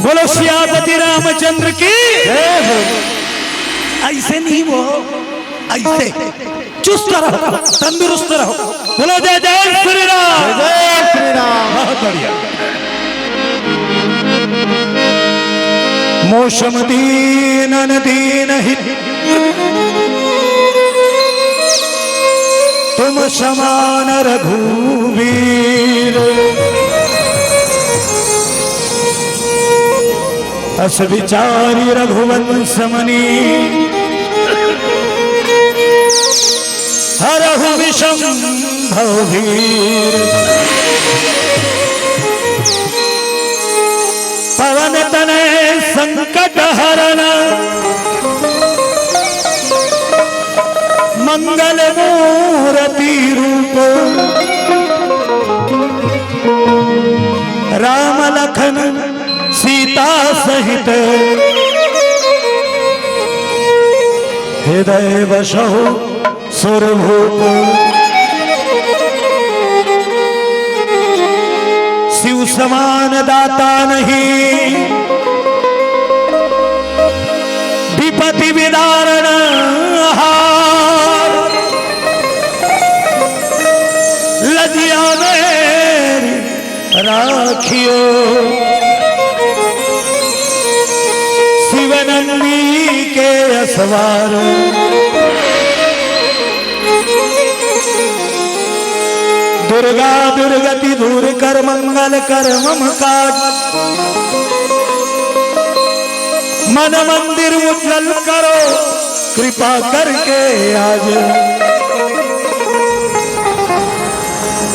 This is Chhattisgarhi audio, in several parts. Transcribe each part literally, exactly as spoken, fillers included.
बोलो सियापति रामचंद्र की। जय हो। ऐसे नहीं वो, ऐसे चुस्त रहो, तंदुरुस्त रहो। बोलो जय जय श्री राम। जय जय श्री राम। बहुत बढ़िया। मोसम दीनन दीन हित तुम समान रघुवीर। अस विचारी रघुवंश मनि हरहु विषम भव भीर। पवन तनय संकट हरण मंगल मूरति रूप। राम लखन सीता सहित हृदय बसहु सुरभूप। शिव समान दाता नहीं विपति विदारण हार। लजिया मेरी राखियो शिवनंदी के असवार। दुर्गा दुर्गति दूर कर मंगल कर मम काज। मन मंदिर उज्जल करो कृपा करके आज।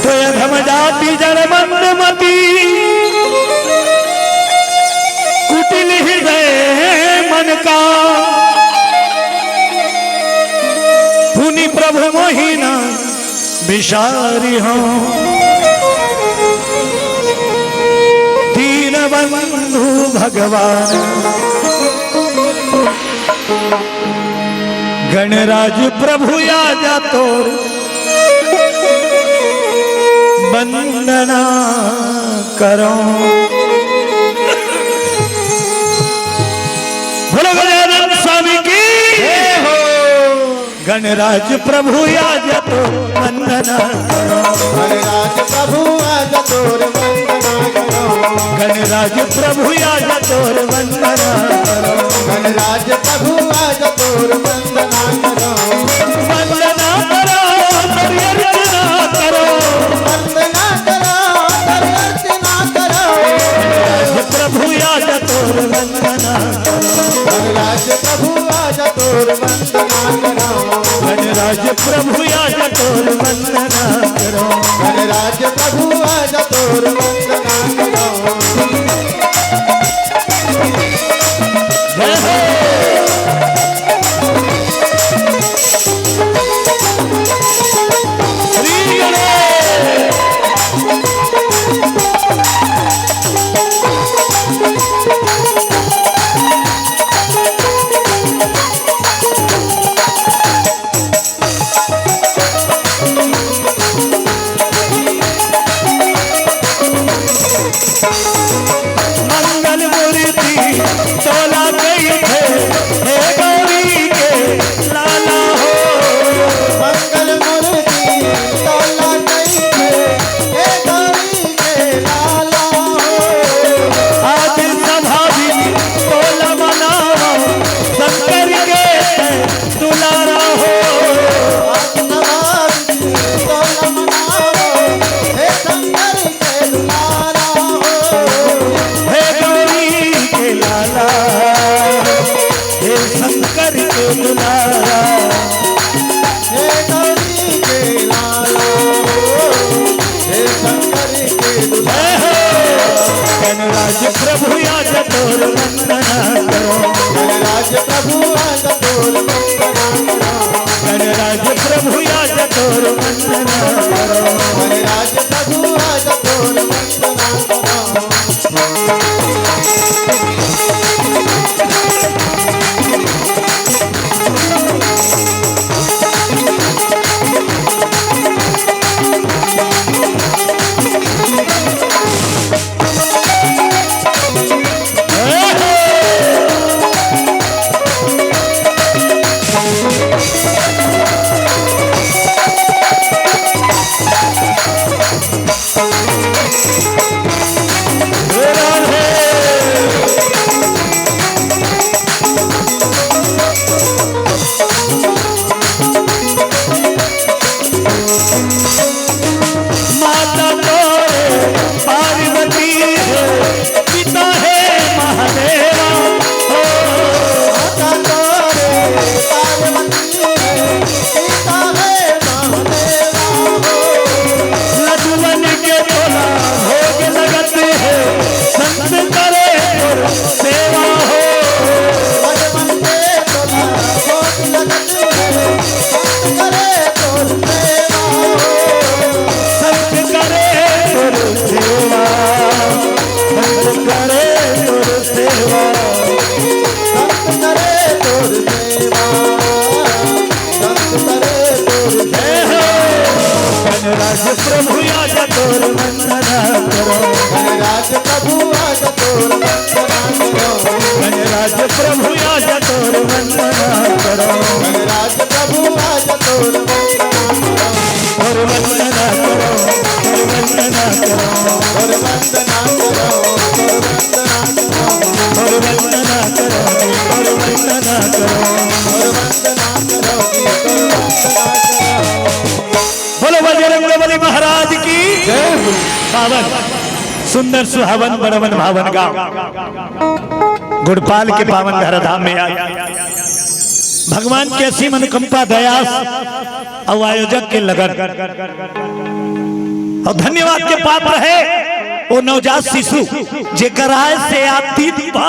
तो अधम जाति जड़ मंद मति कुटिल हृदय मन का। पुनि प्रभु मोहि न बिसारिहौं। दीनबंधु भगवान गणराज प्रभु आजा तोर वंदना करो। बोलो गजानन स्वामी की। गणराज प्रभु आजा तोर वंदना करो। गणराज प्रभु आजा तोर वंदना करो। गणराज प्रभु आजा तोर वंदना करो। गणराज प्रभु आजा तोर वंदना करो। वंदना करो, तोर अर्चना करो। वंदना करो, तोर अर्चना करो। गणराज प्रभु आजा तोर वंदना करो। गणराज प्रभु आजा तोर वंदना करो। गणराज प्रभु आजा तोर वंदना करो। गणराज प्रभु आजा तोर वंदना करो। जय हो। श्री गणेश। मंगल मूर्ति तोला कहिथे, हे गौरी के लाला हो। मंगल मूर्ति तोला कहिथे, हे गौरी के लाला हो। आदि स्वाभाविक तोला मनावा, शंकर के दुलारा हो। हे गौरी के लाला, हे शंकर के दुलारा। हे गणराज प्रभु आजा तोर वंदना करो। गणराज प्रभु आजा तोर वंदना करो। गणराज प्रभु आजा तोर वंदना करो। गणराज प्रभु आजा तोर वंदना करो। माता तोरे पार्वती हे, पिता हे महादेवा हो। माता तोरे पार्वती हे, पिता हे महादेवा हो। लदुवन के तोला भोग लगत हे, संत करे तोर सेवा हो। लदुवन के तोला भोग लगत हे, संत करे तोर सेवा हो। संत करे तोर सेवा, संत करे तोर सेवा। संत करे तोर सेवा, संत करे तोर सेवा। जय हो। गणराज प्रभु आजा तोर वंदना करो। गणराज प्रभु आजा तोर वंदना करो। गणराज प्रभु आजा तोर वंदना करो। गणराज प्रभु आजा तोर वंदना करो। तोर वंदना करो, तोर वंदना करो, तोर वंदना करो, तोर वंदना करो, तोर वंदना करो, तोर वंदना करो, तोर वंदना करो, तोर वंदना करो। बोलो बजरंग बली महाराज की जय। पावन सुंदर सुहावन बड़वन भावन गांव गुड़पाल के पावन धराधाम में आज भगवान के असीम अनुकंपा दया अउ आयोजक के लगन अउ धन्यवाद के पात्र हे वो नवजात शिशु जेकर आय से आज तीन पा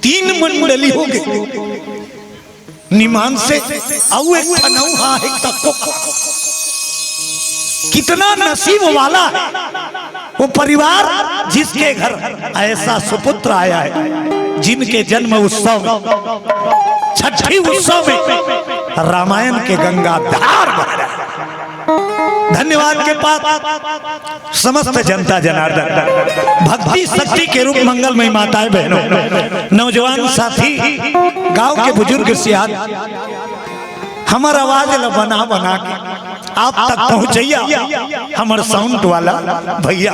तीन मंडली हो गई। निमान से अउ एक ठन अउ हा एक तको कितना नसीब वाला हे वो परिवार जिसके घर ऐसा सुपुत्र आया है, जिनके जन्म उत्सव छठी उत्सव में रामायण के गंगा धार बह रहा है। धन्यवाद के पात्र समस्त जनता जनार्दन, भक्ति शक्ति के रूप मंगलमयी माताएं बहनों, नौजवान साथी, गांव के बुजुर्ग सियान, हमर आवाज ल बना बना के आप तक पहुंचैया हमर साउंड वाला भैया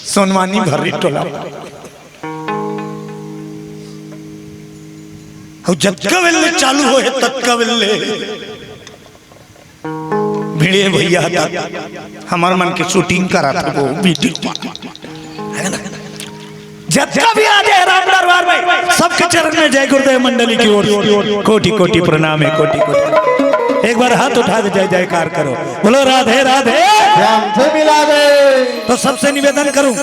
सोनवानी भर्री टोला। अउ जतका बेले चालू होहे ततका बेले भिड़े भैया तक हमर मन के शूटिंग करत हे वो वीडियो। जतका भी आ जाए राम दरबार में, सबके चरण में जय गुरुदेव मंडली की ओर से कोटि कोटि प्रणाम है, कोटि कोटि। एक बार हाथ उठा के जय जयकार करो, बोलो राधे राधे। श्याम से मिला दे। तो सबसे निवेदन करूं,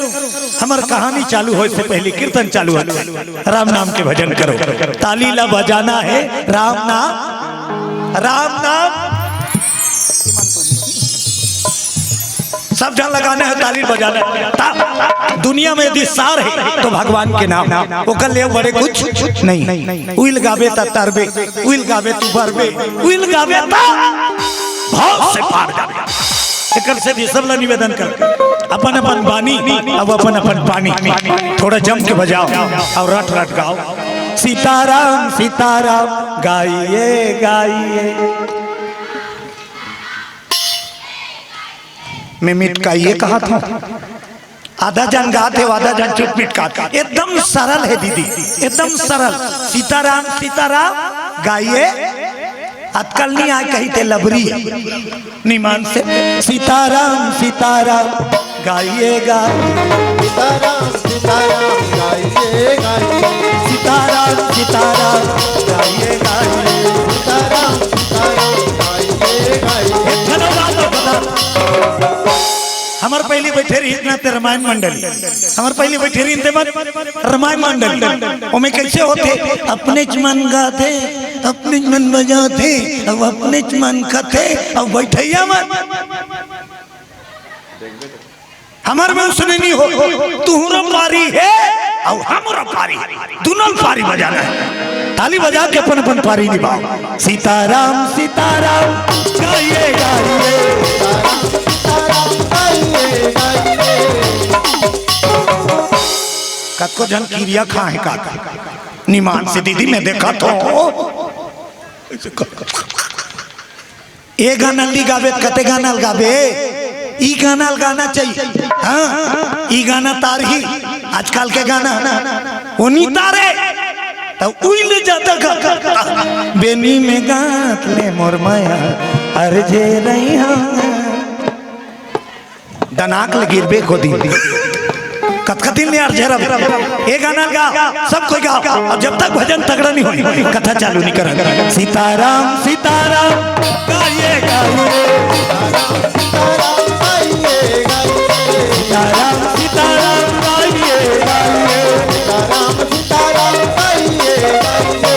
हमर कहानी चालू होय से पहले, कीर्तन चालू होय से, राम नाम के भजन करो। ताली ला बजाना है, राम नाम, राम नाम। सब झन लगाना है, ताली बजाना है। ता-, दुनिया में यदि सार है तो भगवान के नाम, ओकर ले बड़े कुछ नहीं। उइल गाबे ता तरबे, उइल गाबे तू बरबे, उइल गाबे ता भाव से पार जाबे। एकर से भी सब ला निवेदन कर, अपन अपन बानी, अब अपन अपन पानी, थोड़ा जम के बजाओ और रट रट गाओ। सीताराम सीताराम गाइए गाइए। मैं मिटकाइए कहा था, आधा जन गात हे, आधा जन चुप मिटकात। एकदम सरल है दीदी, एकदम सरल। सीताराम सीताराम गाइए, अतकल नहीं आय कही ते लबरी निमान से। सीताराम सीताराम गाइए गाइए। सीताराम सीताराम गाइए गाइए। सीताराम सीताराम गाइए गाइए। सीताराम सीताराम गाइए गाइए। एक ठन अउ बात बता। हमर पहली बैठे रही इतना ते रामायण मंडली, हमर पहली बैठे रही इनते मत रामायण मंडली। ओमे कैसे होथे? अपनेच मन गाथे, अपनेच मन बजाथे, अब अपनेच मन खाथे, अब बैठैया मन। हमर में उसने नहीं हो, तुहरो पारी है और हमरो पारी है, दोनों पारी बजाना है। ताली बजा के अपन अपन पारी निभाओ। सीताराम सीताराम गाइए गाइए। कतको झन किरिया खाए का निमान से दीदी मैं देखा तो। ए गाना नी गाबे, कते गाना ल गाबे? ई गाना ल गाना चाहिए। हाँ, ई गाना तारही, आजकल के गाना, वो नी तारे। त उइल जाता गा, बेनी में गात ले मोर माया, अरे जे रही हाँ। दनाक ले गिरबे खोदी। कतका दिन ले अर्झे रब। ए गाना गा, सब कोई गा। अब जब तक भजन तगड़ा नहीं होई, कथा चालू नहीं करन। सीताराम, सीताराम, गाइए, गाइए। सीताराम, सीताराम, गाइए, गाइए। सीताराम, सीताराम, गाइए, गाइए।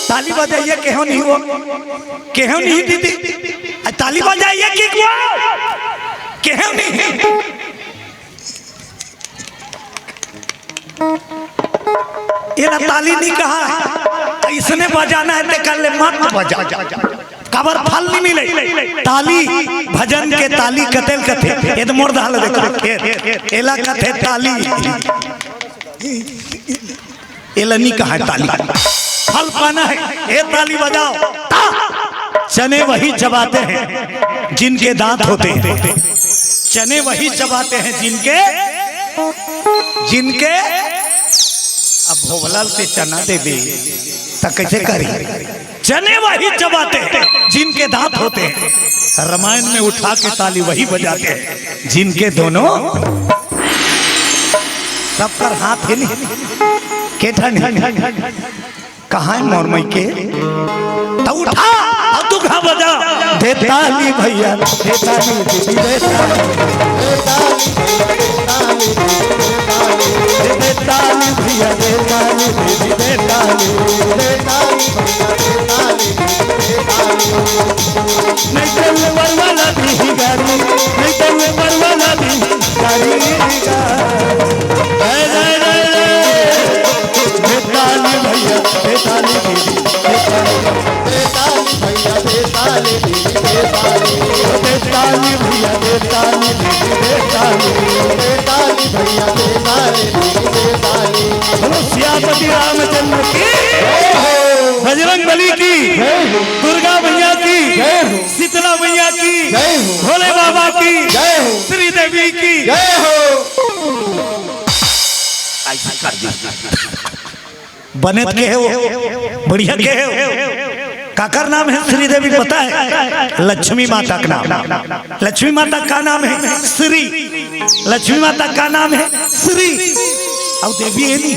ताली बजाइए, केहो नहीं हो, केहो नहीं दीदी। आ, ताली बजाइए, किक वो, केहो नहीं। एला ताली नहीं कहा, इसने बजाना है ते कर ले, मत बजा। काबर फल नहीं मिले। ताली, भजन के ताली कते ल कथे, ए तो मोर दाल देखो, ए, एला कथे ताली। एला नहीं कहा ताली। फल पाना है, ए ताली बजाओ। ता! चने वही चबाते हैं जिनके दांत होते हैं। चने वही चबाते हैं जिनके, जिनके। अब भोभला ल ते चना देबे, त कैसे करी? चने वही चबाते हैं जिनके दांत होते हैं। रामायण में उठा के ताली वही बजाते हैं जिनके दोनों, सबकर हाथ हे नहीं, के ठन हे? कहाँ हे मोर मइके? त उठा, अब तू कहाँ बजा? दे ताली भैया, दे ताली दीदी, दे ताली। दे ताली भैया, दे ताली दीदी, दे ताली। नहीं तो ये वरवाला दी गारी, नहीं तो ये वरवाला दी गारी गा। रे, रे, रे, रे। दे ताली देतानी भैया देतानी, देतानी, देतानी भैया देतानी, देतानी। बोलो सियापति रामचंद्र की, बजरंग बली की, दुर्गा मैया की, शीतला मैया की, भोले बाबा की, श्री देवी की। ऐसा कर दी। बने त के हो, बढ़िया के हो। काकर नाम है श्रीदेवी, पता है? लक्ष्मी माता का नाम। लक्ष्मी माता का नाम है श्री। लक्ष्मी माता का नाम है श्री। अउ देवी है नी,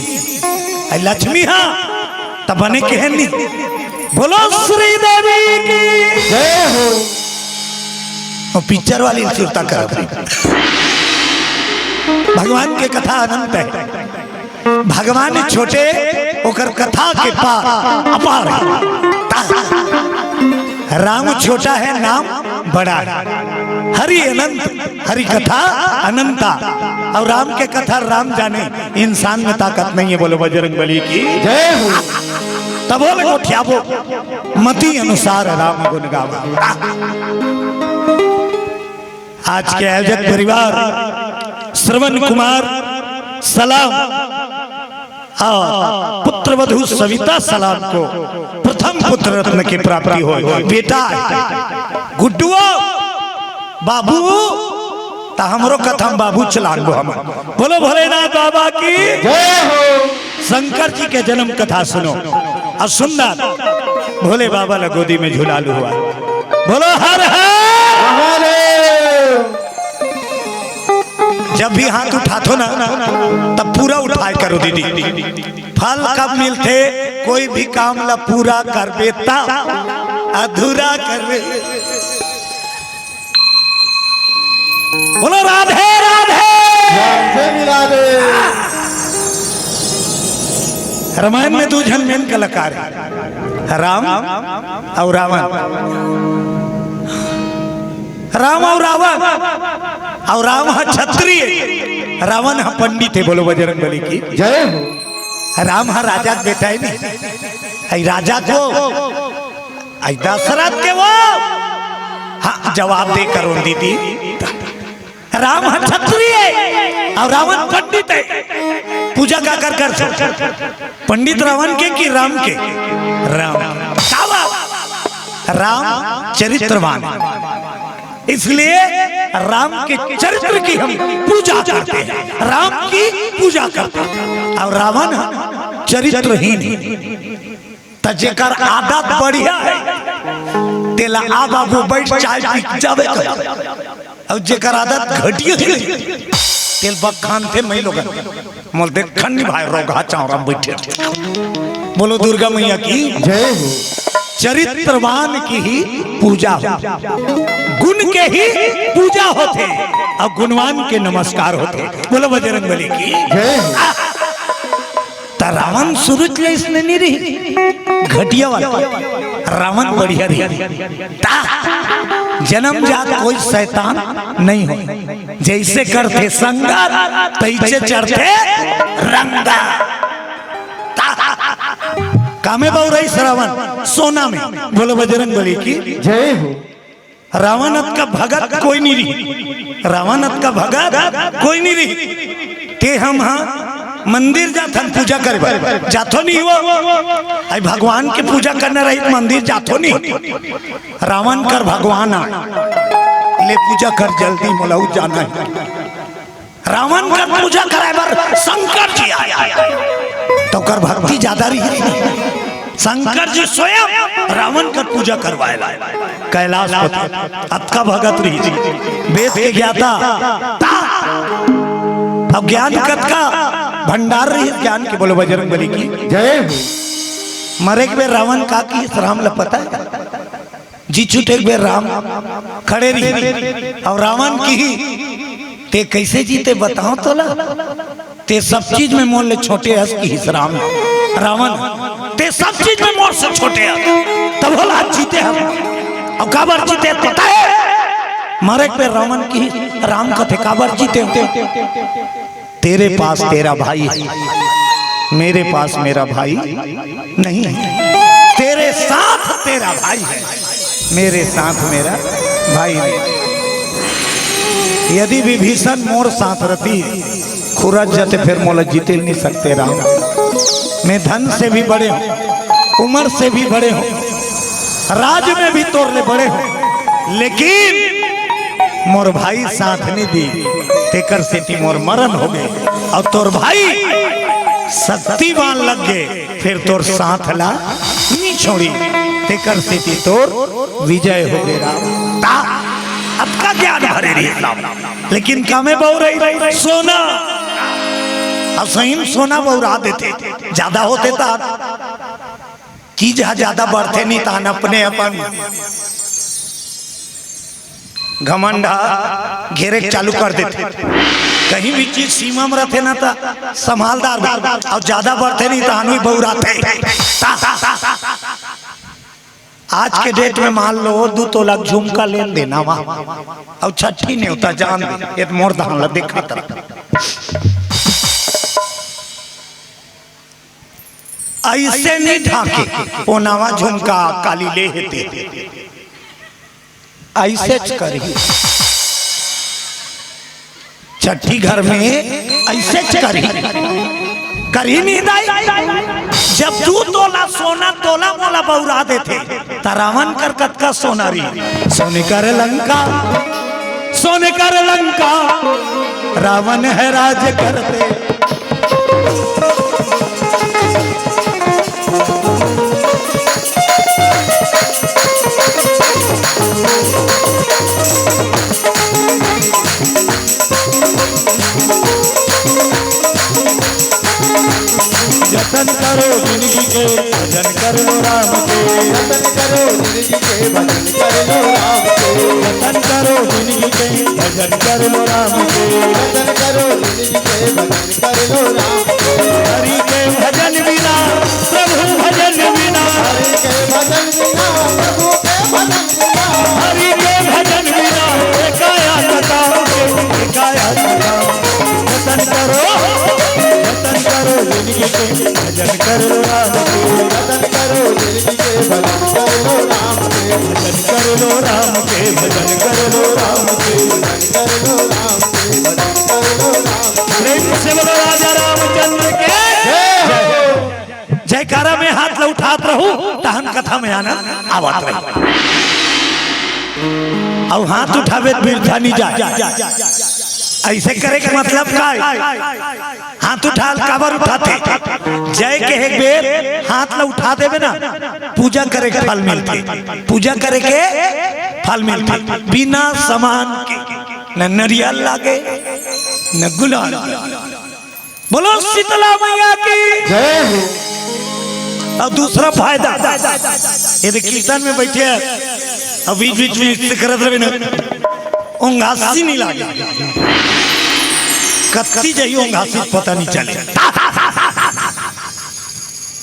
अउ लक्ष्मी, हाँ, त बने के है नी। बोलो श्रीदेवी की जय हो। वो पिक्चर वाली सुरता करत रही। भगवान के कथा अनंत है। भगवान छोटे, ओकर कथा के पार अपार है। राम छोटा है, नाम बड़ा है। हरि अनंत, हरि कथा अनंता। और राम के कथा राम जाने, इंसान में ताकत नहीं है। बोलो बजरंग बली की जय हो। तब बोले गोठियाबो, मति अनुसार राम गुण गावा। आज के आयोजक परिवार श्रवण कुमार सलाम और पुत्र वधु सविता सलाम को प्रथम पुत्र रत्न की प्राप्ति हो। बेटा गुड्डुओ, बाबू, त हमरो कथा म बाबू चलान गो हम। बोलो भोलेनाथ बाबा की जय हो। शंकर जी के जन्म कथा सुनो और सुंदर भोले बाबा ला गोदी में झुलालू हुआ। बोलो हर हर। जब भी हाथ उठाथो ना, तब पूरा उठाए करो दीदी। फल कब मिलथे? कोई भी काम ला पूरा करबे त, अधूरा करबे। बोलो राधे राधे। राधे भी राधे। रामायण में दू झन मेन कलाकार हे, राम अउ रावण। राम अउ रावण, अउ राम ह क्षत्रिय, रावण ह पंडित हे। बोलो बजरंग बली की जय हो। राम ह राजा के बेटा हे नी, अई राजा को, अई दशरथ के वो, हाँ, जवाब दे करो दीदी। राम ह क्षत्रिय हे अउ रावण पंडित हे। पूजा काकर करथे? पंडित रावण के कि राम के? राम। का बात? राम चरित्रवान हे, इसलिए राम के चरित्र की हम पूजा करते हैं, राम की पूजा करते हैं। अउ रावण चरित्रहीन हे। त जेकर आदत बढ़िया हे, तेला आ बाबू बैठ चाय पी जाबे कर। अउ जेकर आदत घटिया हे, तेल बखानथे मई लोगन। मोल देखन नी भाई, रोगहा चावरा बइठे। बोलो दुर्गा मैया की जय हो। चरित्रवान की ही पूजा हो, गुण के ही पूजा होथे, अउ गुणवान के नमस्कार होथे। बोलो बजरंग बली की जय हो। त रावण सुरुच ले इसने नी रही, घटिया वाला। रावण बढ़िया रही। ता जन्म जात कोई शैतान नहीं हो। जैसे करथे संगत, तैसे चढ़थे रंगा। ता कामे बउरइस रावण सोना में। बोलो बजरंग बली की जय हो। रावण अतका भगत कोई नी रही, रावण अतका भगत कोई नी रही। ते हम हा मंदिर जाथन पूजा करे बर, जाथो नी हो। अई भगवान के पूजा करना रही त मंदिर जाथो नी। रावण कर भगवान आय, ले पूजा कर जल्दी, मोला उ जाना हे। रावण कर पूजा कराय बर शंकर जी आय, त ओकर भक्ति ज्यादा रही। शंकर जी स्वयं रावण कर पूजा करवाय ला कैलाश पति, अतका भगत रही। वेद के ज्ञाता, ता, अब ज्ञान कतका भंडार रही ज्ञान के। बोलो बजरंग बली की जय हो। मरे के बेर रावण का किहिस राम ला पता हे? जी छूटे के बेर राम खड़े रही अउ रावण किहिस, ते कइसे जीते बताओ तोला? ते सब चीज में मोर ले छोटे हस किहिस राम। रावण, ते सब चीज में मोर से छोटे हस, तभो ल आज जीते हस। अउ काबर जीते पता हे? मरे के बेर रावण किहिस, राम कथे काबर जीते हो? तेरे पास तेरा भाई है, मेरे पास मेरा भाई नहीं है। तेरे साथ तेरा भाई है, मेरे साथ मेरा भाई नहीं। यदि विभीषण मोर साथ रहती, खुरच जाते, फिर मोला जीते नहीं सकते राम। मैं धन से भी बड़े हूँ, उम्र से भी बड़े हूँ, राज में भी तोर ले बड़े हूँ, लेकिन मोर भाई साथ नहीं दी, तेकर सेती मोर मरण हो गए। और तोर भाई शक्तिवान लग गए, फिर तोर साथ ला नहीं छोड़ी, तेकर सेती तोर विजय हो गए राम। ता अतका ज्ञान भरे रही राम, लेकिन कामे बउरही सोना, असहिन सोना बउरा देथे, ज्यादा होथे ता चीज ह ज्यादा बढ़थे नहीं, तान अपने अपन घमंड ह घेरे के चालू कर देथे। कहीं भी चीज सीमा में रहथे ना, त संभालदार भी, और ज्यादा बढ़थे नहीं, त आनवी बउराथे। आज के डेट में मान लो, दू तोला झुमका लेन देना वहां, और छठी नेवता जान दे, ये मोर धान ला देखा तर ऐसे नहीं ढाके, ओ नवा झुमका काली ले हेते, ऐसे च करही। छठी घर में ऐसे च करही, करही नहीं दाई। जब दू तोला सोना तोला मोला बउरा देथे, त रावण कर कतका सोना रही। सोने कर लंका, सोने कर लंका, रावण है राज करते। जतन करो जिंदगी के, भजन कर लो राम के। जतन करो जिंदगी के, भजन कर लो राम के। जतन करो जिंदगी के, भजन कर लो राम के। जतन करो जिंदगी के, भजन कर लो राम के। हरि के भजन बिना, प्रभु भजन बिना। हरि के भजन बिना, प्रभु के भजन बिना। हरि के भजन बिना, एकाया कथा के, एकाया कथा। जतन करो, जतन करो जिंदगी के, भजन कर लो राम के। जतन करो जिंदगी के, भजन कर लो राम के। भजन कर लो राम के, भजन कर लो राम के। भजन कर लो राम के, भजन कर लो राम के। प्रेम से बोलो राजा रामचंद्र के जय हो। जयकारा में हाथ ला उठात रहू, तहन कथा में आनंद आवत रही। अउ हाथ उठावे त बिरथा नहीं जाए। ऐसे करे के मतलब का है? हाथ उठा ल काबर उठाथे? जय के एक बेर हाथ ला उठा देबे ना, पूजा करे के फल मिलथे। पूजा करे के फल मिलथे। बिना सामान के न नरियल लागे, न गुलाल। बोलो शीतला मैया की। जय हो। अब दूसरा फायदा, ये देख कीर्तन में बैठे हैं, अब बीच बीच में इससे करत रहे ना, ओंघासी नहीं लागे, कत्ती जाही ओंघासी पता नहीं चले।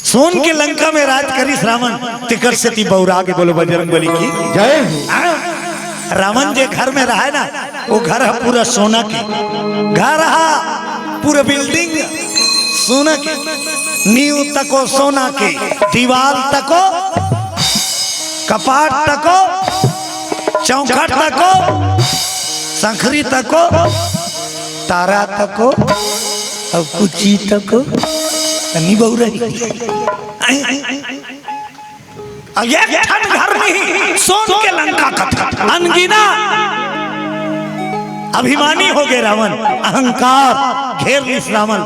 सोन के लंका में राज करिस रावण, तेकर सेती बउरा गे। बोलो बजरंग बली की जय हो। हाँ, रावण जे घर में रहे ना, वो घर ह पूरा सोना के, घर ह पूरा बिल्डिंग सोना के, नींव तको सोना के, दीवाल तको, कपाट तको, चौखट तको, संखरी तको, तारा तको, अउ कुची तको, नहीं बउरही। अब एक ठन घर नहीं, सोन के लंका कथा, अनगिना। अभिमानी हो गए रावण, अहंकार घेर लिस रावण,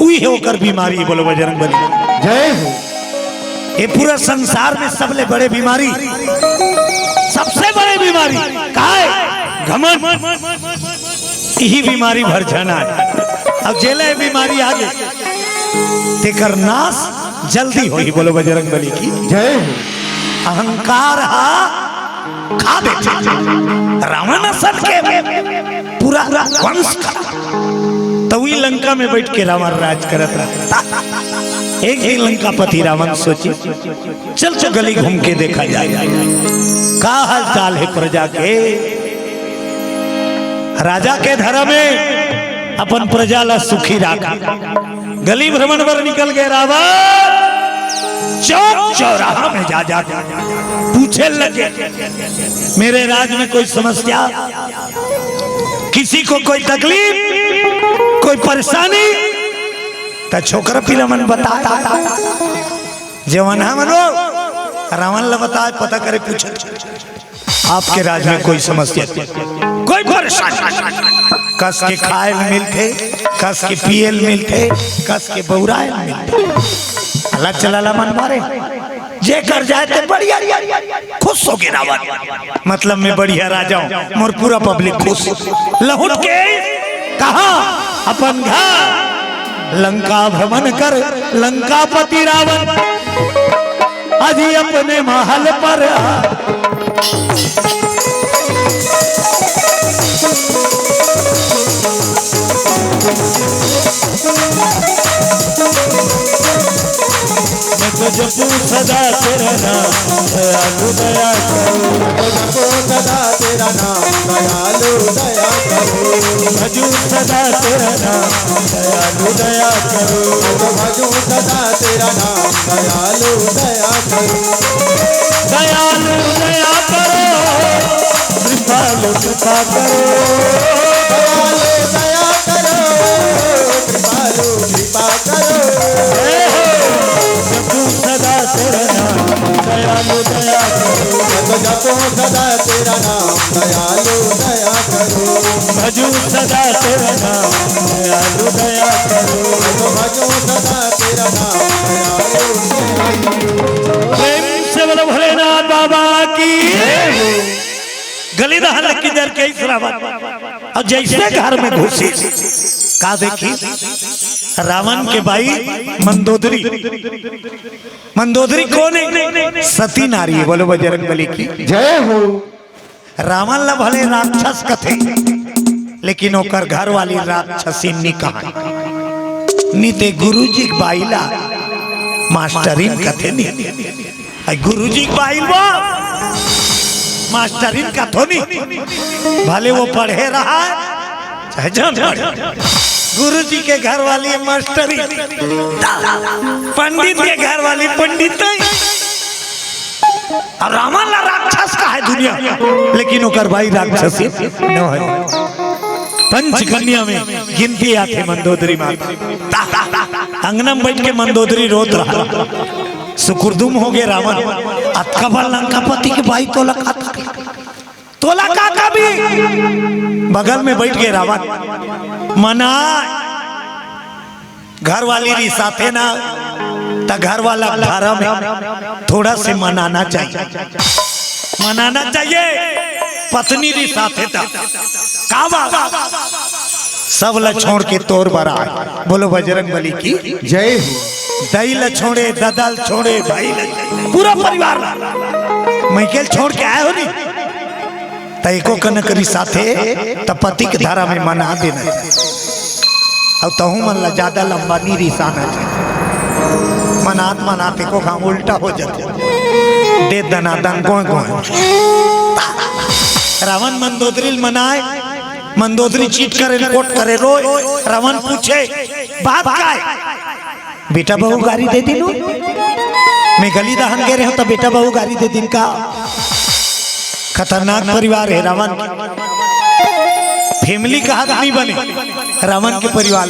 उही ओकर बीमारी। बोलो बजरंग बली। जय हो। ये पूरा संसार में सबले बड़े बीमारी, सबसे बड़े बीमारी का है? घमंड। यही बीमारी भर झन आए। अब जेला ये बीमारी आ गई, तेकर नाश जल्दी होही। बोलो बजरंग बली की जय हो। अहंकार हा खा देथे रावण असन के पूरा वंश का। तभी लंका में बैठ के रावण राज करत रहता। एक दिन लंकापति रावण सोची, चल तो गली घूम के देखा जाए, का हाल चाल है प्रजा के। राजा के धर्म है अपन प्रजा ला सुखी राख। गली भ्रमण बर निकल गए रावण। चौक चौराहा में जा जा पूछे लगे, "मेरे राज में कोई समस्या, किसी को कोई तकलीफ, कोई परेशानी?" त छोकरा पिला मन बताय, जवान हमन रावण ला बताय, पता करे पूछत, "आपके राज में कोई समस्या, कोई परेशानी?" कस के खायल मिलथे, कस के पियल मिलथे, कस के बउरायल मिलथे। अलग चलाला मन मारे, जेकर जाय ते बढ़िया, खुश होगे रावण। मतलब मैं बढ़िया राजा हूँ, मोर पूरा पब्लिक खुश। लहुट के कहा अपन घर, लंका भ्रमण कर लंकापति रावण, अजी अपने महल पर। मैं तो जपू सदा तेरा नाम, दयालु दया करो। मैं तो जपू सदा तेरा नाम, दयालु दया करो। भजू सदा तेरा नाम, दयालु दया करो। मैं तो भजू सदा तेरा नाम, दयालु दया करो। दयालु दया करो, कृपालु कृपा करो। दयालु दया करो, कृपालु कृपा करो। हे हो, जपू सदा तेरा नाम, दयालु दया करो। मैं तो जपू सदा तेरा नाम, दयालु दया करो। भजू सदा तेरा नाम, दयालु दया करो। मैं तो भजू सदा तेरा नाम, दयालु दया करो। प्रेम से बोलो भोलेनाथ बाबा की। गली दहन की जर के इस रावण। अब जैसे घर में घुसी, का देखी? रावण के बाई मंदोदरी। मंदोदरी कौन है? सती नारी है। बोलो बजरंग बली की। जय हो। रावण ला भले राक्षस कथे, लेकिन ओकर घर वाली राक्षसी नी कहा। नी ते गुरुजी के बाई ला मास्टरिन कथे नी। आई गुरुजी के बाई ला मास्टरिन कथो नी। भले वो पढ़े रहा, चाहे जन पढ़े। गुरुजी के घर वाली मास्टरिन, पंडित के घर वाली पंडित। अउ रावण ला राक्षस कहे दुनिया, लेकिन ओकर बाई राक्षसी न होय। पंच कन्या में गिनती आथे मंदोदरी माता। अंगना में बैठ के मंदोदरी रोत रहा, सुकुरदुम होगे रावण। अतका बड़ लंकापति के बाई तोला का तकलीफ? तोला का कभी? बगल में बैठ के रावण मना, घर वाली रिसाथे ना, त घर वाला धर्म है, थोड़ा से मनाना चाहिए, मनाना चाहिए। पत्नी रिसाथे त का बात? सब ला छोड़ के तोर बर आए। बोलो बजरंग बली की। जय हो। दाई ला छोड़े, ददा ला छोड़े, भाई ला, पूरा परिवार ला। मइके ल छोड़ के आए हो नी, त एको कनक रिसाथे, त पति के धरा में मना देना। अउ तहूँ मन ला ज्यादा लंबा नी रिसाना चाही। मनात मनात एको घाव उल्टा हो जाथे। दे दना दन गोय गोय। रावण मंदोदरी ल मनाए, मंदोदरी चीट करे, कोट करे, रोए। रावण पूछे, "बात का है?" "बेटा बहू गारी दे दिनु, मैं गली दहन गे रहेंव त बेटा बहू गारी दे दिन का।" खतरनाक परिवार है रावण के। फैमिली कहा नी बने रावण के परिवार।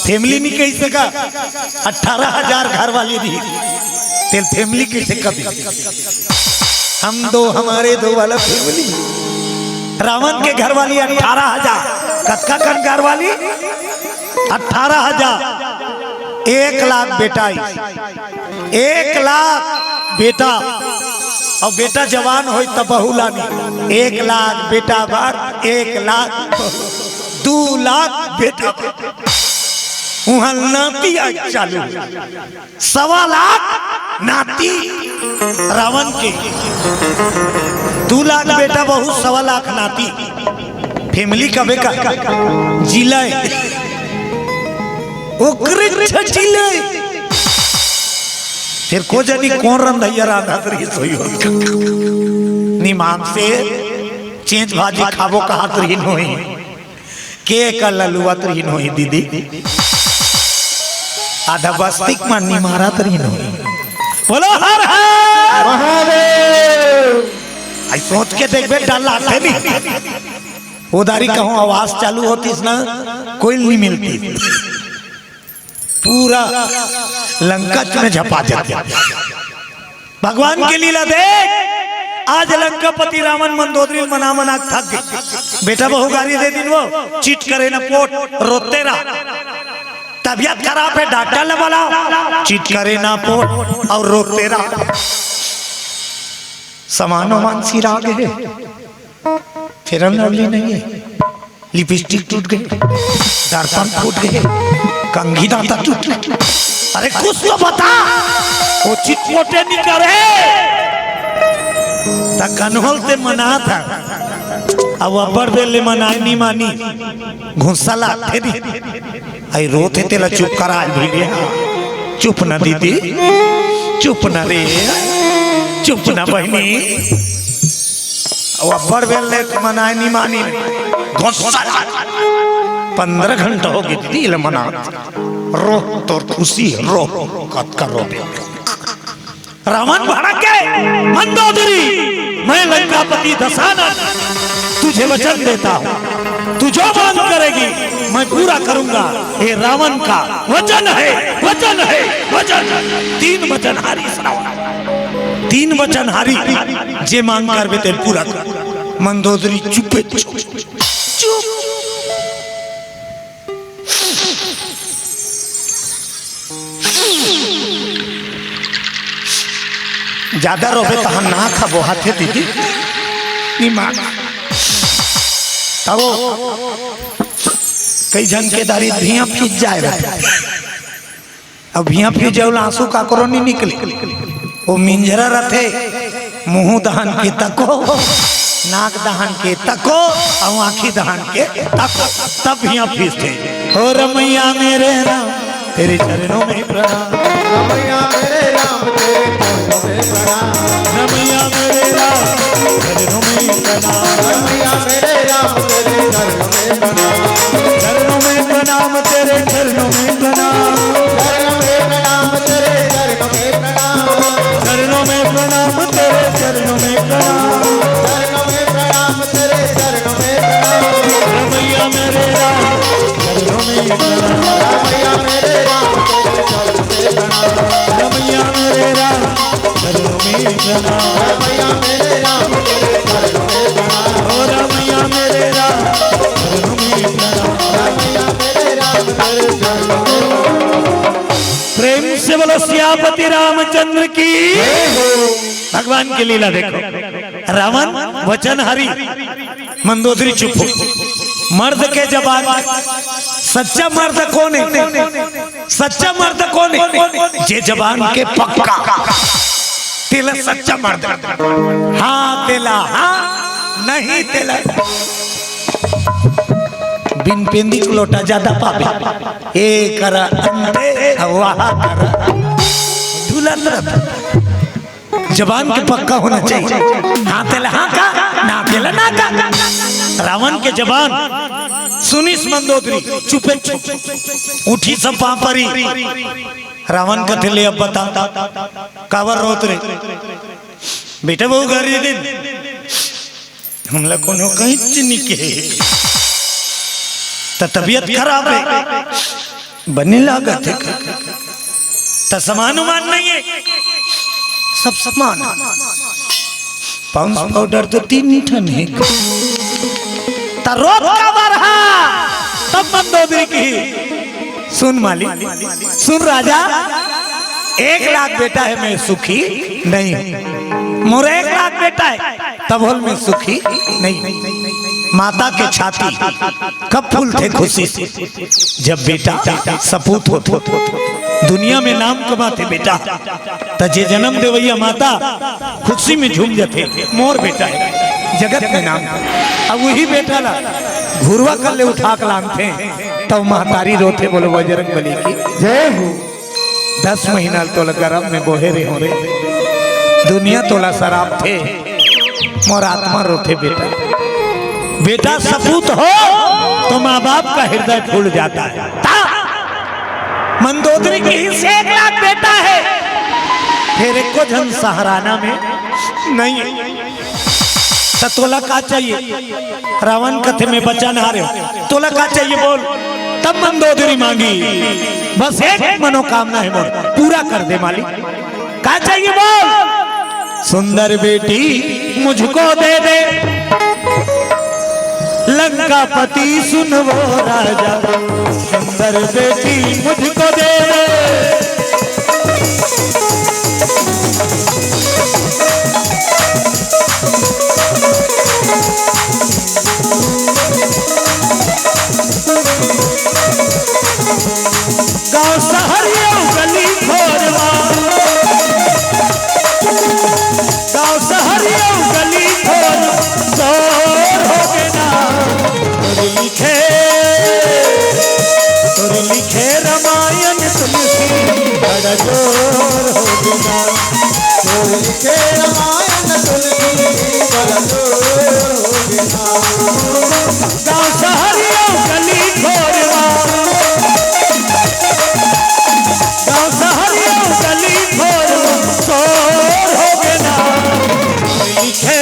फैमिली नी कहि सका, अठारह हजार घर वाली रही, तेल फैमिली कइसे कभी? हम दो हमारे दो वाला फैमिली। रावण के घर वाली अठारह हजार। कतका कन घर वाली? अठारह हजार। एक लाख बेटा ही। एक लाख बेटा। अउ बेटा जवान होय त बहू लानी। एक लाख बेटा बर, एक लाख बहू। दू लाख बेटा। उहाँ नाती आज चालू। सवा लाख नाती रावण के। दू लाख बेटा बहू, सवा लाख नाती। फैमिली कबे का जिला है। ओकरे छचिले। फेर को जनी कोन रंधइया रांधत रहिस होही। निमाम से चेंच भाजी खाबो कहत रहिन होही। के का ललुवत रहिन होही दीदी। आधा बस्तिक मन निमारत रहिन होही। बोलो हर हर महादेव। आई सोच के देख बे, डर लागथे नहीं। उधारी कहूं आवाज चालू होतीस ना, कोई नहीं मिलती, पूरा लंका में झपा जाते। भगवान के लीला देख, आज लंकापति रावण मंदोदरी मना मना के थक गए। बेटा बहू गारी दे दिन, वो चिट करे ना पोट, रोते रहा। तबीयत खराब है, डॉक्टर ले बुलाओ, चिट करे ना पोट और रोते रहा। सामान वामान सिरा गए, फेयर लवली नहीं है, लिपस्टिक टूट गए, दर्पण फूट गए, कंघी दांता टूट गए। अरे कुछ तो बता, वो चिटपोटे नहीं करे। त कन्होल ते मना था, अब अब्बड़ बेर ले मनाए नहीं मानी, गुस्सा लागथे दी। आई रोथे तेला चुप करा भी ले। चुप ना दीदी, चुप ना रे, चुप ना बहनी। वो अब्बड़ बेर ले मनाए नहीं मानी, गुस्सा। पंद्रह घंटा हो गए दीदी ले मना। रो, तोर खुशी है, रो, कत कर रो। रावण भड़क के, मंदोदरी, मैं लंकापति दशानन तुझे वचन देता हूँ, तू जो मांग करेगी मैं पूरा करूंगा। ये रावण का वचन है, वचन है, वचन। तीन वचन हारी रावण, तीन वचन हारी, जे मांग करबे ते पूरा कर। मंदोदरी चुपे चुप, चुप। ज्यादा रोबे तहां ना खाबो हाथे दीदी। निमाक तब कई झन के दारी धिया फीज जाए रहते। अब हिया फिर जउल आंसू काकरो नहीं निकले। वो मिंजरा रथे, मुंह दहन के तको, नाक दहन के तको, अउ आंखी दहन के तको, तब हिया फिर थे। हो रमैया मेरे राम, तेरे चरणों में प्रणाम। रमैया मेरे राम, तेरे चरणों में प्रणाम। रमैया मेरे राम, चरणों में प्रणाम। रमैया मेरे राम, तेरे चरणों में प्रणाम। चरणों में प्रणाम, तेरे चरणों में प्रणाम। चरणों में प्रणाम, तेरे चरणों में प्रणाम। चरणों में प्रणाम, तेरे चरणों में प्रणाम। चरणों में प्रणाम, तेरे चरणों में प्रणाम। रमैया मेरे राम, चरणों में प्रणाम। रमैया मेरे राम, तेरे चरणों में प्रणाम। रमैया मेरे राम, चरणों में प्रणाम। रमैया मेरे राम, तेरे चरणों में प्रणाम। ओ रमैया मेरे राम, चरणों में प्रणाम। रमैया मेरे राम, तेरे चरणों में प्रणाम। प्रेम से बोलो सियापति रामचंद्र की। जय हो। भगवान की लीला देखो, रावण वचन हरी, मंदोदरी चुप हो। मर्द के जबान, सच्चा मर्द कौन है? सच्चा मर्द कौन है? जे जबान के पक्का, तेला सच्चा मर्द। हाँ तेला हाँ, नहीं तेला बिन पेंदी के लोटा ज्यादा पावे। ए करा अंते, वाह करा ढुलत रथ। जबान के पक्का होना चाहिए। हाँ तेला हाँ का, ना तेला ना का। रावण के जबान सुनिस मंदोदरी, चुपे चुप उठी सब पांव परी। रावण कथे ले अब बता, काबर रोत रे? बेटा बहू गारी दिन हमला कोनो कहीं नहीं कहे, त तबीयत खराब है, बने लागत है, त सामान उमान नहीं है, सब सामान, पाउंस पाउडर तो तीन ठन है, त रोत काबर हा? तब मंदोदरी की, सुन मालिक, सुन राजा, एक लाख बेटा है, मैं सुखी नहीं हूँ। मोर एक लाख बेटा है, तब होल मैं सुखी नहीं हूँ। माता के छाती कब फूलथे खुशी से? जब बेटा सपूत होथे, दुनिया में नाम कमाथे बेटा। त जे जन्म देवैया माता खुशी में झूम जथे, मोर बेटा है, जगत में नाम। अब वही बेटा ला घुरवा कर ले उठा के लानथे, तब महतारी रोथे, बोलो बजरंग बली की जय हो। दस महीना तोला गर्भ में बोहे रहे हो रे, दुनिया तोला सराप थे, मोर आत्मा रोथे बेटा। बेटा सपूत हो तो माँ बाप का हृदय फूल जाता है। ता मंदोदरी के ही से एक लाख बेटा है, फेर एको झन सहराना में नहीं हे। त तोला का चाहिए? रावण कथे में बचन हारे, तोला का चाहिए बोल? तब मंदोदरी मांगी, बस एक मनोकामना हे मोर, पूरा कर दे मालिक। का चाहिए बोल? सुंदर बेटी मुझको दे दे, लंकापति सुन वो राजा, सुंदर बेटी मुझको दे दे। गाँव सहरिया गली खोरवा, गाँव सहरिया गली खोर, शोर हो गे ना। तोर लिखे, तोर लिखे रामायण तुलसी, बड़ा जोर हो गे ना। तोर लिखे रामायण तुलसी, बड़ा जोर हो गे ना। गाँव सहरिया गली खोरवा, गाँव सहरिया गली खोरवा, शोर हो गे ना। तोर लिखे,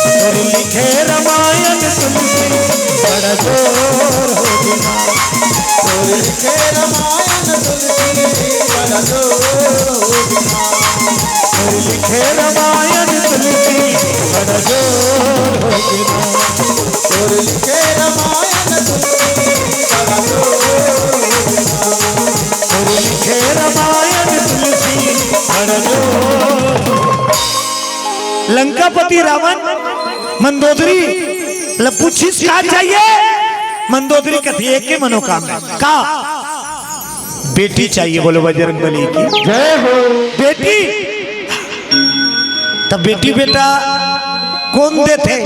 तोर लिखे रामायण तुलसी, बड़ा जोर हो गे ना। तोर लिखे रामायण तुलसी, बड़ा जोर हो गे ना। तोर लिखे रामायण तुलसी, बड़ा जोर हो गे ना। तोर लिखे रामायण तुलसी, बड़ा जोर हो गे ना। तोर लिखे रामायण तुलसी, बड़ा जोर। लंकापति रावण मंदोदरी ल पूछिस, "का चाहिए?" मंदोदरी कथे, "एके मनोकामना।" "का?" "बेटी चाहिए।" बोलो बजरंग बली की जय हो। "बेटी?" त बेटी बेटा कोन देथे?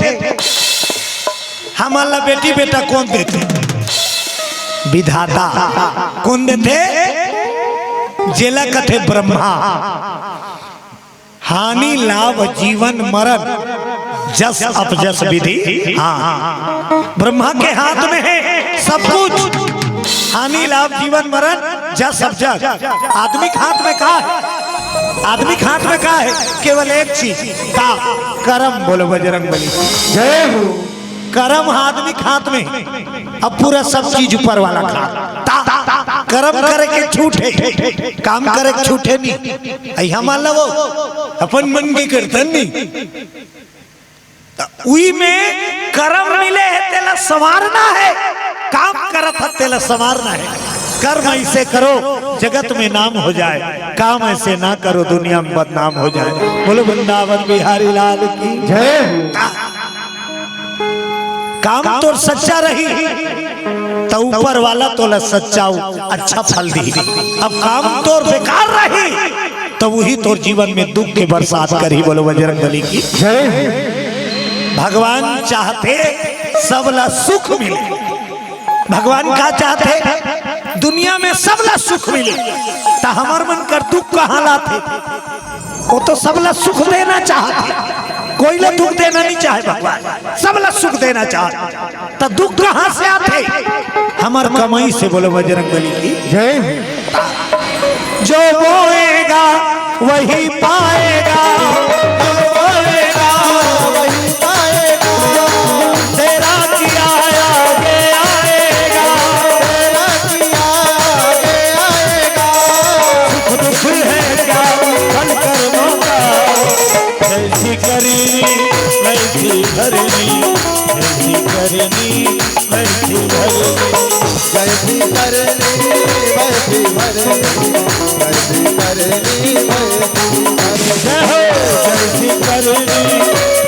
हमन ला बेटी बेटा कोन देथे? विधाता। कोन देथे? जेला कथे ब्रह्मा। हानि लाभ जीवन मरण, जस अपजस विधि। हाँ, ब्रह्मा के हाथ में हे सब कुछ। हानि लाभ जीवन मरण, जस अपजस। आदमी के हाथ में का हे? आदमी के हाथ में का हे? केवल एक चीज, का? करम। बोलो बजरंग बली। जय हो। करम ह आदमी के हाथ में हे, अब पूरा सब चीज ऊपर वाला के हाथ। ता, करम करे के छूट हे, काम करे के छूट हे नहीं। अई हमन ला वो अपन मन के करथन नहीं। त उही में करम मिले हे, तेला संवारना हे, काम करत ह, तेला संवारना हे। कर्म ऐसे करो, जगत में नाम हो जाए, काम ऐसे ना करो, दुनिया में बदनाम हो जाए। बोलो वृंदावन बिहारी लाल की जय हो। काम तोर सच्चा रही, त ऊपर वाला तोला सच्चा, अच्छा फल दिही। अब काम तोर बेकार रही, त उही तोर जीवन में दुख के बरसात करही। बोलो बजरंग बली की जय। भगवान चाहथे सबला सुख मिले। भगवान का चाहथे? दुनिया में सबला सुख मिले। त हमर मन कर दुख कहाँ लाथे? वो तो सबला सुख देना चाहथे, कोई ला दुख देना नहीं चाहे भगवान, सबला सुख देना चाहथे। त दुख कहाँ से आथे? हमर कमाई से। बोलो बजरंग बली की जय। जो बोएगा वही पाएगा, जो बोएगा वही पाएगा। तेरा किया आगे आएगा, तेरा किया आगे आएगा। सुख दुख है क्या फल कर्मों का, जैसी करनी वैसी भरनी, जैसी करनी वैसी भरनी। जैसी करनी वैसी भरनी, जैसी करनी वैसी भरनी। जय हो। जैसी करनी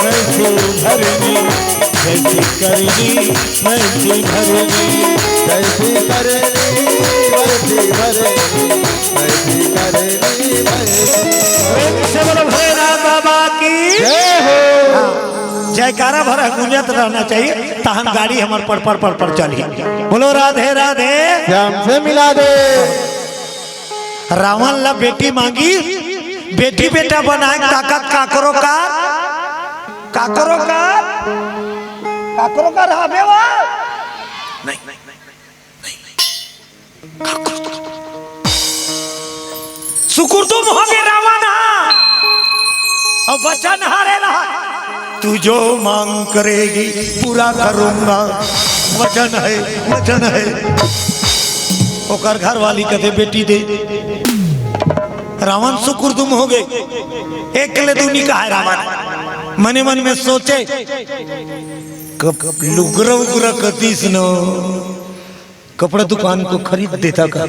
वैसी भरनी, जैसी करनी वैसी भरनी। जैसी करनी वैसी भरनी, वैसी करनी वैसी भरनी। प्रेम से बोलो भोलेनाथ बाबा की जय हो। हाँ, जयकारा भर गूंजत रहना चाहिए, तहन गाड़ी हमर पड़ पड़ पड़ पड़ चलही। बोलो राधे राधे। श्याम से मिला दे। रावण ला बेटी मांगी, बेटी बेटा बनाए ताकत काकरो का, काकरो का, काकरो का रहबे वा? नहीं, नहीं, नहीं, नहीं, नहीं। काकरो तो। सुकुरदुम हो गे रावण हा। अउ वचन हरे रहा, "तू जो मांग करेगी, पूरा करूंगा।" वचन हे, वचन हे। ओकर घरवाली कथे, "बेटी दे।" रावण सुकुरदुम हो गे। एक ले दू नी कहे रावण। मने मन में सोचे, "कब लुगरा उगरा कतिस न, कपड़ा दुकान को खरीद देता का,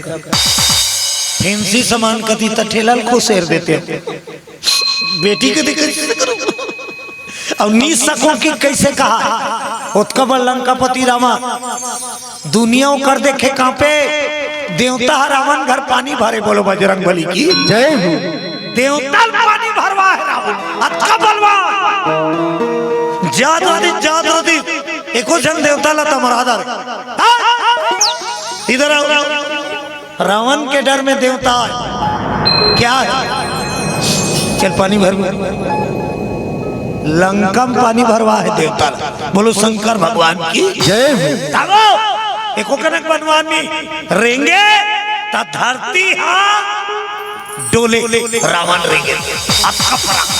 फैंसी सामान कती त ठेला ल खोसेर देते।" बेटी के देख, कैसे करूं? अब नी सको कि कैसे कहा, ओतका बड़ लंकापति रावण, दुनिया ओकर देखे कांपे, देवता ह रावण घर पानी भरे, बोलो बजरंग बली की। जय हो। देवता ल पानी भरवा हे रावण, अतका बलवान। जात रतिस, जात रतिस, एको झन देवता ला त मरा डारे। हाँ? इधर आओ। रावण के डर में देवता हे। क्या हे? चल पानी भर। लंका में पानी भरवा हे देवता ला। बोलो शंकर भगवान की। जय हो। तब एको कनक बनवान नी रेंगे, त धरती हा डोले, रावण रेंगे। अतका पराक्रम।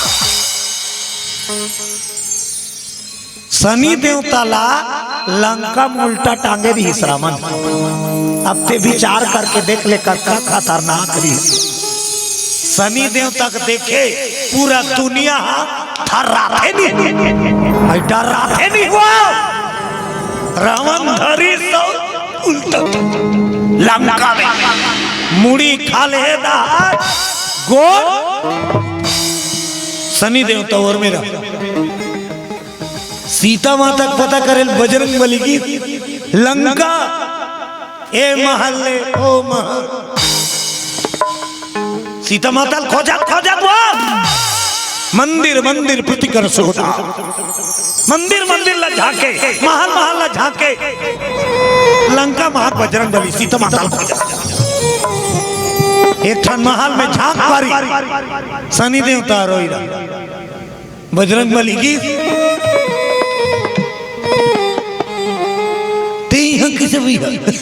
शनि देवता ला लंका में उल्टा टांगे रिहिस रावण। अब ते विचार करके देख ले, कतका खतरनाक रिहिस। शनि देवता के देखे पूरा दुनिया हा थर्राथे नी, भाई डर्राथे नी हुआ। रावण धरिस उल्टा लंका में मुड़ी खा ले दार गोड़। शनि देवता ओर मेरा सीता माता के पता करे ल बजरंग बली गिस लंका, ए महल ले ओ महल। सीता माता ल खोजत खोजत वो मंदिर मंदिर पृथ्वी कर सोदा, मंदिर मंदिर ला झांके, महल महल ला झांके, लंका महल बजरंग बली सीता माता ल खोजत। एक ठन महल में झांक पारी, शनि देवता रोई रहा। बजरंग बली गिस, "ते इहाँ कइसे भइया?"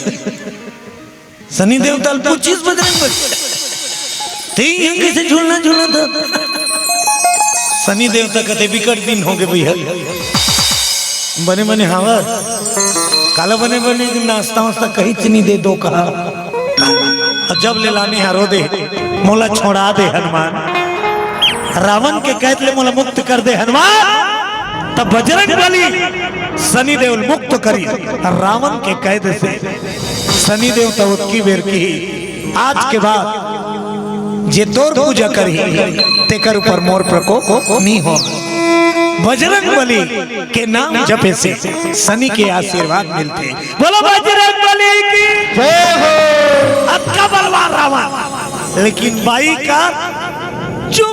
शनि देवता ल पूछिस बजरंग बली, "ते इहाँ कइसे झूलना झूलत हस?" शनि देवता कथे, "बिकट दिन होगे भइया, बने बने हवस, काला बने बने नाश्ता वास्ता कहीच नी दे दो कहा।" अउ जब ले लाने हंव रो दे, मोला छोड़ा दे हनुमान। रावण के कैद ले मोला मुक्त कर दे हनुमान। तब बजरंग बली शनि देव ल मुक्त करिस रावण के कैद से। शनि देव त ओतकी बेर किहिस, आज के बाद जे तोर पूजा करही, तेकर ऊपर मोर प्रकोप नी हो। बजरंग बली के नाम जपे से शनि के आशीर्वाद मिलथे। बोलो बजरंग बली की जय हो। अतका बलवान रावण, लेकिन बाई का चुप।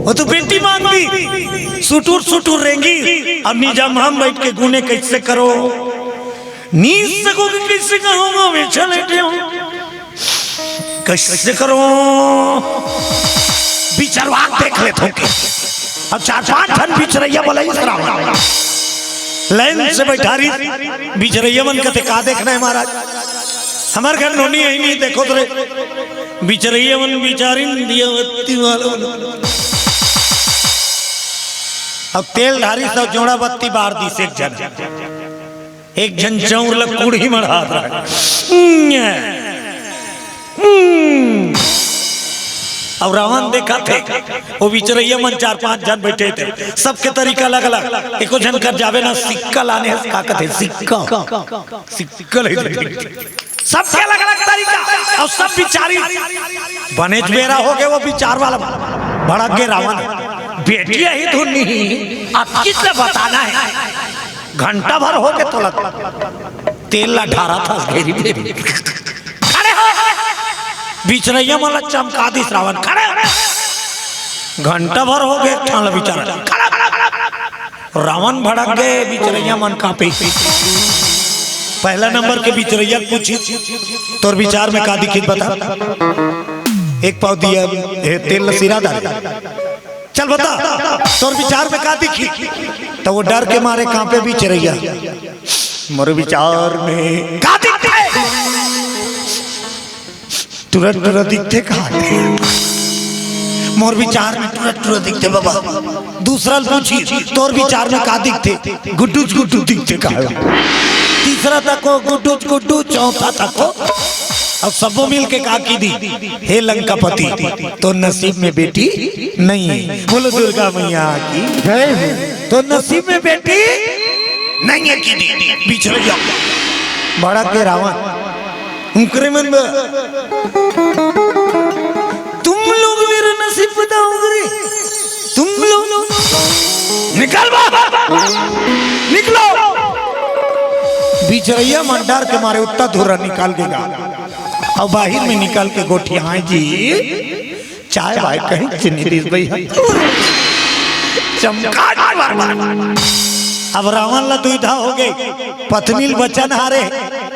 वो तो बेटी मांग दी, सुटुर सुटुर रेंगी। अब नी जब हम बैठ के गुने कैसे करो, नी सको कि कैसे करूंगा, मैं चले जाऊं। कइसे करो, बिचरवा देख लेथों के। अब चार पांच ठन बिचरइया बोलाइस रावण, लाइन से बइठारिस। बिचरइया मन कथे, "का देखना हे महाराज, हमर घर नोनी हे नी, देखो तो रे।" बिचरइया मन बिचारिन, दिया बत्ती वाला अब तेल ढारिस, सब जोड़ा बत्ती बार दिस एक झन। एक झन चौंर ल कुड़ही मढ़ात रहे। हम्म। अउ रावण देखत हे, वो बिचरइया मन चार पांच झन बइठे थे, सबके तरीका अलग-अलग। एको झन कर जाबे ना, सिक्का लाने हस, का कथे, सिक्का, सिक्का ले दे। सबके अलग-अलग तरीका, अउ सब बिचारिन। बनेच बेरा होगे वो बिचार वाला, भड़क गे रावण। बेटी अही धुन नहीं, अब किस ले बताना हे? घंटा भर होगे तोला तेल ला ढारत हस घेरी भेरी। खड़े हो। बिचरइया मन ला चमका दिस रावण। खड़े हो। घंटा भर होगे, एक ठन ला बिचारा। खड़े हो, खड़े हो, खड़े हो। रावण भड़क गे, बिचरइया मन कांपे। पहला नंबर के बिचरइया ल पूछिस, "तोर बिचार में का दिखिस बता?" एक पाव दिया, हे, तेल ला सिरा डारे। चल बता, तोर बिचार में का दिखिस? त वो डर के मारे कांपे बिचरइया। मोर बिचार में का दिखथे? टुरा टुरा दिखथे का? मोर विचार में टुरा टुरा दिखथे बाबा। दूसरा ल पूछी, तोर विचार में का दिखथे? गुड्डूच गुड्डू दिखथे का? तीसरा तको गुड्डूच गुड्डू, चौथा तको। अब सबो मिल के का किही? हे लंकापति, तोर नसीब में बेटी नहीं है। बोलो दुर्गा मैया की जय हो। तोर नसीब में बेटी नहीं है किही। बिचरइया भड़क गे रावण। उंकरे मन बर। तुम लोग मेरा नसीब बताओगे? तुम लोग निकल बाहर, निकलो। बिचरइया मन डर के मारे उत्ता धुर्रा निकल गे गा। अब बाहिर में निकल के गोठियाए जी, चाय वाय कहीं चीनी दिस भैया। चमका। अब रावण ला दुविधा हो गई, पत्नी ल बचन हारे।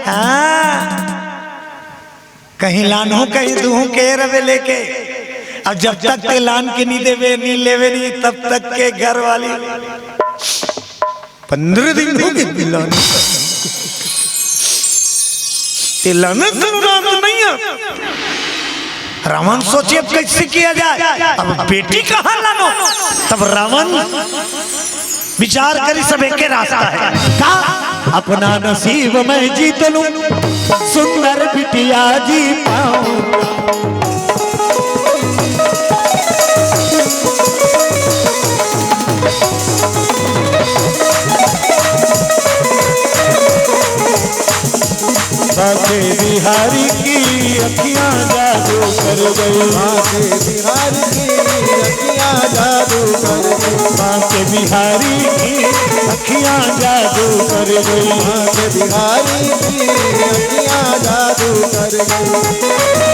हाँ, कहीं लानहूं, कहीं दूहूं के रवे लेके। अब जब तक ते लान के नहीं देवे, नहीं लेवे नहीं, तब तक के घर वाली पंद्रह दिन हो गए लाने। ते लाने तो राम नहीं है। रावण सोचे अब कैसे किया जाए, अब बेटी कहाँ लानो? तब रावण विचार करी, सब एक रास्ता है। का? अपना नसीब मैं जीत लूं, सुंदर बिटिया जी पाऊं। बांके बिहारी की अखियां जादू कर गई। बांके बिहारी की अखियां जादू कर गई। बांके बिहारी की अखियां जादू कर गई। बांके बिहारी की अखियां जादू कर गई।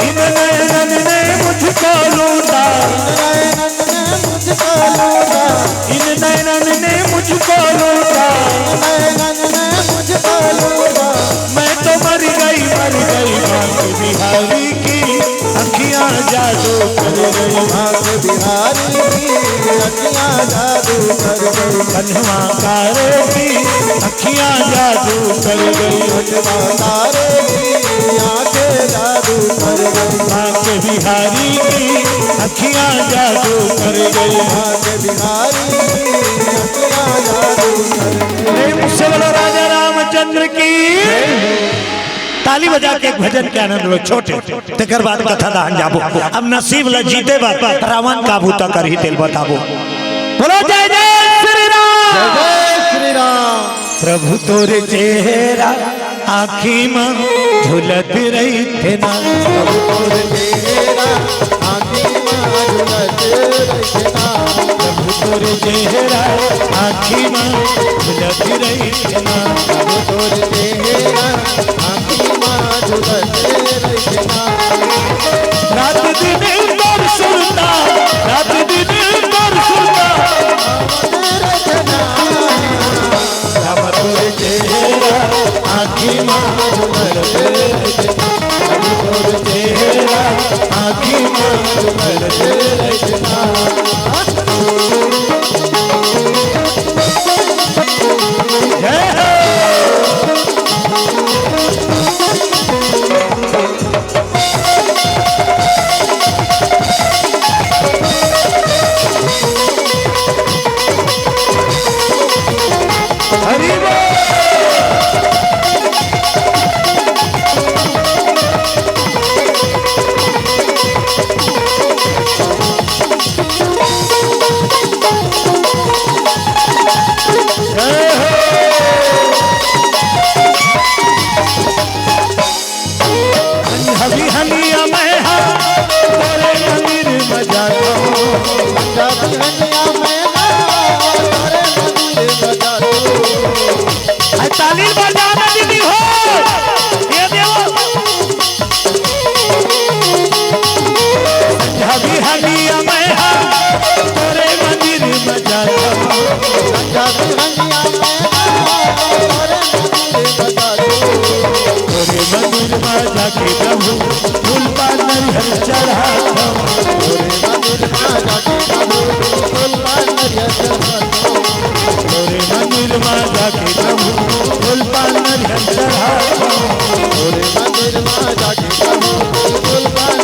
इन नैनन ने मुझको लूटा। इन नैनन ने मुझको लूटा। इन नैनन ने मुझको लूटा। इन नैनन ने मुझको लूटा। मैं तो मर गई, मर गई, बांके बिहारी की अखियां जादू कर गई। बांके बिहारी की अखियां जादू कर गई। कन्हवा कारे की अखियां जादू कर गई। कन्हवा कारे की आंखें जादू कर गई। बांके बिहारी की अखियां जादू कर गई। बांके बिहारी की अखियां जादू कर गई। प्रेम से बोलो राजा रामचंद्र की। ताली बजा के एक भजन के आनंद लो छोटे, तेकर बाद कथा दहन जाबो। अब नसीब ल जीते बर रावण का बूता करही तेल बताबो। बोलो जय जय श्री राम। जय जय श्री राम। प्रभु तोर चेहरा आँखी म झुलत रहिथे ना। प्रभु तोर चेहरा आँखी म झुलत रहिथे ना। प्रभु तोर चेहरा आँखी म झुलत रहिथे ना। प्रभु तोर चेहरा आँखी म झुलत रहिथे ना। रात दिन तोर सुरता, रात दिन तोर सुरता। राम तोर चेहरा आँखी म झुलत रहिथे ना। राम तोर चेहरा आँखी म झुलत रहिथे ना। जय हो। हरि बोल। जय हो। हबी हनिया मैं हा तोरे मंदिर म जाथों। हबी हनिया मैं हा तोरे मंदिर म जाथों। अरे ताली बजाना दीदी हो, ये देवो। हबी हनिया मैं हा तोरे मंदिर म जाथों। हबी हनिया मैं हा तोरे मंदिर म जाथों। तोरे मंदिर म जाके प्रभु फूल पान नरियर चढ़ाथों। तोरे मंदिर म जाके प्रभु फूल पान नरियर चढ़ाथों। तोरे मंदिर म जाके प्रभु फूल पान नरियर चढ़ाथों। तोरे मंदिर म जाके प्रभु फूल पान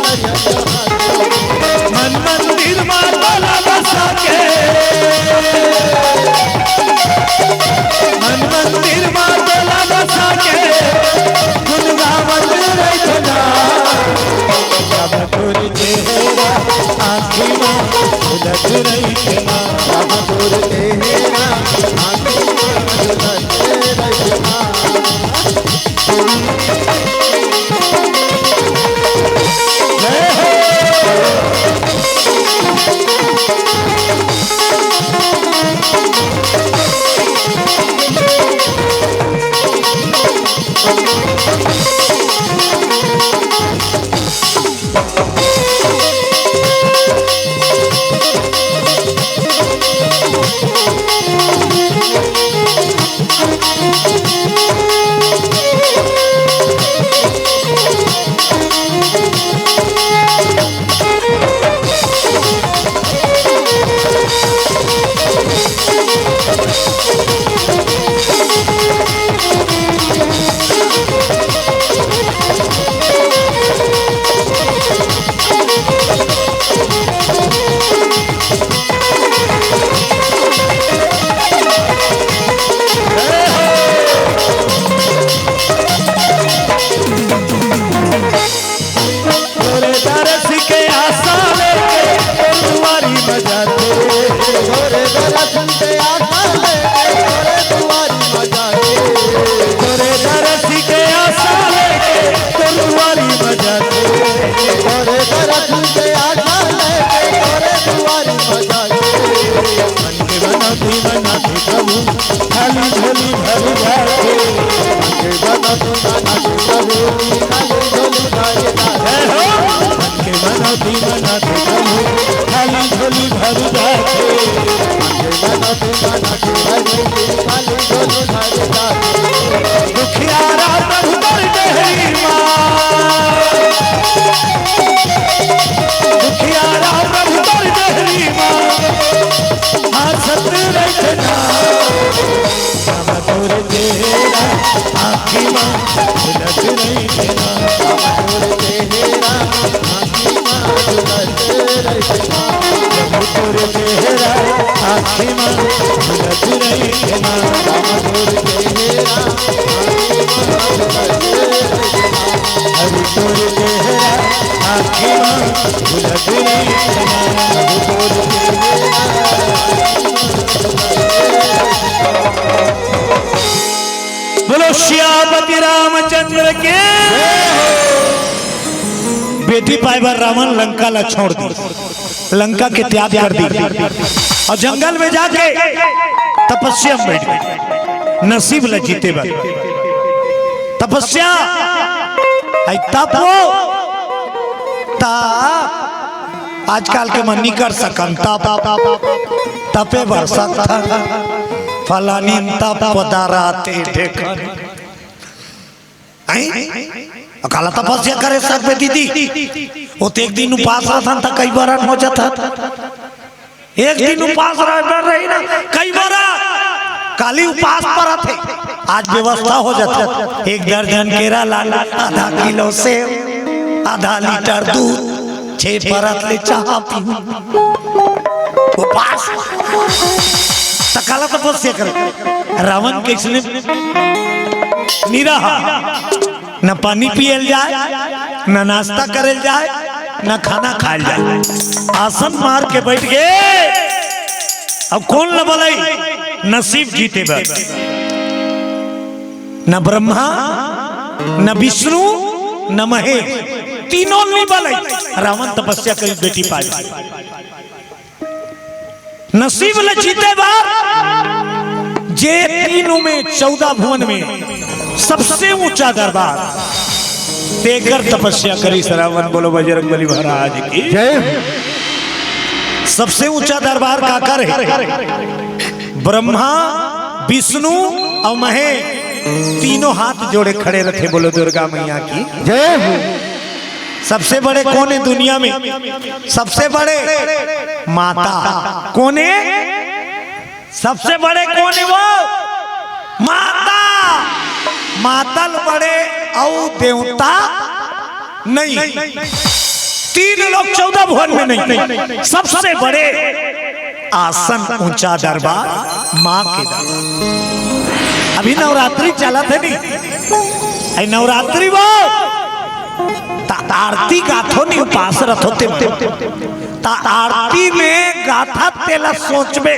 तोरे दरस के आशा लेके तोर दुआरी म जाथे। तोरे दरस के आशा लेके तोरे दुआरी म जाथे। तोरे दरस के आशा लेके तोर दुआरी म जाथे। तोरे दरस के आशा लेके तोरे दुआरी म जाथे। के मनौती मनाथे प्रभु, खाली झोली भर जाथे। के मनौती मनाथे प्रभु, खाली झोली भर जाथे। जय हो। के मनौती मनाथे प्रभु, खाली झोली भर जाथे। के मनौती मनाथे प्रभु, खाली झोली भर जाथे। दुखियारा प्रभु तोर डेहरी मा। दुखियारा प्रभु तोर डेहरी मा। हंसत रहिथे ना, राम तोर चेहरा आँखी मा झलक रहिथे ना। राम तोर चेहरा आँखी मा झलक रहिथे ना। प्रभु तोर चेहरा आँखी मा झलक रहिथे ना। राम तोर चेहरा आँखी मा झलक रहिथे ना। हरि तोर चेहरा आँखी मा झलक रहिथे ना। प्रभु तोर चेहरा बोलो सियापति रामचंद्र के। बेटी पाए बर रावण लंका ला छोड़ दी, लंका के त्याग कर दी और जंगल में जाके तपस्या में बैठ गई, नसीब ला जीते बर। तपस्या है तप हो, तप आजकल के मन नहीं कर सकन, तप तपे बर सकथन, फलानी तप पदारा ते ढेकन। हैं? काला तपस्या करे सकबे दीदी, वो तो एक दिन उपास रहथन त कई बरन हो जाथन। एक दिन उपास रहे बर रही ना, कई बरन काली उपास परत हे। आज व्यवस्था हो जाथे, एक दर्जन केरा लान, आधा किलो सेव, आधा लीटर दूध, छह परत ले चाह पी। उपास। त काला तपस्या करे। रावण कइसने निराहा, न पानी पियल जाए, न नाश्ता करल जाए, न खाना खायल जाए। आसन मार के बैठ गे। अब कोन ल बलई? नसीब जीते बर। न ब्रह्मा, न विष्णु, न महेश, तीनों नहीं बलई। रावण तपस्या करी बेटी पाए। नसीब ल जीते बर, जे तीनों में, चौदह भुवन में सबसे ऊंचा दरबार, तेकर तपस्या करी रावण। बोलो बजरंग बली महाराज की जय। सबसे ऊंचा दरबार काकर हे? ब्रह्मा, विष्णु और महेश तीनों हाथ जोड़े खड़े रथे। बोलो दुर्गा मैया की जय हो। सबसे बड़े कोन हे दुनिया में? सबसे बड़े माता। कोन हे? सबसे बड़े कोन हे वो? माता। माता ले बड़े अउ देवता नहीं। तीन लोक चौदह भुवन में नहीं। सबसे बड़े आसन ऊंचा दरबार माँ के दरबार। अभी नवरात्रि चलत हे नी, ए नवरात्रि वो त आरती गाथो नी, उपास रथो ते मन। त आरती में गाथा तेला सोचबे,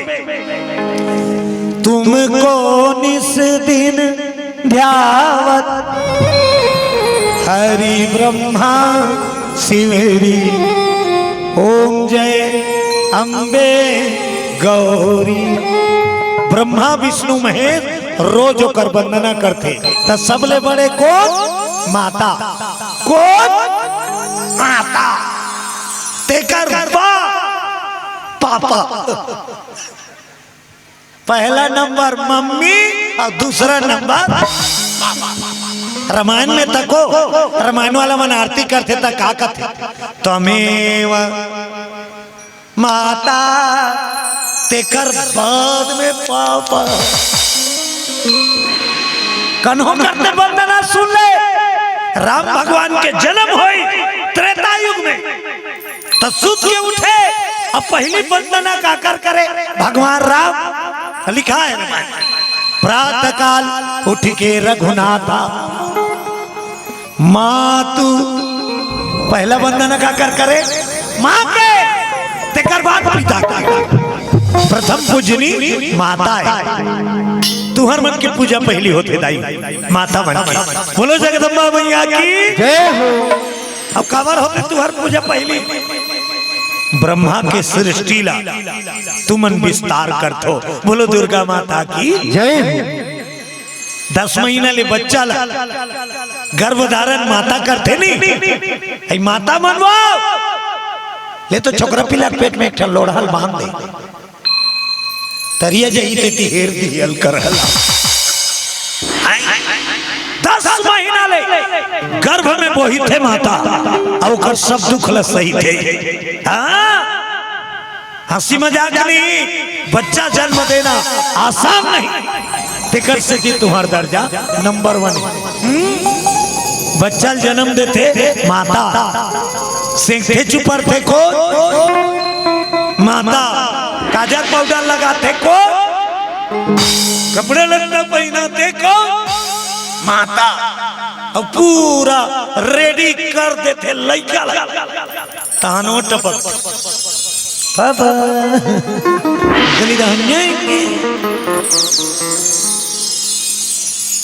तुमको निस दिन ध्यावत हरि ब्रह्मा शिवरी, ओम जय अम्बे गौरी। ब्रह्मा विष्णु महेश रोज ओकर वंदना करथे, त सबले बड़े कोन? माता। कोन? माता। तेकर बाद पापा। पहला नंबर मम्मी अउ दूसरा नंबर रामायण में तको, रामायण वाला मन आरती करथे त का कथे? त्वमेव माता, तेकर बाद में पापा। कन्हो करते वंदना सुन ले, राम भगवान के जन्म होय त्रेता युग में, त सुत के उठे, अब पहली वंदना काकर करे? भगवान राम। लिखा है, प्रातः काल उठ के रघुनाथा मातु, पहला वंदना काकर करे? माँ के, तेकर बाद पिता के। प्रथम पूजनी माता है। तुहर मन के पूजा पहली होथे दाई, माता मन के। बोलो जगदम्बा मैया की। जय हो। अब काबर होथे तुहर पूजा पहली? ब्रह्मा के सृष्टि ला तुमन विस्तार करथो। बोलो दुर्गा माता की। जय हो। दस महीना ले बच्चा ला गर्भ धारण माता करथे नी, अई माता मन वो ले तो छोकरा पिला के पेट में एक ठन लोढ़ा ल बांध दे, तरिया जाही तेती हेर दिही अलकरहा ला। दस महीना ले गर्भ में बोहिथे माता, अउ ओकर सब दुख ल सहिथे। हाँ? हंसी मजाक नहीं, बच्चा जन्म देना आसान नहीं। तेकर सेती तुहर दर्जा नंबर वन हे। हम्म? बच्चा ल जन्म देथे माता, सेंकथे चुपरथे कोन? माता। काजर पाउडर लगाथे कोन? कपड़ा लत्ता पहिनाथे कोन? माता। अउ पूरा रेडी कर देथे लइका ला। तहनो टपक। बाबा। गली रहन जाएंगे।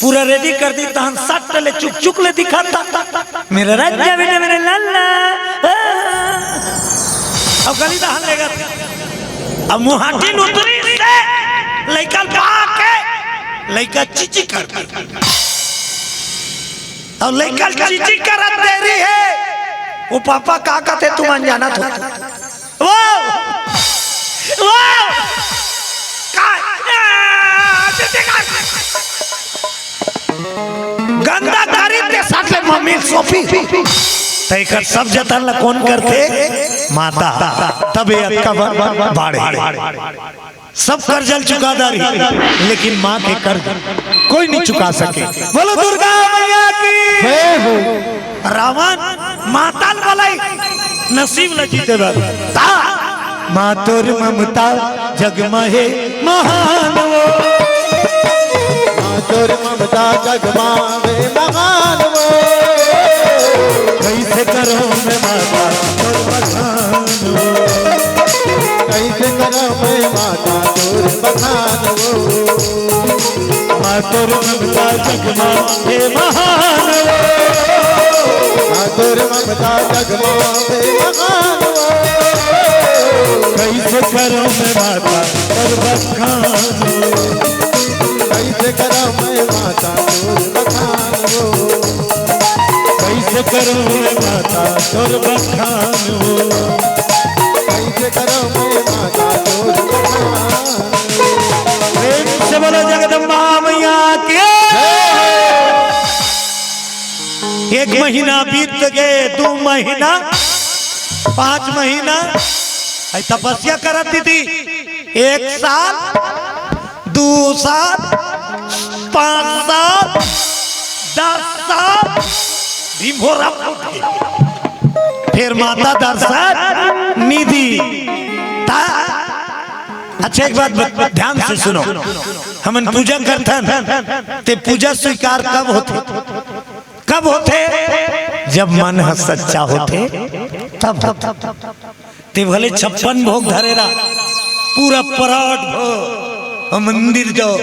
पूरा रेडी कर दी, तहन सट ले चुक चुक ले दिखाता। मेरा राजा बेटा, मेरे लाला। अब गली दहन लेगा। अब मुहाटी लुतरी से लइका पा के लइका चीची कर दी। अब लइका चीची करत देरी हे, वो पापा का कथे तुमन जानत हो? वो, वो, का, आ, चीची कर। गंदा करी ते साथ ले मम्मी सोफी। त एकर सब जतन ला कोन करथे? माता। तब ये अतका ब-, बाढ़े। सब कर्जा ल चुका डारी, लेकिन माँ के कर्ज कोई नहीं चुका सके। बोलो दुर्गा मैया की। जय हो। रावण माता ल बलाई नसीब ल जीते बर। ता माँ तोर ममता जग म हे महान वो। माँ तोर ममता जग म हे महान वो। कैसे करो मैं माता तोर बखान वो। कैसे करो मैं माता तोर बखान वो। माँ तोर ममता जग म हे महान वो। माँ तोर ममता जग म हे महान वो। कैसे करो मैं माता तोर बखान वो। कैसे करो मैं माता तोर बखान वो। कैसे करो मैं माता तोर बखान वो। कैसे करो मैं माता तोर बखान। प्रेम से बोलो जगदम्बा मैया की। एक महीना बीत गए, दो महीना, पाँच महीना, आई तपस्या करत दीदी, एक साल, दू साल, पाँच साल, दस साल, भीमभोरा फूट गया। फिर माता दर्शन निधि। ता-, अच्छा, एक बात ब-, ध्यान से सुनो, हमन पूजा करथन, ते पूजा स्वीकार कब होथे? कब होथे? जब मन ह सच्चा होथे, तब होथे। ते भले छप्पन भोग धरे रहा, पूरा परात भो, अउ मंदिर जाओ,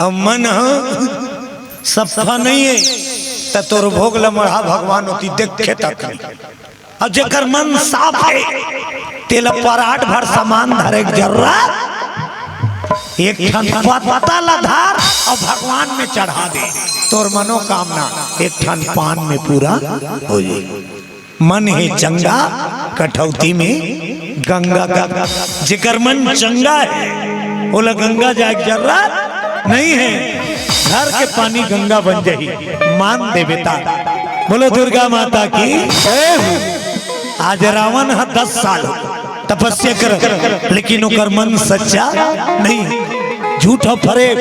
अउ मन ह सफा नहीं हे, त तोर भोग ल मढ़ा भगवान ओती देखे तक नहीं। अउ जेकर मन साफ हे, तेला परात भर सामान धरे के जरूरत, एक ठन पत्ता ला धर अउ भगवान में चढ़ा दे, तोर मनोकामना एक ठन पान में पूरा हो जाए। मन हे चंगा, कठौती में गंगा का, जेकर मन चंगा हे, ओला गंगा जाए के जरूरत नहीं हे। घर के पानी गंगा बन जाही, मान देवे ता। बोलो दुर्गा माता की। आज रावण ह दस साल हो तपस्या कर, लेकिन ओकर मन सच्चा नहीं, झूठ और फरेब,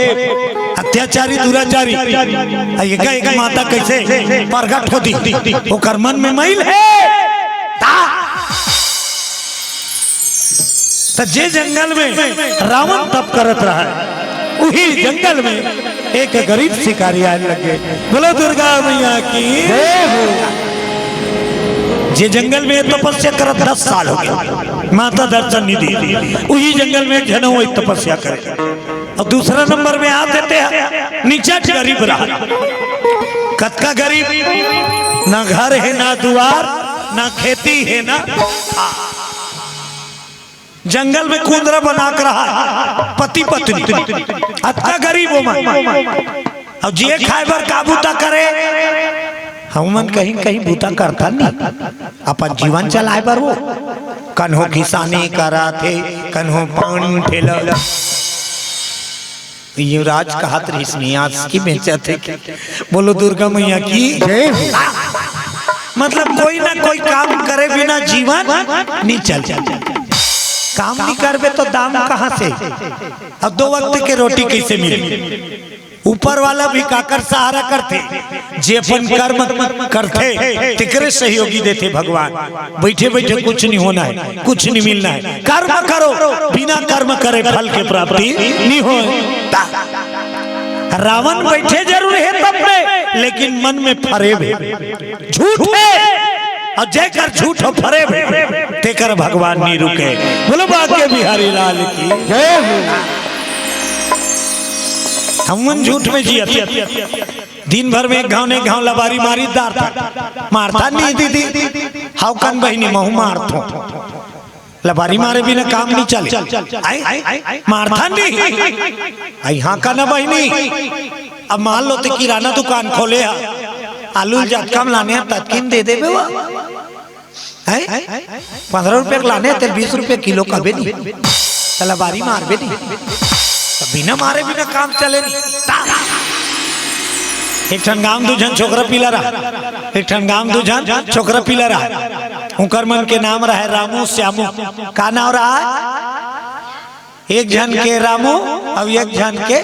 अत्याचारी, दुराचारी। आ एका एक माता कैसे प्रगट होती, ओकर मन में मैल हे। ता त जे जंगल में रावण तप करत रहा, उही जंगल में एक गरीब शिकारी आए लगे। बोलो दुर्गा मैया की। जे जंगल में तपस्या करत दस साल हो गया, माता दर्शन नहीं दी, उही जंगल में एक झन वही तपस्या करे। और दूसरा नंबर में आ देते हैं नीचा गरीब रहा। कतका गरीब, ना घर हे, ना दुआर, ना खेती हे, ना, जंगल में कुंदरा बना के रहा पति पत्नी, अतका गरीब हो मन। अब जे खाए बर काबू ता करे, हमन कहीं कहीं बूता करता नहीं, अपन जीवन चलाए बर वो। कन्हो किसानी करत हे, कन्हो पान ठेला। युवराज कहत रहिस, नियाज की बेचत हे कि। बोलो दुर्गा मैया की। जय हो। मतलब कोई ना कोई काम करे बिना जीवन नहीं चल। काम नहीं करबे तो दाम कहाँ से? अब दो वक्त के रोटी कैसे मिले? ऊपर वाला भी काकर सहारा करथे, जे अपन कर्म करथे, तेकरे सहयोगी देथे भगवान। बैठे बैठे कुछ नहीं होना है, कुछ नहीं मिलना है। कर्म करो, बिना कर्म करे फल के प्राप्ति नहीं हो। रावण बैठे जरूर है तब में, लेकिन मन में फरेब है, झूठ है। और जेकर झूठ हो फरेब है, तेकर भगवान नहीं रुके। बोलो बांके बिहारी लाल की। जय हो। हमन झूठ में जियत, दिन भर में एक घाव ने एक घाव लबारी मारी दार था, मारता नहीं दीदी। हाउ कन बहिनी महू मारथो, लबारी मारे बिना काम नहीं चले। आई मारता नहीं। आई हाँ का ना बहिनी, अब मान लो ते किराना दुकान खोले हा, आलू जतका म लाने हा ततकिन दे देबे वो। हैं? पन्द्रह रुपया के लाने, ते बीस रुपया किलो कबे नहीं। त लबारी मारबे नहीं। त बिना मारे बिना काम चले नहीं। ता-, एक ठन गांव दू झन छोकरा पीला रहा, एक ठन गांव दू झन छोकरा पीला रहा। उनकर मन के नाम रहा रामू श्यामू। का नाम रहा? एक झन के रामू, अउ एक झन के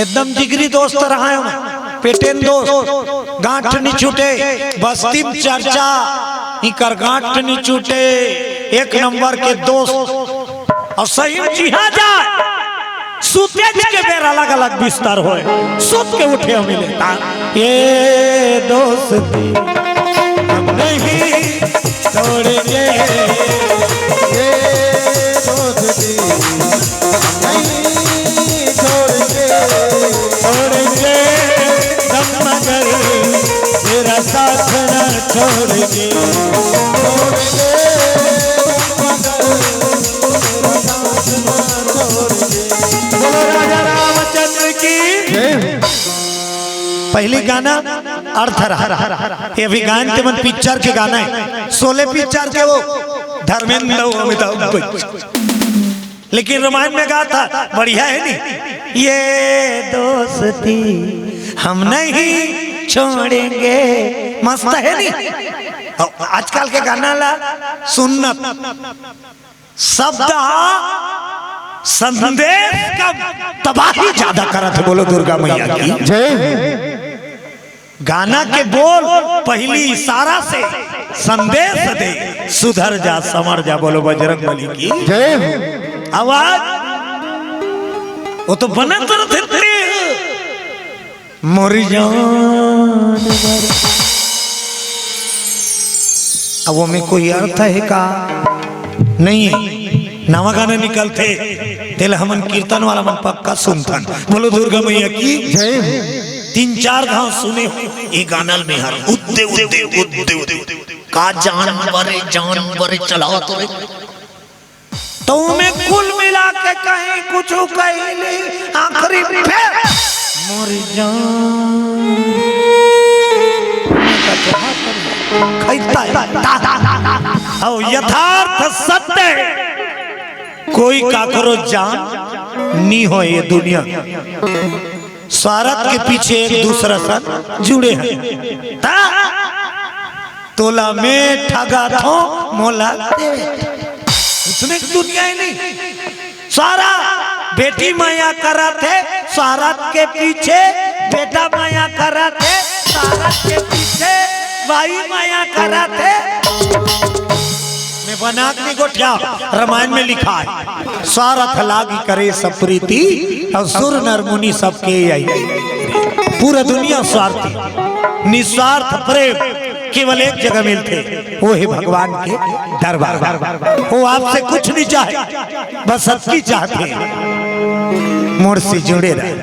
एकदम जिगरी दोस्त रहा है, पेटेन दोस्त, गांठ नी छूटे, बस्ती में चर्चा, इकर गांठ नी छूटे, एक नंबर के दोस्त। अउ सही में जिहां जाए, सुते के बेर अलग-अलग बिस्तर होए, सुत के उठे मिले। ये दोस्ती हम नहीं तोड़ेंगे, ये दोस्ती हम नहीं छोड़ेंगे, छोड़ेंगे हम मगर तेरा साथ ना छोड़ेंगे, छोड़ेंगे हम मगर तेरा साथ ना छोड़ेंगे। बोलो राजा रामचंद्र की। जय हो। पहली गाना अर्थ रहा। ये अभी गायन के मन पिक्चर के गाना है, शोले पिक्चर के वो धर्मेंद्र अउ अमिताभ बच्चन। लेकिन रामायण में गा था, बढ़िया है नी? ये दोस्ती हम नहीं छोड़ेंगे, मस्त है नी? अउ आजकल के गाना ला सुनना, शब्द हा संदेश कम, तबाही ज्यादा करत हे। बोलो दुर्गा मैया की। जय। गाना के बोल पहली इशारा से संदेश दे, सुधर जा, संवर जा। बोलो बजरंग बली की। जय। आवाज वो तो बनत रथे। मोरी जान बर। अब ओमे कोई अर्थ हे का? नहीं हे। नवा गाना निकलथे, तेला हमन कीर्तन वाला मन पक्का सुनथन। बोलो दुर्गा मैया की। जय हो। तीन चार घाव सुने हो, ये गाना में हर उद्दे, उद्दे, उद्दे, उद्दे। का जान बरे, जान बरे चलावत रे। तो ओमे कुल मिला के कहीं कुछ कही नहीं, आखिरी फेर मोर जान। खैता है। अउ यथार्थ सत्य, कोई काकरो जान नी हो ये दुनिया। स्वार्थ के पीछे एक दूसरा सन जुड़े हैं। ता तोला मैं ठगाथों, मोला दे। उसने दुनिया ही नहीं। सारा बेटी माया करत हे, स्वार्थ के पीछे बेटा माया करत हे, स्वार्थ के पीछे बाई माया करत हे। मैं बना के गोठिया, रामायण में लिखा है, "स्वार्थ लागी करे सब प्रीति, अउ सुर नर मुनि सबके आई।" पूरा दुनिया स्वार्थी, निस्वार्थ प्रेम केवल एक जगह मिलथे, वो है भगवान के दरबार। वो आपसे कुछ नहीं चाहे, बस सबकी चाहते हैं मोर से जुड़े रहे।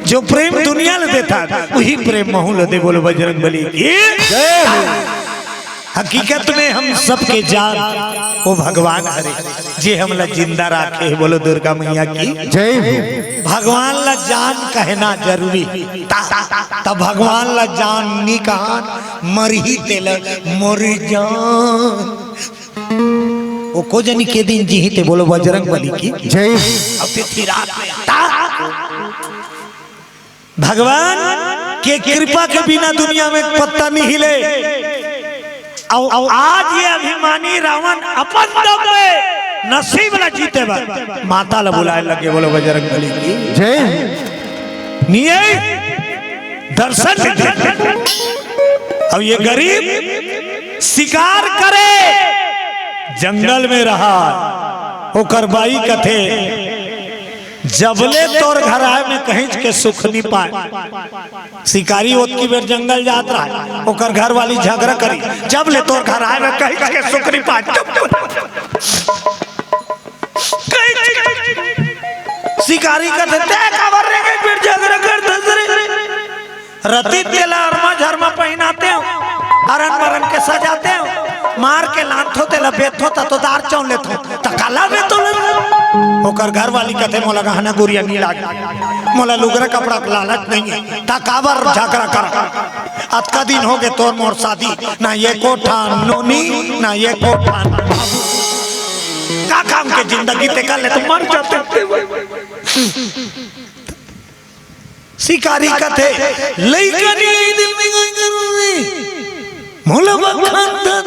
जो प्रेम दुनिया ल देता, वही प्रेम महू ल दे। बोलो बजरंग बली की जय हो। हकीकत में हम सबके जान वो भगवान हरे, जे हमला जिंदा राखे हे। बोलो दुर्गा मैया की जय हो। भगवान ला जान कहना जरूरी। ता, ता भगवान ला जान नी कहान, मरही तेला मोर जान। वो को जनी के दिन जीही ते। बोलो बजरंग बली की जय। अब ते थी रात में ता भगवान के कृपा के बिना दुनिया में पत्ता नहीं हिले। अउ, अउ आज ये अभिमानी रावण अपन दम में नसीब ला जीते बर माता ला बुलाए लगे। बोलो बजरंग बली की जय। निये दर्शन दे। अब ये गरीब शिकार करे, जंगल में रहा, ओकर बाई कथे, "जबले तोर घर आए में कहीं के सुख नहीं पाए।" शिकारी ओतकी बेर जंगल जात रहा, ओकर घर वाली झगड़ा करी, "जबले तोर घर आए में कहीं के सुख नहीं पाए।" चुप, चुप। कहीं शिकारी कथे, "ते काबर रे के बेर झगड़ा करथस रे?" रतित तेला अरमा झरमा पहिनाते हो, अरन मरन के सजाते हो, मार के लानथो तेला बेचथो, त तो दार चौन लेथो, त काला बेचथो ले। ओकर घर वाली कथे, "मोला गहना गुरिया नी लागे, मोला लुगरा कपड़ा के लालच नहीं है, त काबर झगड़ा कर? अतका दिन हो गे तोर मोर शादी, ना ये कोठा नोनी, ना ये कोठा बाबू। का काम के जिंदगी ते कर ले, तो मर जाते।" शिकारी कथे, "लइका नहीं आई दिल में का करूं रे? मोला बखान दन।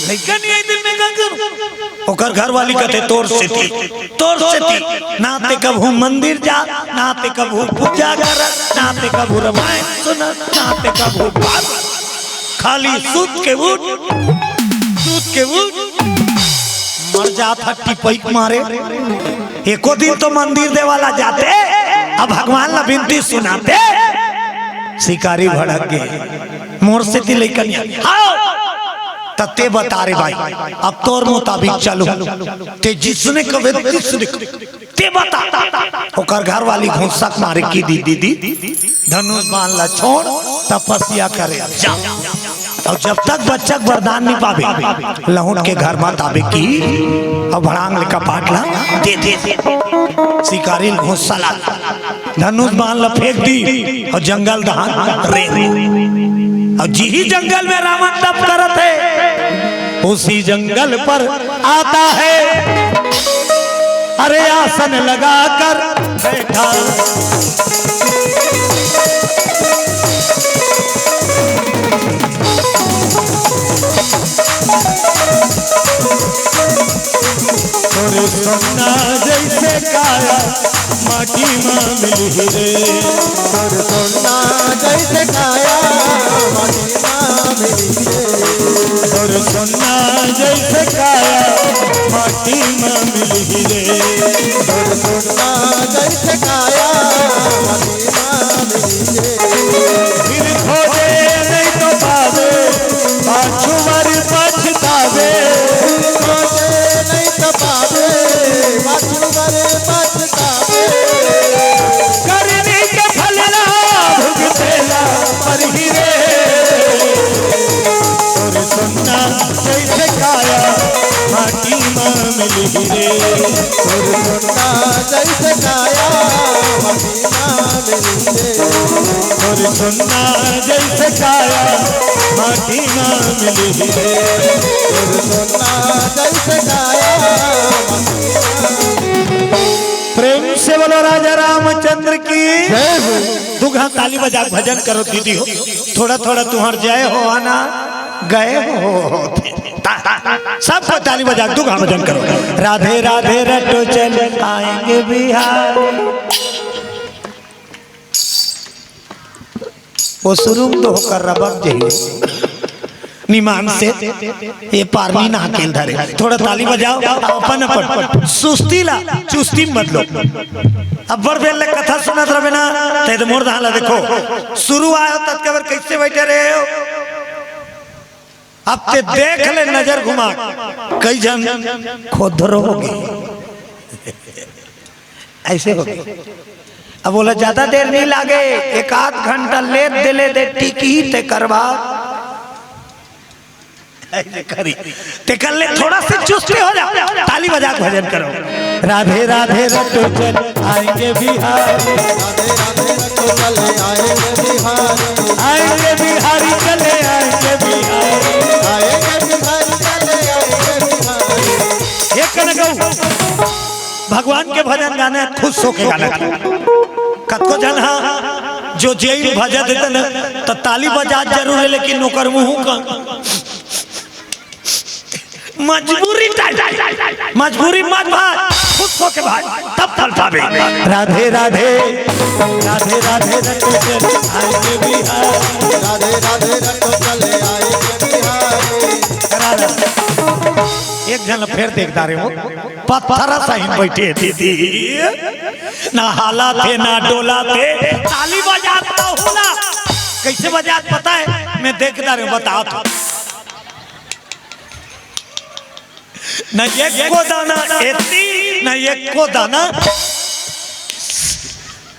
लइका नहीं आई दिल में का करूं?" ओकर घर वाली कथे, "तोर सेती, तोर सेती। ना ते कभू मंदिर जा, ना ते कभू पूजा कर, ना ते कभू रामायण सुन, ना ते कभू बात। खाली सूत के उठ, सूत के उठ।" मर जात हा टिपई के मारे। एको दिन तो मंदिर देवाला जाते, अब भगवान ला बिनती सुनाते। शिकारी भड़क गे, "मोर सेती लइका नहीं।" "हाँ, त ते बता रे बाई, अब तोर मुताबिक चलो, ते जिसने कबे तिसने कबे, ते बता।" ओकर घर वाली घुसक मारे कि, "दीदी, दीदी, धनुष बाण ला छोड़, तपस्या करे जा।" अउ जब तक बच्चा के वरदान नहीं पावे, लहुट के घर मत आवे कि, अउ भड़ांग ले कपाट ला दे दे। शिकारी ल गुस्सा ला, धनुष बाण ला फेंक दी अउ जंगल दहान रे। अउ जिही जंगल में रावण तप करत हे, उसी जंगल पर आता है। अरे आसन लगाकर बैठा। तोरे सोना जैसे काया माटी मा मिलही रे। तोर सोना जैसे काया माटी मा मिलही रे। तोर सोना जैसे काया माटी मा मिलही रे। तोर सोना जैसे काया माटी मा मिलही रे। फिर खोजे नहीं तो पावे, पाछू बर पछतावे। खोजे नहीं तो पावे, पाछू बर पछतावे। करनी के फल ना भुगतेला परही रे। तोर सोना जैसे काया माटी मा मिलही रे। तोर सोना जैसे काया माटी मा मिली रे। तोर सोना जैसे काया माटी मा मिली रे। तोर सोना जैसे काया। प्रेम से बोलो राजा रामचंद्र की। जय हो। दू घात ताली बजा के भजन करो दीदी हो। थोड़ा थोड़ा तुम्हार जय हो आना गए हो होथे। ता, ता, ता, सब कोई ताली बजा के दू घात भजन करो। राधे राधे रटो चल आएंगे बिहार। वो शुरू में तो होकर रबक जही निमान से ये पारनी ना केल धरे। थोड़ा ताली बजाओ, अपन अपन सुस्ती ला चुस्ती में बदलो। अब बड़ बेर ले कथा सुनत रहे ना, ते तो मोर दहा ला देखो, शुरू आयो तब के बर कैसे बैठे रहे हो। अब ते देख ले, नजर घुमा, कई झन खोधरो हो गए, ऐसे हो गए। अब बोला ज्यादा देर नहीं लागे, एक आध घंटा लेट दे ले दे टिकी ते करवा। ऐसे करी। ते कर ले, थोड़ा से चुस्ती हो जाओ, ताली बजा के भजन करो। राधे राधे रटो चल आएंगे बिहार। राधे राधे रटो चल आएंगे बिहार। आएंगे बिहारी चले आएंगे बिहार। आएंगे बिहारी चले आएंगे बिहार। एक कन गऊ। भगवान के भजन गाना खुश होके गाना था। कतको झन हा जो जेई भजत हे न, त ताली बजा जरूर है, लेकिन ओकर मुंह का मजबूरी टाइट, मजबूरी मत भाई, खुश होके भाई, तब फल पावे। राधे राधे, राधे राधे रटो चल आएंगे बिहार। राधे राधे रटो चल आएंगे बिहार। राधे। एक झन फेर देखता रहे हो, पत्थर सही बैठे दीदी, ना हाला थे ना डोला थे, ताली बजाता हूँ ना। कैसे बजात पता है? मैं देखता रहे, बता तो। न एको दाना एती, न एको दाना।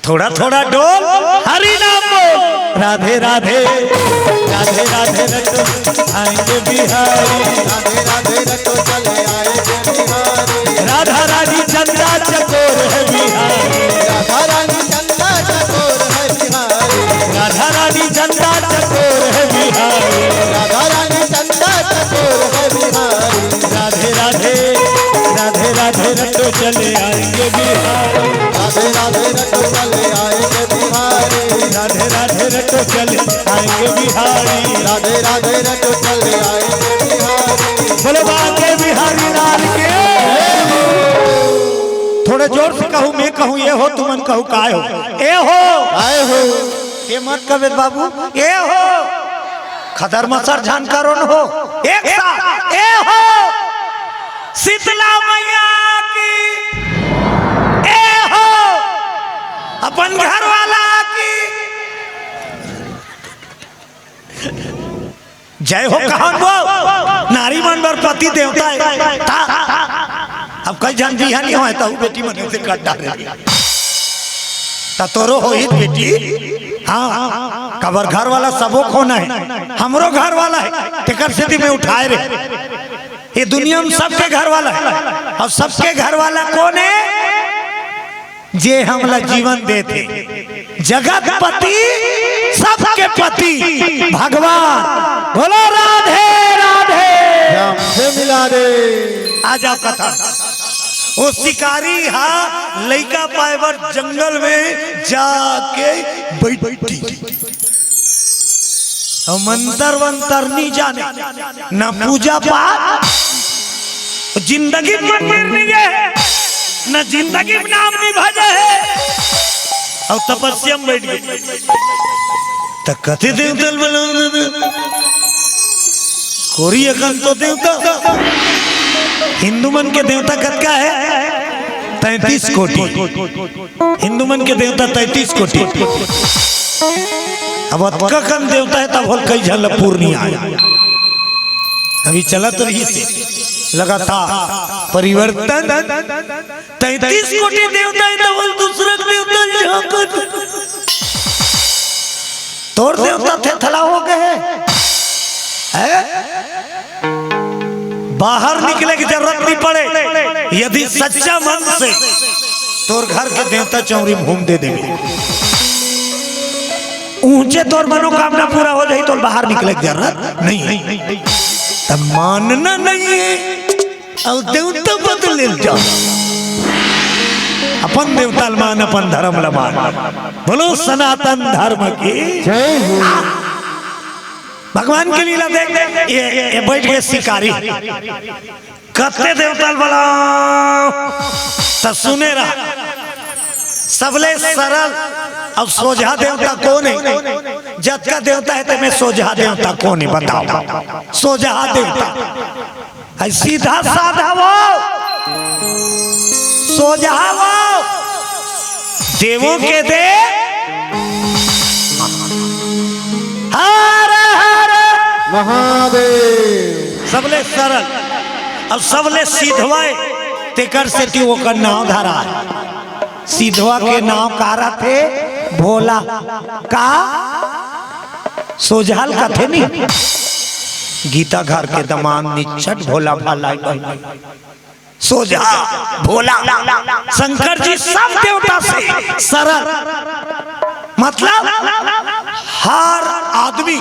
थोड़ा थोड़ा डोल, हरि नाम बोल। राधे राधे, राधे राधे रटो आएंगे बिहारी। राधे राधे रटो चले आएंगे बिहारी। राधा रानी चंदा चकोर है बिहारी। राधा रानी चंदा चकोर है बिहारी। राधा राधे राधे, राधे राधे रटो चले आएंगे बिहारी। राधे राधे रटो चले आएंगे बिहारी। राधे राधे रटो चले आएंगे बिहारी। राधे राधे रटो चले आएंगे बिहारी। बोलो बांके बिहारी लाल के। थोड़े जोर से कहूँ, मैं कहूँ ये हो, तुमन कहूँ काय हो? ए हो। काय हो? ये मत कबे बाबू, ए हो। खदर मसर झन करो न हो। एक साथ, ए हो। शीतला मैया की, ए हो। अपन घर वाला की। जय हो कहन वो, नारी मन बर पति देवता है। ता, अब कई झन बिहा नहीं होय, तहु बेटी मन से कट डारे। ता तोरो होही बेटी, हाँ, काबर घर वाला सबो कोन है, हमरो घर वाला है, तेकर सेती मैं उठाए रहे। ये दुनिया में सबके घर वाला है, अउ सबके घर वाला कोन है? जे हमला जीवन देथे, जगतपति, सबके पति, भगवान। बोलो राधे राधे। राम से मिला दे। आ जाओ कथा। वो शिकारी हा लइका पाए बर जंगल में जाके बैठी। अउ मंतर वंतर नी जाने, न पूजा पाठ, जिंदगी में मंदिर नी गए हे, न जिंदगी में नाम नी भजे हे, अउ तपस्या में बैठ गे। त कथे देवता ल बलाओ दादा, कोरी अकन तो देवता। हिंदू मन के देवता कतका हे? तैंतीस कोटि। हिंदू मन के देवता तैंतीस कोटि। अब अतका कन देवता हे, तब होल कई झन ल पूर नी आय। अभी चलत रहिसे लगातार परिवर्तन। तैंतीस कोटि देवता हे, तब होल दूसरा देवता ल झांकत। तोर देवता थेथला हो गए हे। बाहर निकले की जरूरत नहीं पड़े। यदि सच्चा मन से तोर घर के देवता चौरी में हूम दे देबे, उहचे तोर मनोकामना पूरा हो जाही, तोर बाहर निकले के जरूरत नहीं हे। त मानना नहीं हे, अउ देवता बदले ल जाव। अपन देवता ल मान, अपन धर्म ल मान। बोलो सनातन धर्म की जय हो। भगवान के लीला देख, ये, ये बैठ के शिकारी। कते देवता ल बलाव, त सुने रहा। सबले सरल अउ सोझा देवता कोन हे? जतका देवता हे, तेमे सोझा देवता कोन हे, बताव। सोझा देवता। हे सीधा साधा वो, सोझा वो, देवों के देव। हर हर महादेव। सबले सरल अउ सबले सिधवा हे, तेकर सेती ओकर नाव धरा हे। सिधवा के नाव का रथे? भोला। का? सोझा ल कथे नी। गीता घर के दमांद निच्चट भोला भाला हे। सोझा, भोला। शंकर जी सब देवता से सरल, मतलब हर आदमी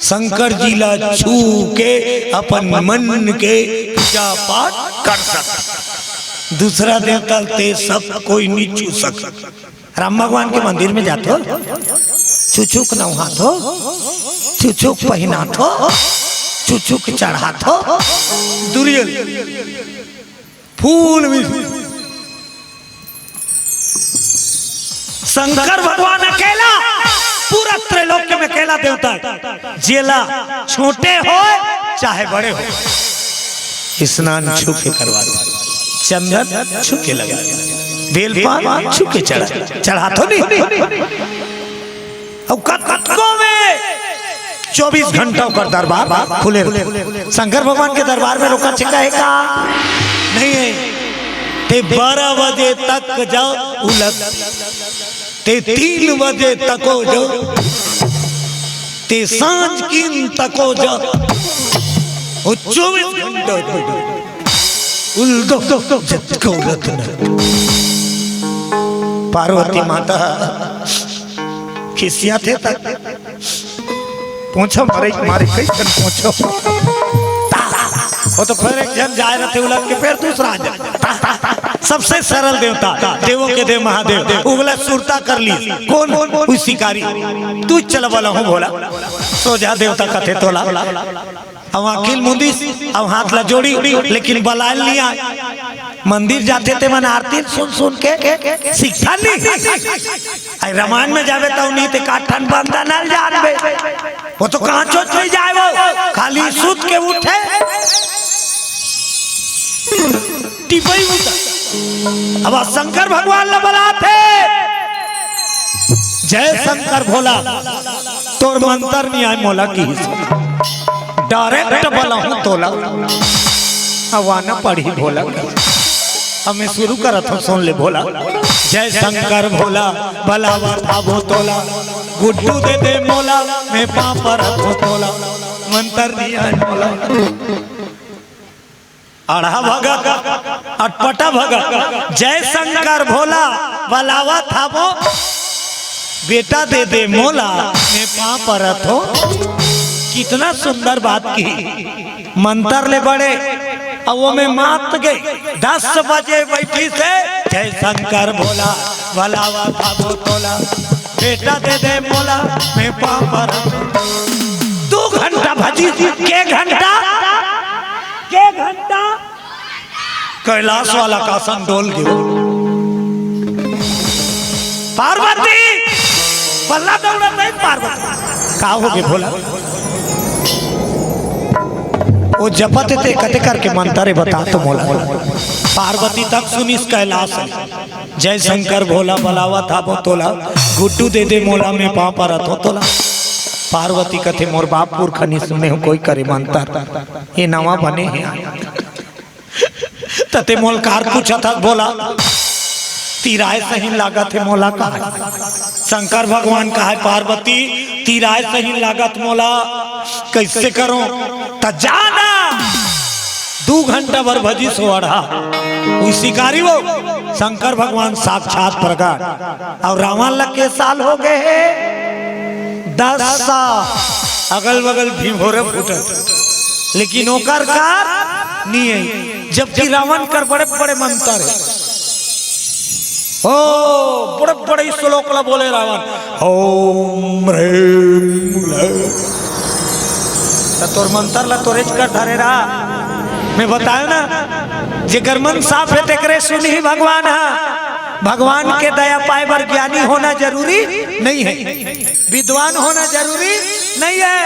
शंकर जी ला छू के अपन मन के पूजा पाठ कर सकत। दूसरा देवता ते सब कोई नहीं छू सकत। राम भगवान के मंदिर में जाथो, छुछुक नहाथो, छुछुक पहिनाथो, छुछुक चढ़ाथो, दुरियल फूल भी। शंकर भगवान अकेला, पूरा त्रैलोक्य में अकेला देवता हे, जेला छोटे हो चाहे बड़े हो, स्नान छू के करवा दे, चंदन छू के लगा दे, बेलपान छू के चढ़ा, चढ़ाथो नहीं। अउ कतको में चौबीस घंटा ओकर दरबार खुले रहिथे। शंकर भगवान के दरबार में रोका छेका हे का? नहीं हे। ते बारह बजे तक जा उलग, ते तीन बजे तको जा, ते सांझ किन तको जा, ओ चौबीस घंटा उलग जतको रत्न। पार्वती माता खिसियाथे त पोंछा मारे, मारे कई ठन पोंछा। वो तो फेर एक झन जाय रहिथे उलग के, फेर दूसरा आ जाय। सबसे सरल देवता, देवों के देव महादेव, उगला सुरता कर ली। कोन? उ शिकारी। तू चल बलाहूं भोला। सोझा देवता कथे तोला। अउ आंखी ल मुंदिस, अउ हाथ ला जोड़ी, लेकिन बलाय ल नइ आय। मंदिर जाथे ते मन आरती सुन सुन के सीखथन नहीं। अरे रामायण में जाबे त नहीं ते का ठन बंदन ल जानबे। वो तो कहां चोच नहीं जाय, वो खाली सुत के उठे, टिपई उठे। अब शंकर भगवान ला बलाथे, जय शंकर भोला, तोर मंतर नइ आय मोला किहिस। डायरेक्ट बलाहूं तोला, अउ आना पड़ही भोला। अब मैं शुरू करत हंव, सुन ले भोला। जय शंकर भोला, बलावत हावों तोला, गुड्डू दे दे मोला, मैं पांव परत हंव तोला, मंतर नइ आय मोला। आढ़ा भगत, अटपटा भगत, जय शंकर भोला, बलावत हावों, बेटा दे दे मोला, मैं पांव परत हंव। कितना सुंदर बात किही। मंतर ले बड़े, अउ वो में मात गे, दस बजे बइठिस हे, जय शंकर भोला, बलावत हावों तोला, बेटा दे दे मोला, मैं पांव परत हंव। दू घंटा भजी, के घंटा? के घंटा? कैलाश वाला कासन डोल गे। पार्वती! पल्ला दौड़त नहीं पार्वती। का होगे भोला? वो जपत हे ते कते करके मंतर हे बता तो मोला। पार्वती तक सुनिस कैलाश हे। जय शंकर भोला बलावत हावों तोला, गुड्डू दे दे मोला मैं पांव परत हंव तोला। पार्वती कथे मोर बाप पुरखा नइ सुने हों कोई करे मंतर, ये नवा बने हे। त ते मोला काबर पूछत हस भोला? तिराय सही लागत हे मोला कहाय। शंकर भगवान कहाय पार्वती, तिराय सही लागत मोला, कइसे करंव? त जा ना, दू घंटा बर भजिस ओ अड़हा। उ शिकारी वो शंकर भगवान साक्षात प्रकट। अउ रावण ला के साल हो गए हे? दस साल। अगल बगल भीम हो रे फूटत, लेकिन ओकर कार नहीं है, जबकि रावण कर बड़े बड़े मंत्र है। ओ, बड़े बड़े श्लोक ला बोले रावण, ओम ह्रीं ह्रीं। त तोर मंत्र ला तोरेच कर धरे रहा। मैं बतायो ना, जेकर मन साफ है तेकरे सुनही भगवान हा। भगवान के दया पाए बर ज्ञानी होना जरूरी नहीं है, विद्वान होना जरूरी नहीं है,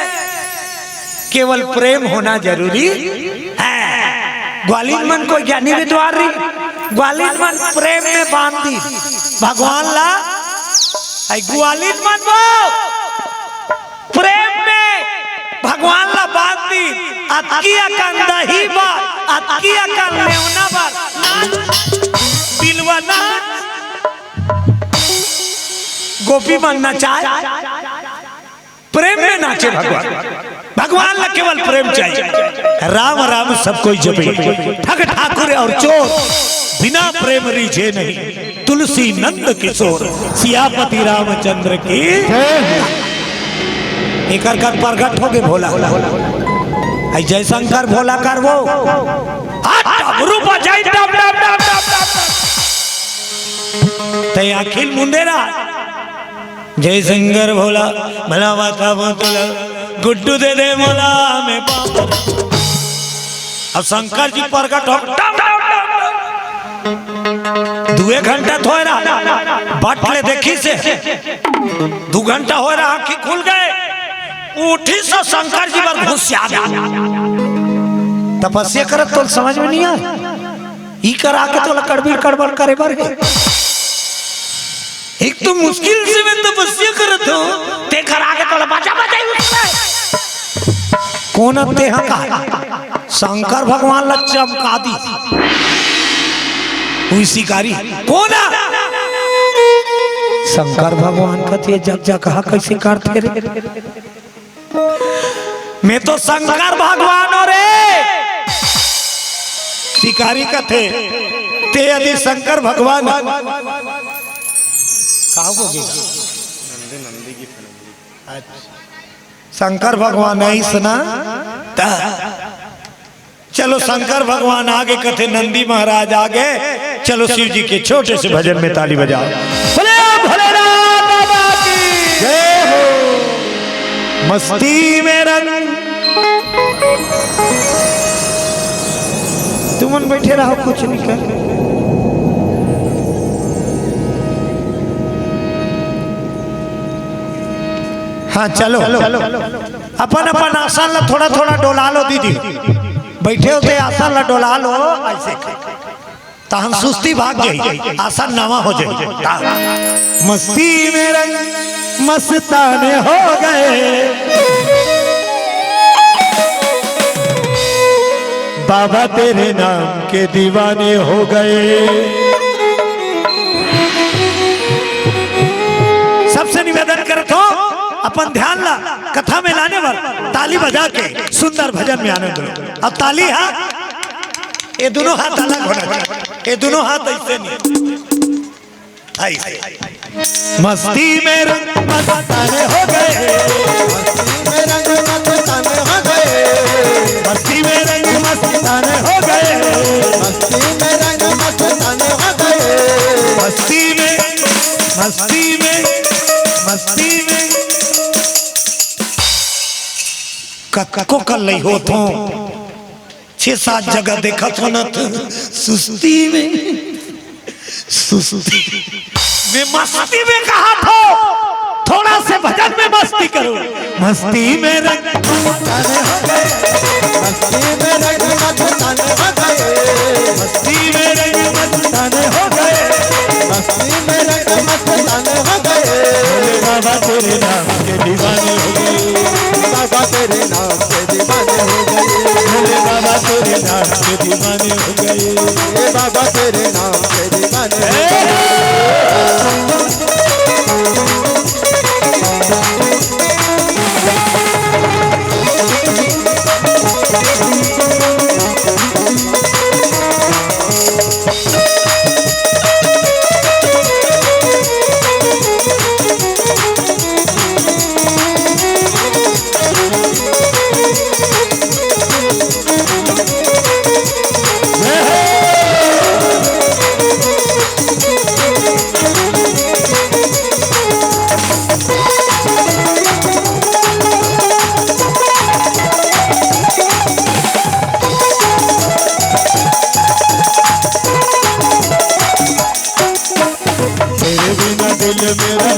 केवल प्रेम होना जरूरी है। ग्वालिन मन कोई ज्ञानी विद्वान रही, ग्वालिन मन प्रेम में बांध दी भगवान ला। आई ग्वालिन मन वो प्रेम में भगवान ला बांध दी। अतकी अकन दही बर, अतकी अकन लेवना बर, नाच बिलवा नाच। गोपी मन नचाए, प्रेम में नाचे भगवान। भगवान ला केवल प्रेम चाहिए। राम राम सब कोई जपे, ठग ठाकुर और चोर, बिना प्रेम रीझे नहीं, तुलसी नंद किशोर। सियापति रामचंद्र की। एकर कर प्रगट हो गए भोला। आई जयशंकर भोला कर वो। आ डमरू बजाई डम डम डम डम डम। तै अखिल मुंडेरा। जय शंकर भोला, भला माता बोतल, गुड्डू दे दे मोला, मैं पाप। अब शंकर जी प्रकट हो, डम, डम, डम, डम। दुए घंटा थोए रहा, बट ले देखी से, दू घंटा हो रहा, आँखी खुल गए, उठी सो शंकर जी बर घुसिया गया। तपस्या करत तो समझ में नहीं आए। ई करा के तोला कड़बीड़ कड़बड़ करे बर हे। एक तो मुश्किल से मैं तपस्या करत हूँ, ते करा के तोला बजा बजा ही उठता है। कौन अब तेहा का? शंकर भगवान ला चमका दी। हुई शिकारी। कौन आ? शंकर भगवान का ते जग जगह कैसे करते रे? मैं तो शंकर भगवान हो रे। शिकारी कथे, ते यदि शंकर भगवान का हो गया? अच्छा। शंकर भगवान ऐसा ना ता। चलो शंकर भगवान आगे कथे, नंदी महाराज आगे। चलो शिव जी के छोटे से भजन में ताली बजाओ। बोले भोलेनाथ बाबा की जय हो। मस्ती में रंग। तुमन बैठे रहो, कुछ नहीं कर। हाँ, चलो। अपन अपन आसन ला थोड़ा थोड़ा डोला लो दीदी। बैठे होते आसन ला डोला लो ऐसे। तहन सुस्ती भाग जाई, आसन नवा हो जाई। ता-, मस्ती में रंग मस्ताने हो गए, बाबा तेरे नाम के दीवाने हो गए। सबसे निवेदन करत हो, अपन ध्यान ला कथा में लाने बर ताली बजा के सुंदर भजन में आनंद लो। अब ताली हा, ये दोनों हाथ अलग होना चाहिए। ये दोनों हाथ ऐसे नहीं। ऐसे। मस्ती में रंग मस्ताने हो गए। मस्ती में रंग मस्ताने हो गए। मस्ती में रंग मस्ताने हो गए। मस्ती में रंग मस्ताने हो गए। मस्ती में, मस्ती में, मस्ती में। कतको कर लई होत हो। छह सात जगह देखत हो ना तो सुस्ती में, सुस्ती में, मस्ती में कहा था, थोड़ा से भजन में मस्ती करो। मस्ती में रंग मस्ताने हो गए, मस्ती में रंग मस्ताने हो गए, मस्ती में रंग मस्ताने हो गए, मस्ती में रंग मस्ताने हो गए। भोले बाबा तेरे नाम के दीवाने हो गए, बाबा तेरे नाम के दीवाने हो गए। भोले बाबा तेरे नाम के दीवाने हो गए। ए बाबा तेरे नाम के दीवाने हो गए।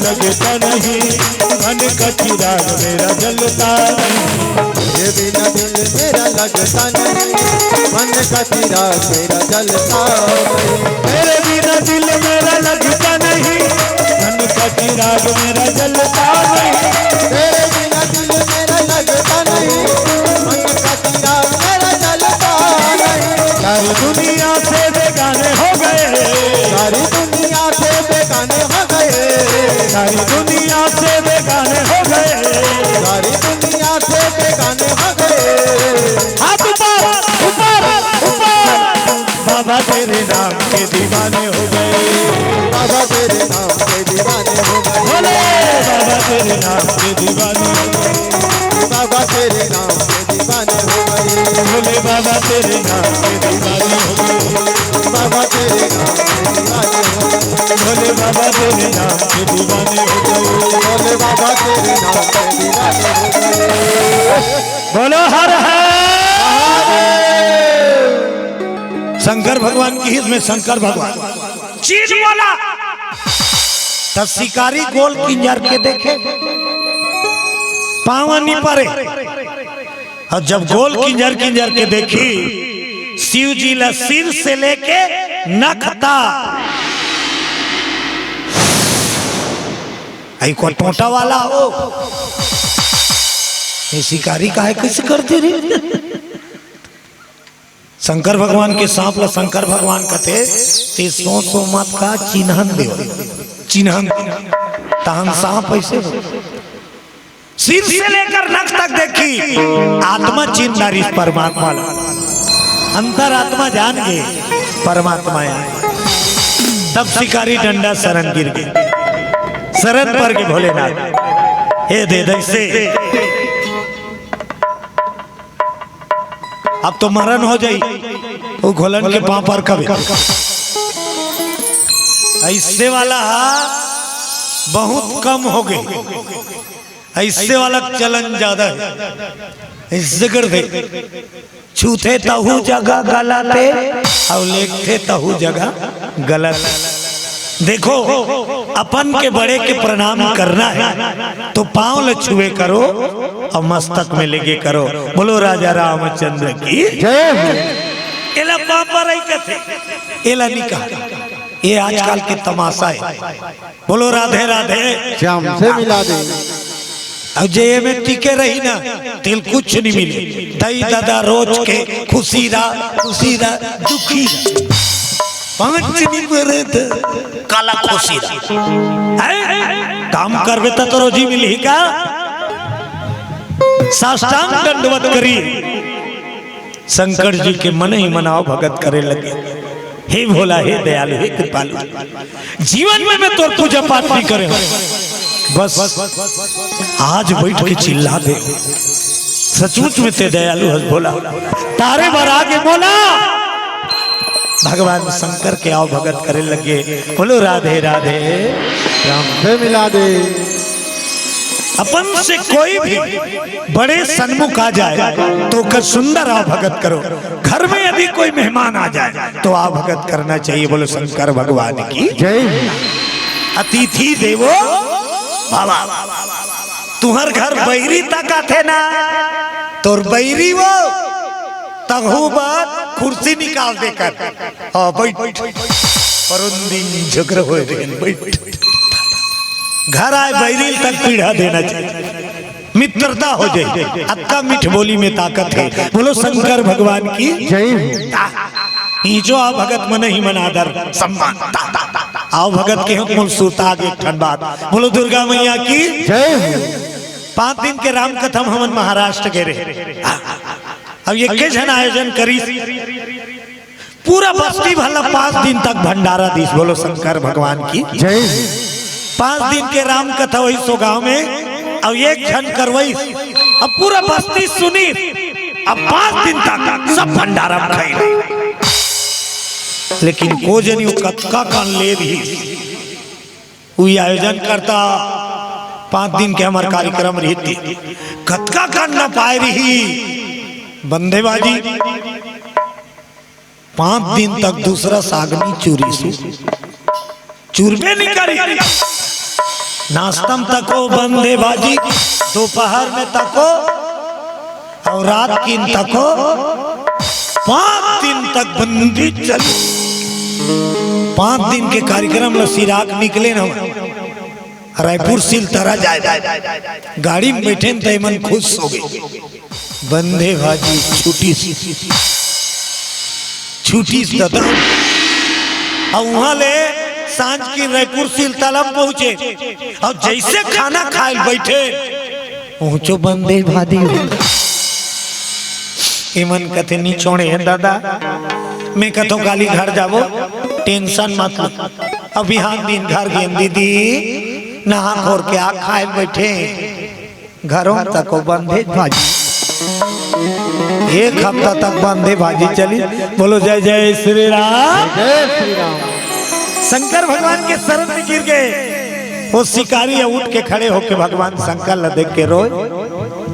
लगता नहीं, मन का चिराग मेरा जलता नहीं। तेरे बिना दिल मेरा लगता नहीं, मन का चिराग मेरा जलता नहीं। तेरे बिना दिल मेरा लगता नहीं, मन का चिराग मेरा जलता नहीं। तेरे बिना दिल मेरा लगता नहीं, मन का चिराग मेरा जलता नहीं। सारी दुनिया से बेगाने हो गए, सारी दुनिया से बेगाने हो गए, सारी दुनिया से बेगाने हो गए, सारी दुनिया से बेगाने हो गए। हाथ ऊपर, ऊपर, ऊपर। बाबा तेरे नाम के दीवाने हो गए, बाबा तेरे नाम के दीवाने हो गए। भोले बाबा तेरे नाम के दीवाने हो गए, बाबा तेरे नाम के दीवाने हो गए। भोले बाबा तेरे नाम के दीवाने हो गए, बाबा तेरे नाम के दीवाने हो गए। भोले बाबा तेरे नाम के दीवाने हो गए, भोले बाबा तेरे नाम के दीवाने हो गए। बोलो हर हर। शंकर भगवान की, इसमें शंकर भगवान चीज बोला। तब शिकारी गोल किंजर के देखे, पाँव नहीं परे। और जब गोल किंजर किंजर के देखी, शिव जी ला सिर से लेके नख तक। आई को टोटा वाला हो, ये शिकारी काहे कैसे करते रे? शंकर भगवान के सांप ला शंकर भगवान कथे, ते सो सो मत का, चिन्हन दे, चिन्हन। तहन सांप ऐसे हो। सिर से लेकर नख तक देखी, आत्मा चिन्ह डारिस परमात्मा ला। अंतरात्मा जान गए परमात्मा आय। तब शिकारी डंडा शरण गिर गए, शरण पर के भोलेनाथ, हे दे दैसे। अब तो मरण हो जाई, वो घोलन के पाँव पर कबे। ऐसे वाला हा बहुत कम हो गए, ऐसे वाला चलन ज्यादा है। ऐसे कर दे, छूथे तहू जगह गलत है और लेखथे तहू जगह गलत। देखो, अपन के बड़े के प्रणाम करना है तो पाँव ल छुए करो और मस्तक में लेके करो। बोलो राजा रामचंद्र की जय हो। एला पापा रही कथे, एला नहीं कहा। ये आजकल के तमाशा है। बोलो राधे राधे। श्याम से मिला दे। अब जे एमे टिके रही ना, तेल कुछ नहीं मिले। दाई दादा रोज के खुशी रहा, खुशी रहा, दुखी रहा। पाँच नहीं मरे थे, काला खुशी रहा। हैं? काम करबे त तो रोजी मिलही का? साष्टांग दंडवत करी। शंकर जी के मन ही मनाव भगत करे लगे, हे भोला, हे दयालु, हे कृपालु, जीवन में मैं तोर पूजा पाठ नहीं करे हूँ, बस आज बैठ के चिल्ला दे, सचमुच में ते दयालु हस भोला, तारे बर आगे मोला। भगवान शंकर के आव भगत करे लगे, बोलो राधे राधे। राम से मिला दे। अपन से कोई भी बड़े सन्मुख आ जाए तो ओकर सुंदर आव भगत करो। घर में यदि कोई मेहमान आ जाए तो आव भगत करना चाहिए। बोलो शंकर भगवान की जय। अतिथि देवो भवा। तुहर घर बैरी तक आथे ना, तोर बैरी वो तहू बात कुर्सी निकाल देकर, हाँ, बैठ। परुन दिन झगड़ा होए रहिन, बैठ। घर आए बैरी तक पीढ़ा देना चाहिए, मित्रता हो जाए। अतका मीठ बोली में ताकत है। बोलो शंकर भगवान की जय हो। ईचो आ भगत मन ही मन आदर सम्मान। आओ भगत के हम कुल सुरता आगे एक ठन बात। बोलो दुर्गा मैया की जय हो। पाँच दिन के राम कथा में हमन महाराष्ट्र गे रहे। अब एक झन आयोजन करिस, पूरा बस्ती भर ला पाँच दिन तक भंडारा दिस। बोलो शंकर भगवान की जय। पाँच दिन के राम कथा होइस ओ गांव में, अब एक झन करवइस, अब पूरा बस्ती सुनिस, अब पाँच दिन तक सब भंडारा में खाई रही। लेकिन को जनी वो कतका कन ले रही, वो आयोजन करता, पाँच दिन के हमार कार्यक्रम रही, कतका कन न पाए रही बंदेबाजी। पाँच दिन तक दूसरा साग नहीं चूरी से, चूरबे नहीं करी। नाश्ता म तको बंद हे भाजी, दोपहर में तको अउ रात किन तको, पांच दिन तक बंदी चली। पांच दिन के कार्यक्रम ल सिराक निकले न, रायपुर सिलतरा जाए, गाड़ी में बैठे न त एमन खुश हो गए। बंद हे भाजी, छुट्टी, छुट्टी दादा। अउ उहां ले सांझ के रायपुर सिलतरा पहुंचे, अउ जइसे खाना खाए ल बैठे, पहुंचो बंद हे भाजी। एमन कथे, "नी छोड़े हे दादा।" मैं कथों, "काली घर जाबो, tension मत लो।" अउ बिहान दिन घर गेन दीदी, नहा खोर के आ खाए ल बैठे। घरों तको बंद हे भाजी, एक हफ्ता तक बंद हे भाजी। चली, बोलो जय जय श्री राम। जय श्री राम। शंकर भगवान के शरण में गिर गए। वो शिकारी ह उठ के खड़े होके भगवान शंकर ला देख के रोए।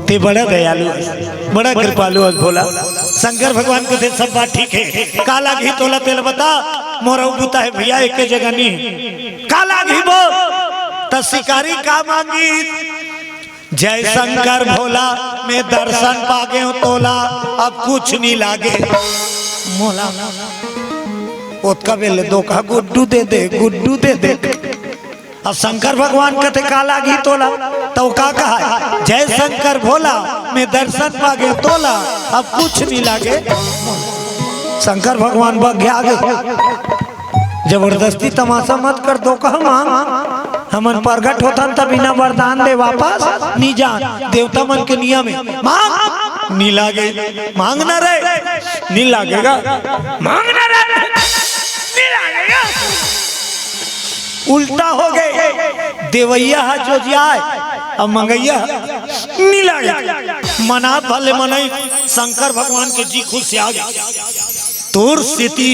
"ते बड़ा दयालु हस, बड़ा कृपालु हस भोला।" शंकर भगवान कथे, "सब बात ठीक हे, का लागही तोला, तेला बता, मोर अउ बुता हे भइया, एके जगह नी, का लागही बोल?" त शिकारी का मांगी, "जय शंकर भोला, मैं दर्शन पागेंव तोला, अब कुछ नी लागे मोला।" ओतका बेर ले धोखा, "गुड्डू दे दे, गुड्डू दे दे।" अब शंकर भगवान कथे, "का लागही तोला?" त ओ का कहा, "जय शंकर भोला, मैं दर्शन पागेंव तोला, अब कुछ नी लागे।" शंकर भगवान बग्या गे। जबरदस्ती तमाशा मत कर, धोखा मांग। हमन प्रगट होथन त बिना वरदान दे वापस नी जान। देवता मन के नियम हे, मांग, नी लागे, मांग ना रे, नी लागेगा, मांग ना रे, नी लागेगा। उल्टा हो गे, देवइया ह जोजियाय, अउ मंगइया ह नी लागे। मनात भले मनई, शंकर भगवान के जी खुसिया गे। तोर सेती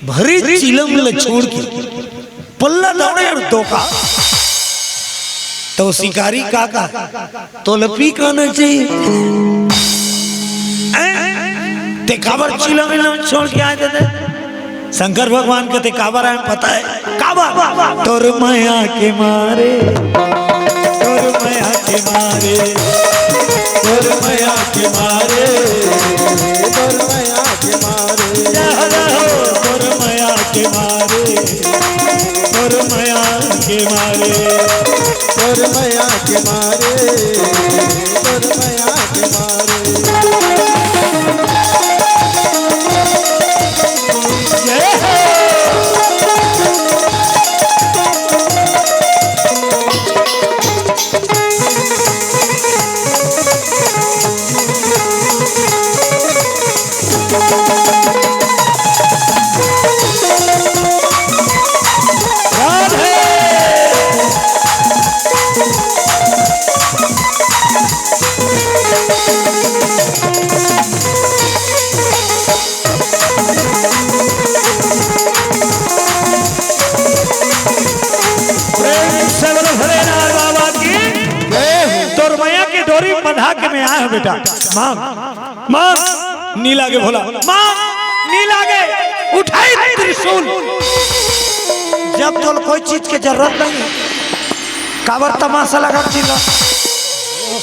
भरे चिलम ल छोड़ के पल्ला दौड़े अउ धोखा। त शिकारी का कहा, "तोला पी कहना चाहिए। हैं? ते काबर चिलम ल छोड़ के आए दे?" शंकर भगवान कथे, "काबर आए पता हे?" "काबर?" "तोर मया के मारे, तोर मया के मारे, तोर मया के मारे, तोर मया के मारे, तोर मया के मारे, तोर मया के मारे, तोर मया के मारे, तोर मया के मारे।" जय हो। प्रेम से बोलो भोलेनाथ बाबा की। जय हो। तोर मया के डोरी बंधा के मैं आए हंव बेटा। मांग, मांग, नी लागे भोला, मांग, नी लागे। उठाई त्रिशूल। जब तोला कोई चीज के जरूरत नहीं हे, काबर तमाशा लगा चिल्ला?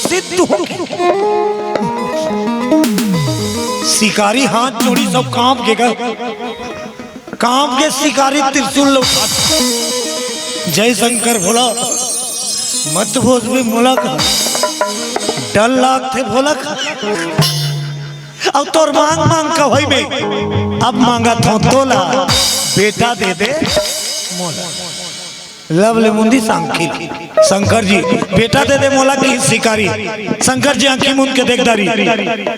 सिद्ध हो। शिकारी हाथ जोड़ी, सब कांप गे गा। कांप गे शिकारी त्रिशूल ल उठा। जय शंकर भोला। मत भोज बे मोला का। डर लागथे भोला का। अब तोर मांग मांग का होई बे। अब मांगत हों तोला। बेटा दे दे मोला। लब ले मुंदी सांखी। शंकर जी, बेटा दे दे मोला की शिकारी। शंकर जी आंखी मुंद के देख दारी।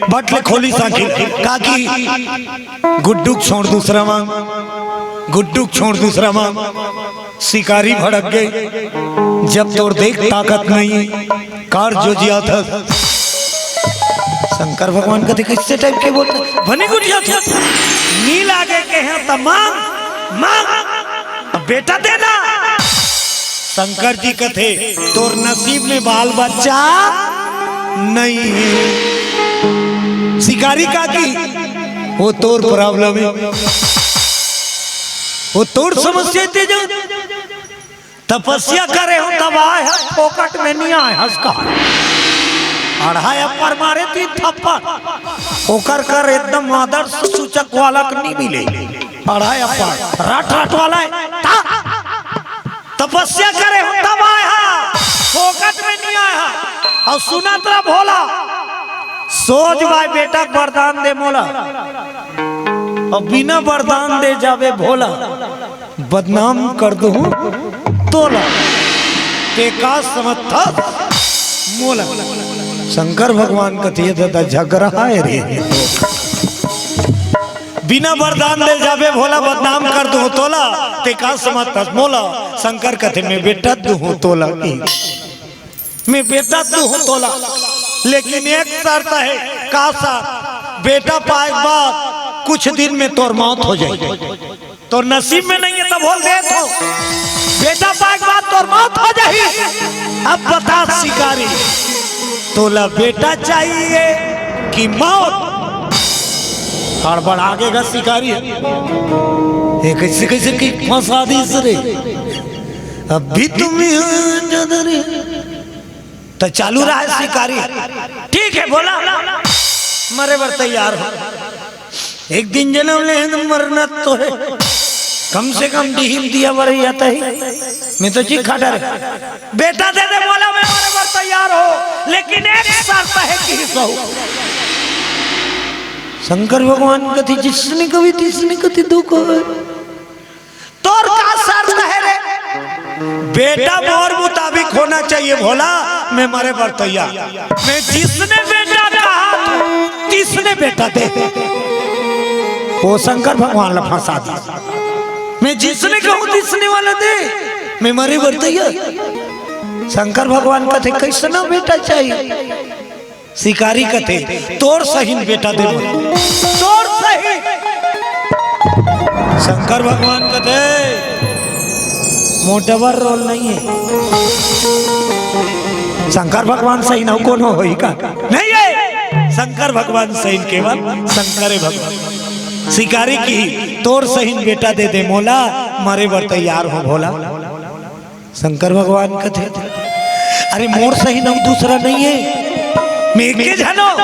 बट ले खोली सांखी। काकी, गुड्डू छोड़ दूसरा मांग, गुड्डू छोड़ दूसरा मांग। शिकारी भड़क गे, जब तोर देख ताकत नहीं, कार जो जिया था। शंकर भगवान कथे, "किससे टाइप के बोलता?" "बने गुड़िया था, नी लागे के हैं त मांग, मांग, अब बेटा देना।" शंकर जी कथे, "तोर नसीब में बाल बच्चा नहीं है।" शिकारी काकी, वो तोर problem है, वो तोर समस्या है तेजा। तपस्या करे हंव तब आय हस, फोकट में नइ आय हस का। अढ़ाई अप्पर मारे तीन थप्पड़। ओकर कर एकदम आदर्श सूचक वाला के नइ मिले। अढ़ाई अप्पर रट रट वाला हे। ता तपस्या करे हंव तब आय हस, फोकट में नइ आय हस। अउ सुनत रह भोला, सोझ बाय बेटा के वरदान दे मोला, अउ बिना वरदान दे जाबे भोला, बदनाम कर दूं तोला, ते का समझथस मोला। शंकर भगवान कथे, "ए ददा, झगरा हे रे, बिना वरदान दे जाबे भोला, बदनाम कर दूं तोला, ते का समझथस मोला।" शंकर कथे, "मैं बेटा दूं तोला की, मैं बेटा दूं तोला, लेकिन एक शर्त हे।" "का शर्त?" "बेटा पाए के बाद कुछ दिन में तोर मौत हो जाही।" तोर नसीब में नइ हे त बोल देथंव, बेटा पाए के बाद तोर मौत हो जाही। अब बता शिकारी, तोला बेटा चाहिए कि मौत? हड़बड़ा गे गा शिकारी, "ए कइसे, कइसे कि फंसा दिस रे, अभी तुम यहाँ ज्यादा रे।" त चालू रहा हे शिकारी, "ठीक हे भोला, मरे बर तैयार हंव, एक दिन जनम ले हंव त मरना तो हे, कम से कम डीह म दिया बरई आता ही, मैं तो जी खा डरे, बेटा दे दे मोला, मैं मरे बर तैयार हंव, लेकिन एक शर्त हे कि कहूं।" शंकर भगवान कथे, "जिसने कभी तीसने कथे दो कहे।" "तोर का शर्त हे रे?" "बेटा मोर मुताबिक होना चाहिए भोला, मैं मरे बर तैयार। मैं जिसने बेटा कहा, तिसने बेटा दे।" ओ शंकर भगवान ला फंसा दिस। "मैं जिसने कहूं तिसने वाला दे, मैं मरे बर तैयार।" शंकर भगवान कथे, "कइसना बेटा चाहिए?" शिकारी कथे, "तोर सहीन बेटा दे मोला।" तोर सहीन। शंकर भगवान कथे, "मोर डबल रोल नइ हे।" शंकर भगवान सहीन अउ कोनो होही का? नइ हे। शंकर भगवान सहीन, केवल शंकरे भगवान। शिकारी कथे, "तोर सहीन बेटा दे दे मोला, मरे बर तैयार हंव भोला।" शंकर भगवान कथे, "अरे मोर सहीन अउ दूसरा नइ हे, मैं एके झन हंव।"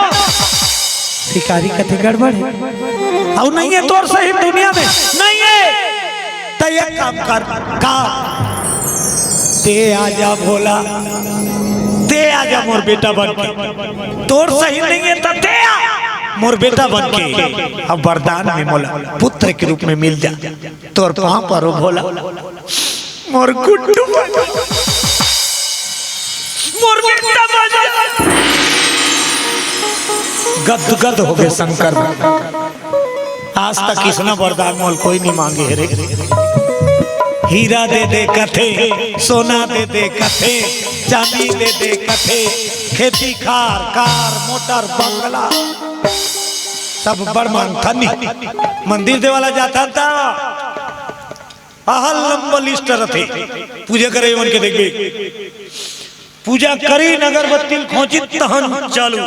शिकारी कथे, "गड़बड़ हे, अउ नइ हे तोर सहीन दुनिया में, नइ हे। त एक काम कर, का ते आजा भोला, ते आजा मोर बेटा बन के, तोर सहीन नइ हे त ते आ मोर बेटा बन के, अब वरदान में मोला पुत्र के रूप में मिल जा, तोर पांव परों भोला।" मोर गुड्डू बन, मोर बेटा बन। गदगद हो गे शंकर। आज तक अइसना वरदान मोला कोई नइ मांगे हे रे। हीरा दे दे कथे, सोना दे दे कथे, चांदी दे दे कथे, खेती खार, कार, मोटर, बंगला, सब बड़ मांगथन। मंदिर देवाला जाथन त अहल लंबा लिस्ट रथे। पूजा करे मन के देखबे, पूजा करिन, अगरबत्ती ल खोंचिन, तहन चालू।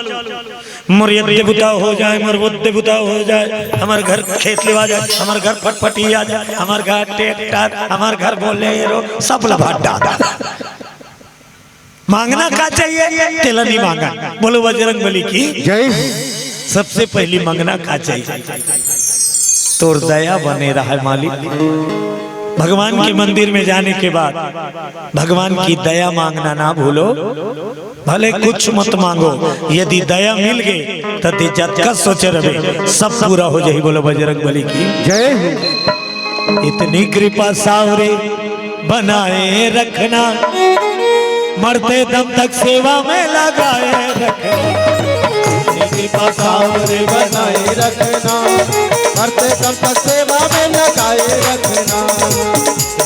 मोर ये देवता हो जाए, मोर वो देवता हो जाए, हमर घर खेत लेवा जाए, हमर घर फटफटी आ जाए, हमर घर ट्रैक्टर, हमर घर बोलेरो, सब लभाटा। मांगना का चाहिए, तेला नइ मांगन। बोलो बजरंग बली की जय। सबसे पहली मांगना का चाहिए? तोर दया बने रहे मालिक। भगवान के मंदिर में जाने के बाद भगवान की दया मांगना ना भूलो, भले कुछ मत मांगो, यदि दया मिल गे त ते जतका सोचे रहे सब पूरा हो जाही। बोलो बजरंग बली की जय। इतनी कृपा सावरे बनाए रखना, मरते दम तक सेवा में लगाए रखना। इतनी कृपा सावरे बनाए रखना, मरते दम तक सेवा में लगाए रखना।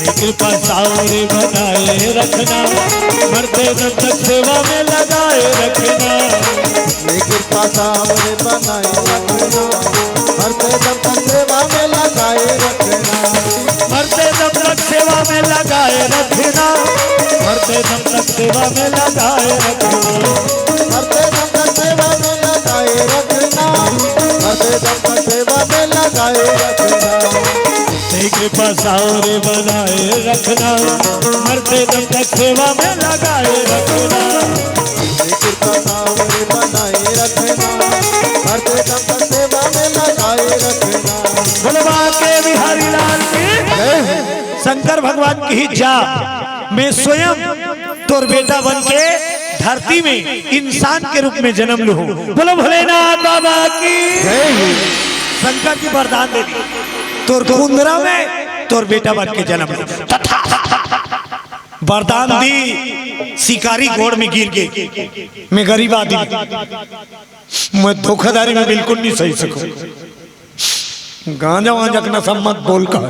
इतनी कृपा सावरे बनाए रखना, मरते दम तक सेवा में लगाए रखना। इतनी कृपा सावरे बनाए रखना, मरते दम तक सेवा में लगाए रखना। मरते दम तक सेवा में लगाए रखना। मरते दम तक सेवा में लगाए रखना। मरते दम तक सेवा में लगाए रखना। मरते दम तक सेवा में लगाए रखना। इतनी कृपा सावरे बनाए रखना, मरते दम तक सेवा में लगाए रखना। कृपा सावरे बनाए रखना, मरते दम तक सेवा में लगाए रखना। बोलो बांके बिहारी लाल की। जय हो। शंकर भगवान की जा, मैं स्वयं तोर बेटा बन के धरती में इंसान के रूप में जन्म लूं। बोलो भोलेनाथ बाबा की। जय हो। शंकर जी वरदान दे दी, तोर कुंदरा में तोर बेटा बन के जन्म लूं। तथा वरदान दी, शिकारी गोड़ में गिर गए। मैं गरीब आदमी, मैं धोखाधड़ी में बिल्कुल नहीं सही सकूं। गांजा वांजा के नशा मत बोल कहा।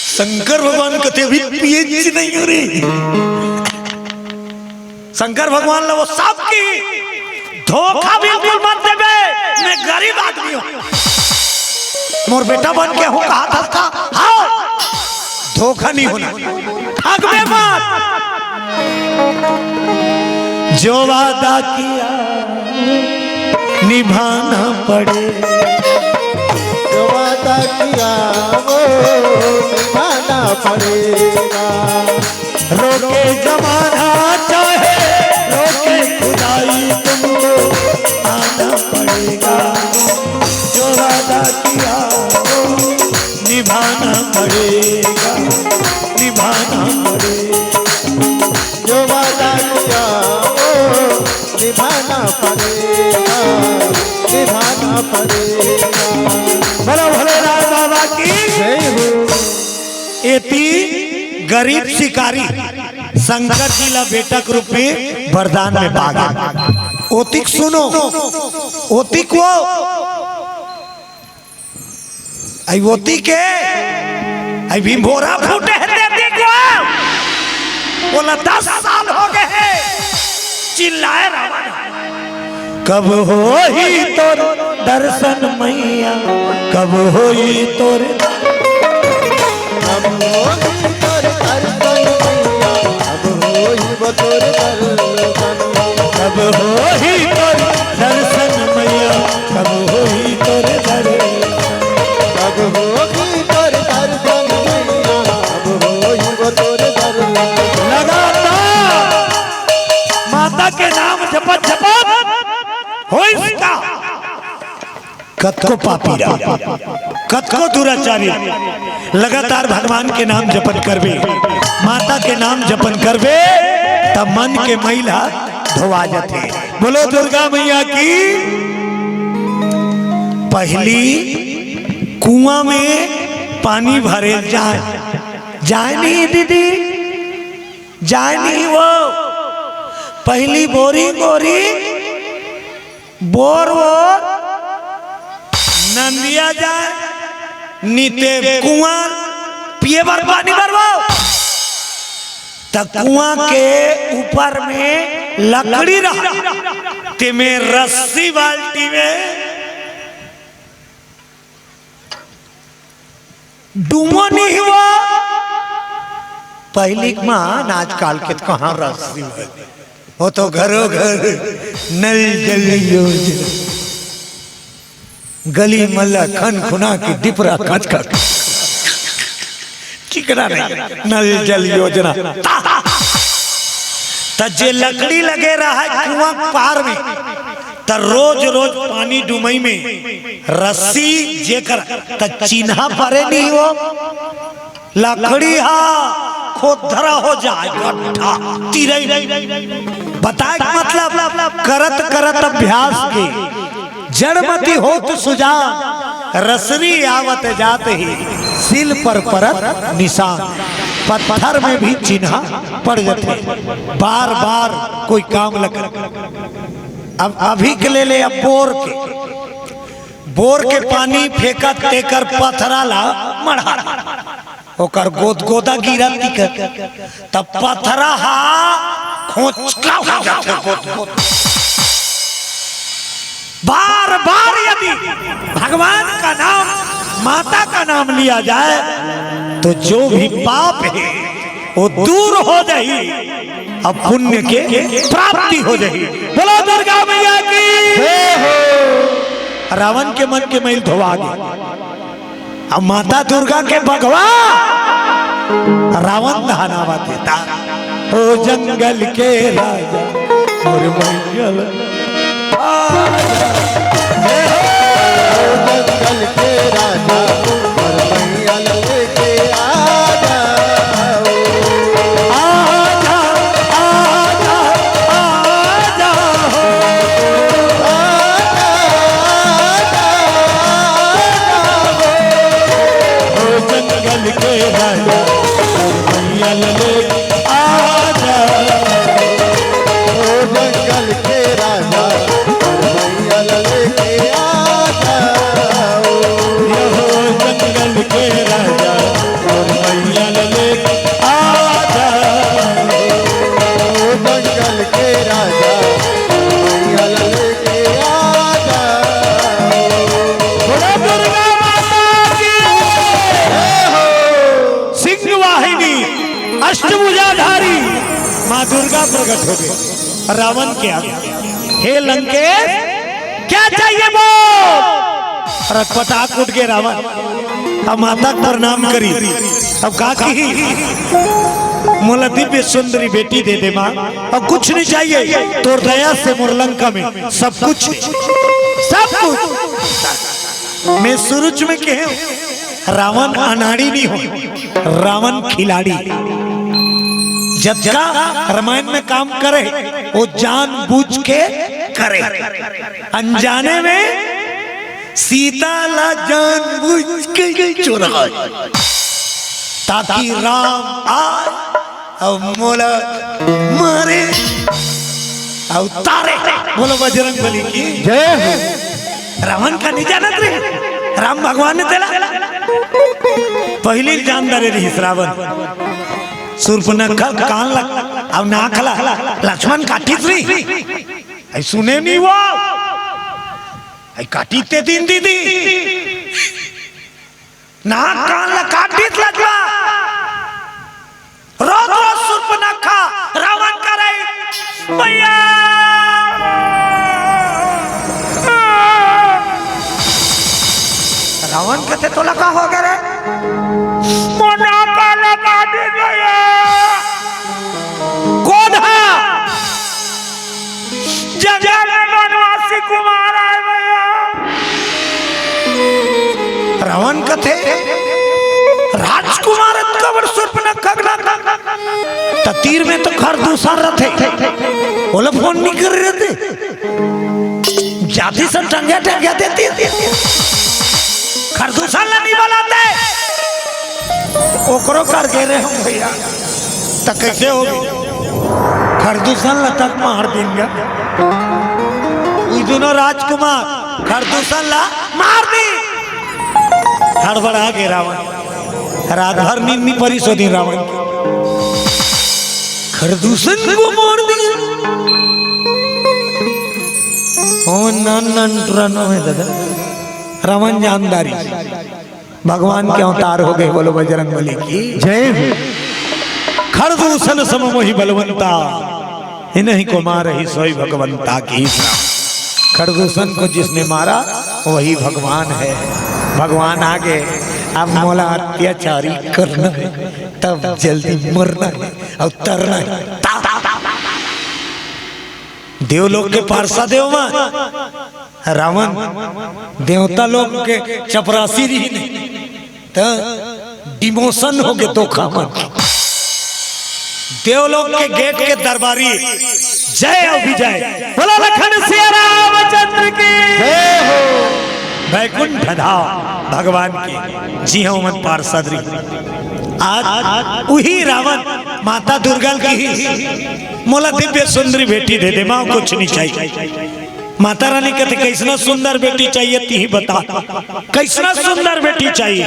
शंकर भगवान कथे अभी पीएच नहीं हो रही। शंकर भगवान ला वो सब की धोखा बिल्कुल मत देबे। मैं गरीब आदमी हूँ, मोर बेटा बन के हूँ कहा था उसका। हाँ, धोखा नहीं होना, ठगबे मत। जो वादा किया निभाना पड़े। जो वादा किया वो निभाना पड़ेगा। रोके जमाना चाहे रोके खुदाई, तुमको आना पड़ेगा। जो वादा किया वो निभाना पड़ेगा, निभाना पड़ेगा। जो वादा किया वो निभाना पड़ेगा, निभाना पड़ेगा। बोलो भोलेनाथ बाबा की। जय हो। एती गरीब शिकारी शंकर जी ला बेटा के रूप में वरदान में पागे। ओतिक सुनो, ओतिक वो आई ओती के, आई भीमभोरा फूटे हे तेती को। बोला दस साल हो गए हे, चिल्लाए रावण। कब होही तोर दर्शन मैया, कब होही तोर, कब होही तोर दर्शन मैया, कब होही वो तोर दर्शन। कब होही तोर दर्शन मैया, कब होही तोर दर्शन। कब होही तोर दर्शन मैया, कब होही वो तोर दर्शन। लगातार माता के नाम जपत जपत होइस का। कतको पापी रहा, कतको दुराचारी, लगातार भगवान के नाम जपन करबे, माता के नाम जपन करबे, त मन के मैल ह धोवा जथे। बोलो दुर्गा मैया की। पहली कुआं में पानी भरे जाए, जाए नहीं दीदी, जाए नहीं वो। पहली बोरिंग बोरिंग बोर वोर नंदिया जाए, नीते कुआं पिए बर पानी बर वो। त कुआं के ऊपर में लकड़ी रहा, ते में रस्सी बाल्टी में डूमो नहीं हुआ। पहली के मान, आजकल के तो कहाँ रस्सी है, वो तो घरों घर नल जल योजना, गली मल्ला खन खुना की डिपरा खच खच, चिकना नहीं, नल जल योजना। त जे लकड़ी लगे रहा है कुआं पार में, त रोज रोज पानी डुमई में रस्सी जेकर त चिन्हा परे नहीं हो, लकड़ी हा खोदरा हो जाए, गड्ढा, तिरई। बताए के मतलब, करत करत अभ्यास के जड़मति होत सुजान, रसरी आवत जात ही सिल पर परत निशान। पत्थर में भी चिन्हा पड़ जाते, बार बार कोई काम लग। अब अभी के ले ले, अब बोर के, बोर के पानी फेंकत तेकर पथरा ला मढ़ा, ओकर गोद गोदा गिरत दिखत, तब पथरा हा खोचका हो जाथे गोद गोद। बार बार यदि भगवान का नाम, माता का नाम लिया जाए, तो जो भी पाप है वो दूर हो जाही, अब पुण्य के प्राप्ति हो जाही। बोलो दुर्गा मैया की। जय हो। रावण के मन के मैल धोवा गे। अब माता दुर्गा के बघवा रावण दहनावत हे ता, ओ जंगल के राजा मोर मैया ल आजा। जय हो। ओ जंगल के राजा मोर मैया ल लेके आजा। आजा, आजा, आजा हो। आजा, आजा, आजा हो। ओ जंगल के राजा, ओ मैया ल लेके आजा। ओ जंगल के राजा, ओ मैया ल लेके आजा। ओ जंगल के राजा, ओ मैया ल लेके आजा। ओ जंगल के राजा, ओ मैया ल लेके आजा। बोलो दुर्गा माता की। जय हो। सिंह वाहिनी, अष्टभुजाधारी माँ दुर्गा प्रकट हो गई रावण के आगे। हे लंकेश, क्या चाहिए बोल? अरे पटाक उठ के रावण अब माता के प्रणाम करी। अब का कही, मोला दिव्य सुंदरी बेटी दे दे माँ, अब कुछ नहीं चाहिए। तोर दया से मोर लंका में सब कुछ, सब कुछ। मैं शुरू में कहे हूँ, रावण अनाड़ी नहीं हो, रावण खिलाड़ी। जतका रामायण में काम करे, वो जानबूझ के करे। अनजाने में सीता ला जानबूझ के चुराए, ताकि राम आए अउ मोला मारे अउ तारे। बोलो बजरंग बली की। जय हो। रावण का नहीं जानत रे, राम भगवान ने तेला पहली जान डारे रहिस रावण। सूर्पनखा कान ला अउ नाक ला लक्ष्मण काटिस रही, अई सुने नहीं वो, अई काटी ते दिन दीदी। नाक कान ला काटिस लजवा। रोज रोज सूर्पनखा रावण करे भैया। रावण कथे तोला का हो गे रे? मोर नाक कान ला काटिस भैया। कोन हा? जंगल में वनवासी कुमार आए भैया। रावण कथे, राजकुमार अतका बड़ सूर्पनखा के नाक, त तीर में तो खरदूषण रथे, ओला फोन नहीं करे रथे, जाति से टंगिया टंगिया देती, खरदूषण ला नहीं बलाते, ओकरो कर गे रे हम भैया। त कैसे हो? खरदूषण ला तक मार दिन गा। ई दोनों राजकुमार खरदूषण ला मार दी। हड़बड़ा गे रावण। रात भर नींद नहीं परी सो दिन रावण। खरदूषण को मार दिया। ओ नन नन टुरन में दादा। रावण जानदारी। भगवान के अवतार हो गए, बोलो बजरंग बली की। जय हो। खरदूषण सम मोहि बलवंता, इनहि को मारहि सोई भगवंता की। खरदूषण को जिसने मारा वही भगवान है। भगवान आगे, अब मोला अत्याचारी करना है, तब जल्दी मरना है और तरना है। ता, ता, ता, ता, ता। देवलोक के पार्षद देव मा रावण देवता लोग के चपरासी रहिन, त डिमोशन हो गे धोखा मन। देवलोक के गेट के दरबारी जय अउ विजय। बोलो लखन सिया रामचंद्र की। जय हो। बैकुंठ धाम भगवान की। जी हाँ, ओमन पार्षद रही। आज उही रावण माता दुर्गा ल किहिस, मोला दिव्य सुंदरी बेटी दे दे माँ, कुछ नहीं चाहिए। माता रानी कथे, "कैसना सुंदर बेटी चाहिए, तिही बता, कैसना सुंदर बेटी चाहिए?"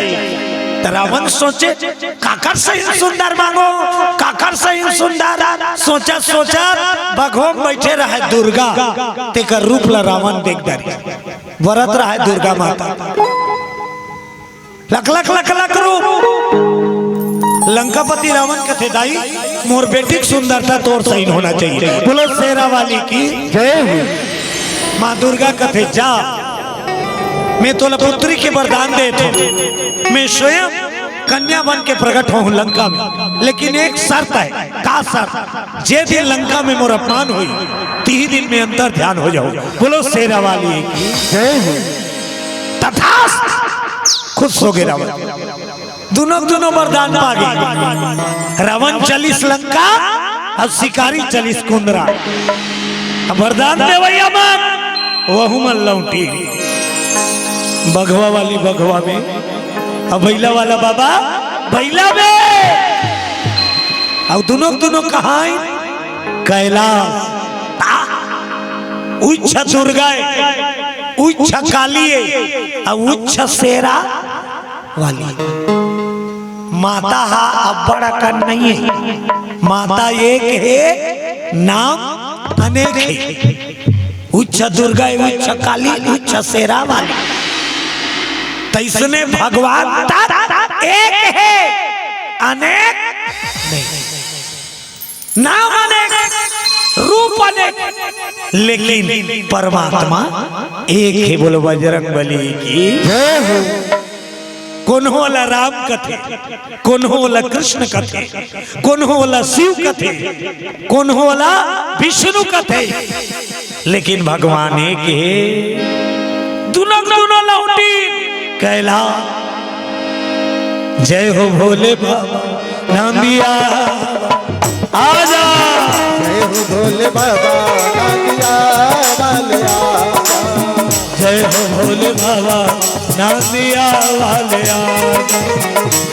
त रावण सोचे, "काकर सही सुंदर मांगो, काकर सही सुंदर?" सोचत सोचत बघवा म बइठे रहय दुर्गा, तेकर रूप ल रावण देख डरिस। बरत रहय दुर्गा माता। लख लख लख लख रूप। लंकापति रावण कथे, "दाई, मोर बेटी के सुंदरता तोर सही होना चाहिए।" बोलो शेरा वाली की। जय हो। माँ दुर्गा कथे, "जा, मैं तोला पुत्री के वरदान देत हूँ, मैं स्वयं कन्या बन के प्रकट होहूँ लंका में, लेकिन एक शर्त है। का शर्त? जे दिन लंका में मोर अपमान होई, तिही दिन में अंतर ध्यान हो जाहूँ। बोलो शेरा वाली की जय हो। तथास्तु। खुश हो गए रावण। दुनों दुनों वरदान पा गए। रावण चलिस लंका, अब शिकारी चलिस कुंदरा। अब वरदान देवैया मन, वहू मन लौटी। बघवा वाली बघवा में, अब बैला वाला बाबा बैला में। अब दुनों दुनों कहाँ है? कैलाश। उच्च दुर्गा है, उच्च काली है, अब उच्च शेरा वाली। माता हा अब्बड़ अकन नहीं है, माता एक है, नाम अनेक है। उच्च दुर्गा, उच्च काली, उच्च शेरा वाली। तैसने भगवान तक एक है, अनेक नहीं। नाम अनेक, रूप अनेक, लेकिन परमात्मा एक है। बोलो बजरंग बली की जय हो। कोनो ला राम कथे, कोनो ला कृष्ण कथे, कोनो ला शिव कथे, कोनो ला विष्णु कथे, लेकिन भगवान एक हे। दुनो दुनो लौटी कैला। जय हो भोले बाबा नांदिया आजा। जय हो भोले बाबा नांदिया वाले आजा। जय हो भोले बाबा नांदिया वाले आजा।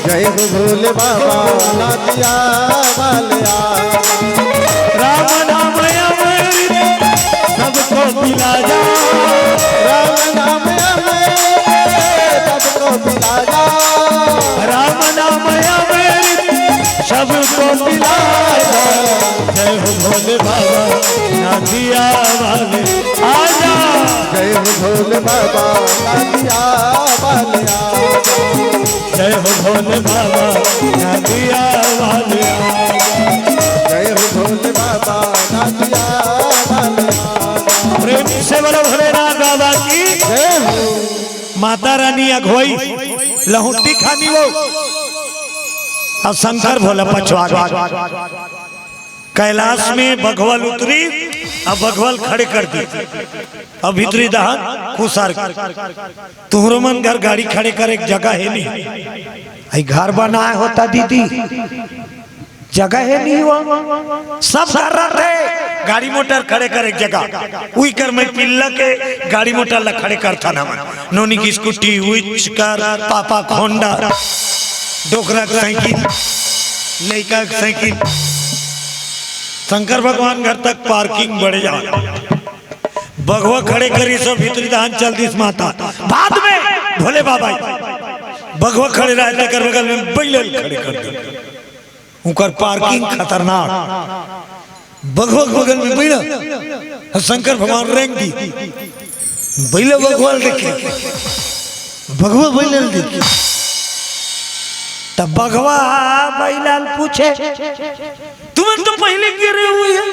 जय हो भोले बाबा नांदिया वाले आजा। राम नाम अमृत सबको पिला जा। राम नाम अमृत सबको पिला जा। राम नाम अमृत सबको पिला जा। जय हो भोले बाबा नांदिया वाले आजा। जय हो भोले बाबा नांदिया वाले आजा। जय हो भोले बाबा नांदिया वाले आजा। जय हो भोले बाबा नांदिया वाले आजा। प्रेम से बोलो भोलेनाथ बाबा की जय हो। माता रानी अगुवाई लहुटी खानी वो, अब शंकर भोला पछवा गए। कैलाश में बघवा ल उतरी, अब बघवा ल खड़े कर दी। अब भीतरी दहन खुसार, तुहरो मन घर गाड़ी खड़े करे के जगह हे नहीं। आई घर बनाए होता दीदी, जगह हे नहीं हो, सब घर रहते, गाड़ी मोटर खड़े करे के जगह। उही कर मैं पिल्ला के गाड़ी मोटर ला खड़े करथन हमन। नोनी के स्कूटी, उच्च कार, पापा के होंडा, डोकरा के साइकिल, लइका के साइकिल। शंकर भगवान घर तक पार्किंग बड़े जान। बघवा खड़े करी सब भीतरी दहन चल दिस माता। बाद में भोले बाबा बघवा खड़े रहे, तेकर बगल में बैला ल खड़े कर दी। उनकर पार्किंग खतरनाक। बघवा के बगल में बैला, शंकर भगवान रेंग दी। बैला बघवा ल देखे, बघवा बैला ल देखे। तब बघवा बैला ल पूछे, "तुमन तो पहले गिरे हुए हैं,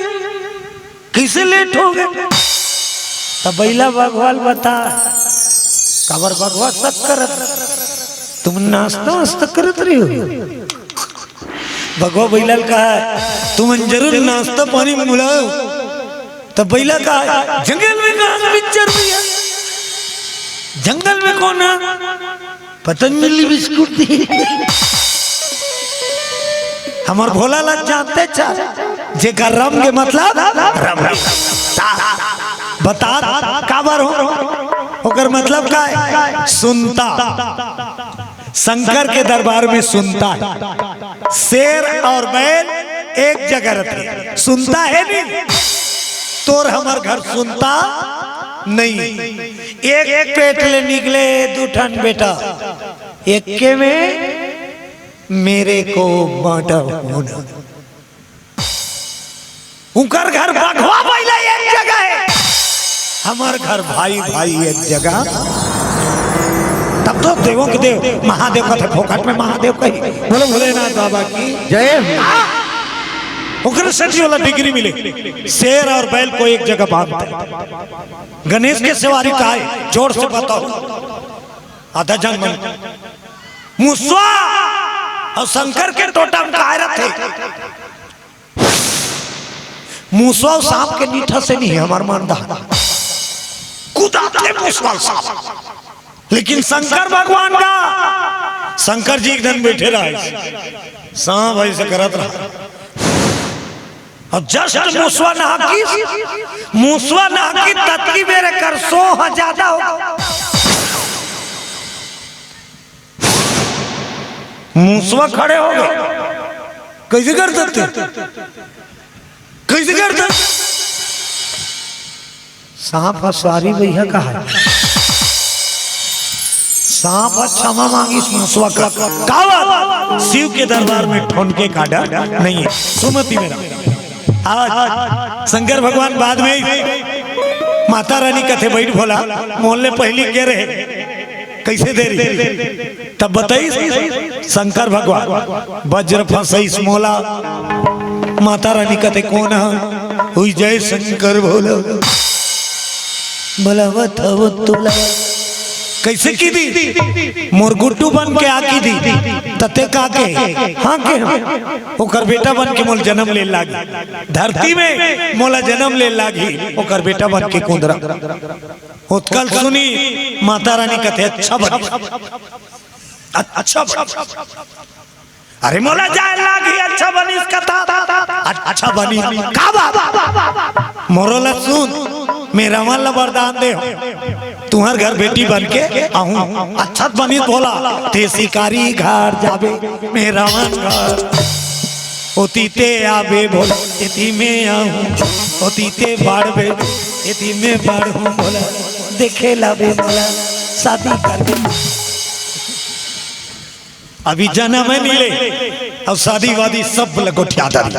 कैसे लेट हो गए?" तब बैला बघवा ल बता, काबर बघवा शक करत, "तुम नाश्ता वास्ता करत रहे हो?" बघवा बैला ल कहा, "तुमन जरूर नाश्ता पानी मंगलायो।" तब बैला कहा, "जंगल में कहाँ पिक्चर भी है, जंगल में कौन है?" पतंजलि बिस्कुट दी। हमर भोला ला जानते चा, जेकर रम के मतलब रम। बता काबर हो, ओकर मतलब का है? सुनता। शंकर के दरबार में सुनता है। शेर और बैल एक जगह रहते, सुनता है नहीं? तोर हमर घर सुनता नहीं। एक पेट ले निकले दू ठन बेटा, एके में मेरे को बांटा होना। उनकर घर बघवा बैला एक जगह है, हमर घर भाई भाई एक जगह। तब तो देवों के देव महादेव कथे, फोकट में महादेव कही। बोलो भोलेनाथ बाबा की जय हो। ओकरे सेती ओला डिग्री मिले। शेर और बैल को एक जगह बांधते। गणेश के सेवारी काय? जोर से बताओ। आधा झन मन। मुसवा और शंकर के टोटम काय रथे? मुसवा अउ सांप के नीठा से नहीं हे हमर मानदान। कुदाथे मुसवा अउ सांप। लेकिन शंकर भगवान का, शंकर जी एक दिन बैठे रहे, सांप ऐसे करत रहा। अउ just मुसवा नहाकिस, मुसवा नहाकिस, ततकी बेर कर सोह ज्यादा हो। मुसवा खड़े हो गे। कैसे कर सकते? कैसे कर सकते? सांप ह सॉरी भैया कहा है। सांप ह क्षमा मांगिस मुसवा का। काबर? शिव के दरबार में ठोनके का डर नहीं है। सुमति मेरा। आज शंकर भगवान बाद में ही माता रानी कथे, "बैठ भोला, मोला पहली के रहे, कैसे देरी?" तब बताइस शंकर भगवान, "वज्र फंसइस मोला।" माता रानी कथे, "कोन ह?" "हुई जय शंकर भोला।" "बलावत हव तोला।" "कैसे कीदी?" "मोर गुड्डू बन के आ कीदी।" "तते का के?" "हाँ के हम।" "ओकर बेटा बन के मोला जन्म ले लागी। धरती में मोला जन्म ले लागी, ओकर बेटा बन के कुंदरा।" ओतकल सुनी, माता रानी कथे, "अच्छा बनी, अच्छा बनी।" "अरे मोला जाय लागी, अच्छा बनी इसका ता, अच्छा बनी।" "का बात?" "मोरो ला सुन, मैं रावण ला वरदान दे हूँ, तुहर घर बेटी बन के आहूँ।" "अच्छा बनी भोला।" "ते शिकारी घर जाबे, मैं रावण घर।" "ओती ते आबे भोला, एती मैं आहूँ, ओती ते बाढ़बे, एती मैं बाढ़हूँ भोला, देखे लाबे मोला, शादी करबे।" अभी जन्म है मिले, अब शादी वादी सब ल गोठिया डारी।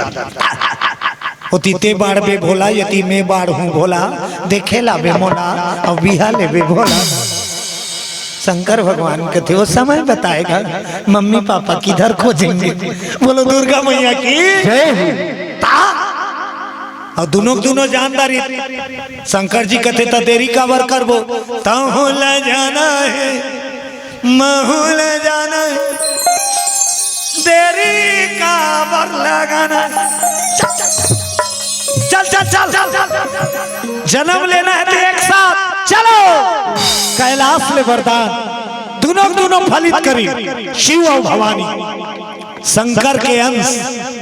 "ओती ते बाढ़बे भोला, एती मैं बाढ़हूँ भोला, देखे लाबे मोला, अब बिहा लेबे भोला।" शंकर भगवान कथे, "वो समय बताएगा, मम्मी पापा किधर खोजेंगे।" बोलो दुर्गा मैया की। जय हो। ता-, अउ दुनों दुनों जानदारी। शंकर जी कथे, "त देरी काबर करबो?" "तहूँ ला जाना है, महूँ ला जाना है, देरी काबर लगाना है?" चल, चल, चल, चल। जन्म लेना है तो एक साथ चलो। कैलाश ले वरदान, दुनों दुनों फलित करी, शिव और भवानी, शंकर के अंश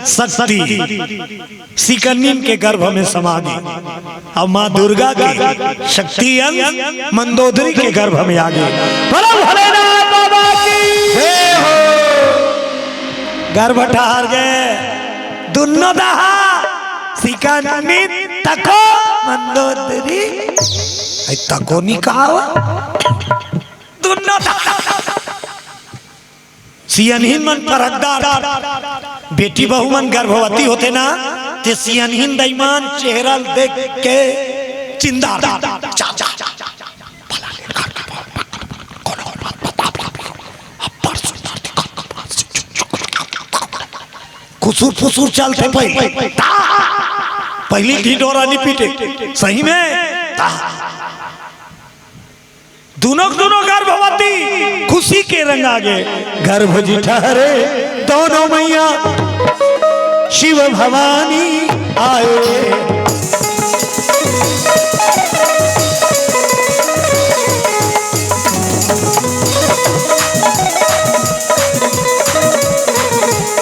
शक्ति सिकन्निन के गर्भ में समा गे। अब माँ दुर्गा के शक्ति अंश मंदोदरी के गर्भ में आ गे। बोलो भोलेनाथ बाबा की। जय हो। गर्भ ठहर गे, दुन्नो दहा, सिकन्निन तको मंदोदरी। ऐ तको नी कहा हुआ? दुन्नो दहा। सियनहिन मन परगदार, बेटी बहू मन गर्भवती होथे ना, ते सियनहिन दईमान चेहरा ल देख के चिंदा। खुसुर फुसुर चलथे पहली, पहली ढिंडोरा नी पीटे, सही में। दुनों दुनों गर्भवती, खुशी के रंग आ गे। गर्भ जी ठहरे दोनों मैया, शिव भवानी आए।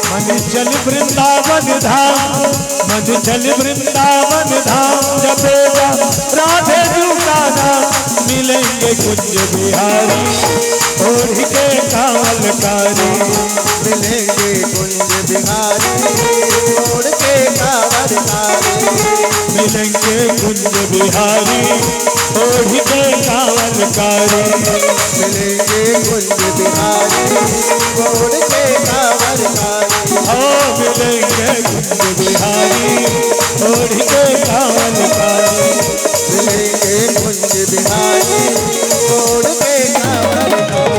मन चल वृंदावन धाम, मन चल वृंदावन धाम, जपेगा राधे जू का नाम। मिलेंगे कुंज बिहारी, ओढ़ के कांवल कारी। मिलेंगे कुंज बिहारी, ओढ़ के कांवल कारी। मिलेंगे कुंज बिहारी, ओढ़ के कांवल कारी। मिलेंगे कुंज बिहारी, ओढ़ के कांवल कारी। ओ मिलेंगे कुंज बिहारी, ओढ़ के कांवल कारी। मिलेंगे कुंज बिहारी, ओढ़ के कांवल कारी।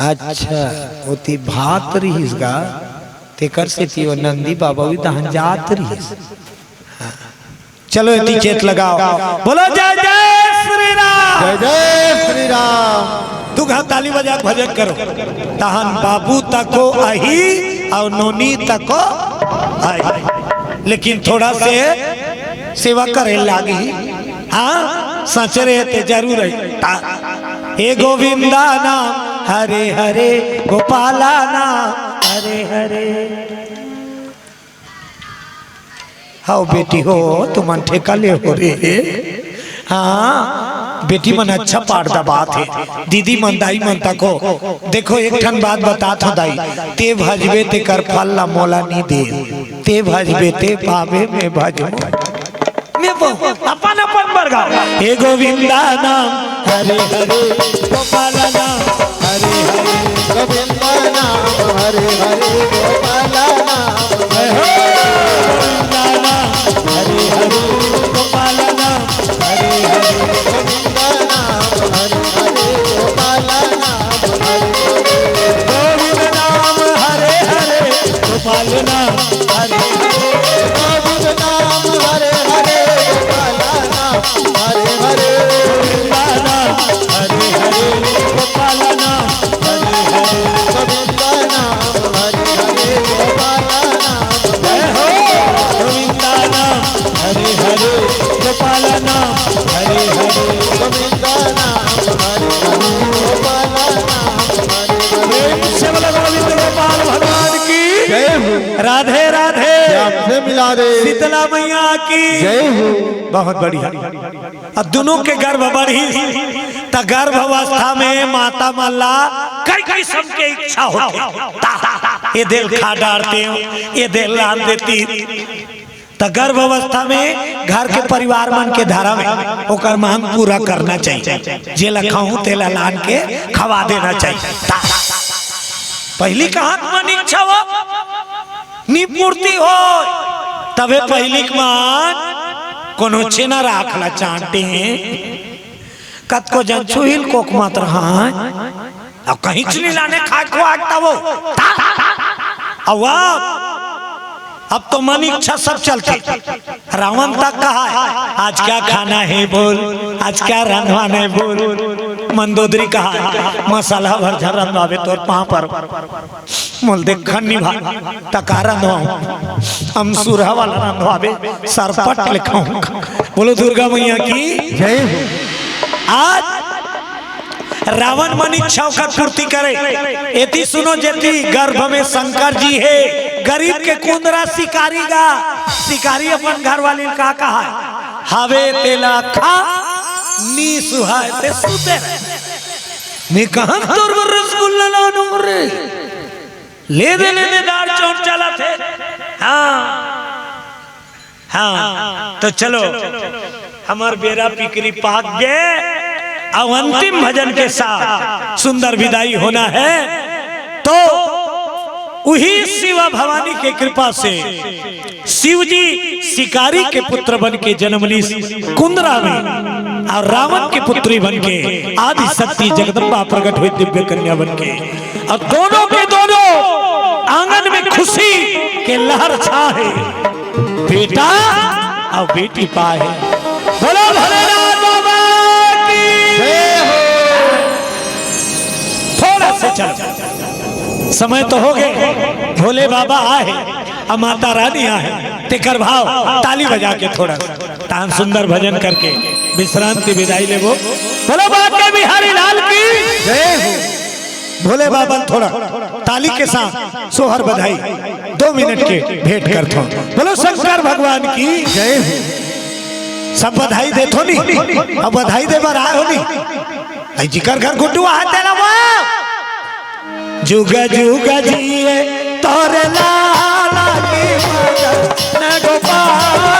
अच्छा, ओती भात रिहिस गा, तेकर सेती ओ नंदी बाबा भी तहन जात रिहिस। हाँ। चलो, एती चेत लगाओ। बोलो जय जय श्री राम। जय जय श्री राम। दू घात ताली बजा के भजन करो। तहन बाबू तको आही अउ नोनी तको आही, लेकिन थोड़ा से सेवा करे लागी। हाँ, सचरे ते जरूर है। ता-, हे गोविंदा नाम हरे हरे, गोपाला नाम हरे हरे। हव बेटी हो, तुमन ठेका ले हो रे। हाँ, बेटी मन अच्छा पाठ दबात हे। दीदी मन, दाई मन तको। देखो, एक ठन बात बतात हो दाई, ते भजबे तेकर फल ला मोला नी दे, ते भजबे ते पाबे, मैं भजबो। मैं वो अपन अपन बरगाव। हे गोविंदा नाम हरे हरे, गोपाल नाम हरे हरे, गोविंदा नाम हरे हरे, गोपाल नाम हरे हरे, गोविंदा नाम हरे हरे, गोपाल नाम हरे हरे, गोविंदा नाम हरे हरे, गोपाल नाम हरे हरे, गोविंद नाम हरे हरे, गोपाल नाम हरे हरे, गोविंद नाम हरे हरे, गोपाल नाम हरे हरे, गोविंद नाम हरे हरे, गोपाल नाम हरे हरे, गोविंद नाम हरे हरे, गोपाल नाम हरे हरे, गोविंद नाम हरे हरे, गोपाल नाम हरे हरे, गोविंद नाम हरे हरे, गोपाल नाम हरे हरे। प्रेम से बोलो गोविंद गोपाल भगवान की जय हो। राधे राधे। श्याम से मिला दे। शीतला मैया की जय हो। बहुत बढ़िया। अब दोनों के गर्भ बढ़ी, त गर्भ अवस्था में माता मन ला कई किस्म के इच्छा होथे। ता, ये देल खा डारते हो, ये देल लान देती। त गर्भ अवस्था में घर के परिवार मन के धर्म हे, ओकर मांग पूरा करना चाहिए। जेला खाहूं तेला लान के खवा देना चाहिए। ता, पहिली कहां मन इच्छा हो, नी पूर्ति हो, तभे पहिली के मन कोनो छेना राख ला चांटे। कतको झन छुहिल कोक मात रहय, अब कहीं चुनी लाने खाए खुआ तब वो। अब, अब तो मन इच्छा सब चलथे। रावण तक कहा, "आज क्या खाना है बोल, आज क्या रंधवाना है बोल।" मंदोदरी कहा, "मसाला भर झन रंधवाबे तोर पांव पर।" मोल देखन नी भा, त का रंधवाहूं? हम सुरहा वाला रंधवाबे, सरपट ले खाहूं। बोलो दुर्गा मैया की जय हो। आज रावण मन इच्छा ओकर पूर्ति करे। एती सुनो, जेती गर्भ में शंकर जी हे, गरीब के कुंदरा शिकारी गा, शिकारी अपन घरवाली ल का कहा, "हावे तेला खा, नी सुहाय ते सुते रह।" मैं कहां तोर बर रसगुल्ला लानों रे? ले दे, ले दे, दार चौंट चलत हे। हाँ, हाँ, तो चलो, हमर बेरा पिकरी पाक गे, अब अंतिम भजन के साथ सुंदर विदाई होना है। तो उही शिवा भवानी के कृपा से शिव जी शिकारी के पुत्र बन के जन्म लीस कुंदरा में, और रावण के पुत्री बन के आदि शक्ति जगदम्बा प्रकट हुई दिव्य कन्या बन के, और दोनों के दोनों आंगन में खुशी के लहर छा है, बेटा और बेटी पाए। बोलो भोलेनाथ बाबा की जय हो। थोड़ा से चल, समय तो हो गए, भोले बाबा आए, अब माता रानी आए, तेकर भाव ताली बजा के थोड़ा तान सुंदर भजन करके विश्राम की विदाई लेबो। बोलो बांके बिहारी लाल की जय हो। भोले बाबा थोड़ा ताली के साथ सोहर बधाई दो मिनट के भेंट करथो। बोलो शंकर भगवान की जय हो। सब बधाई देथो नी, अब बधाई दे बर आए हो नी। आई जिकर घर गुड्डू आ तेला वो जुग जुग जिए तोरे लाला की मदन गोपाल।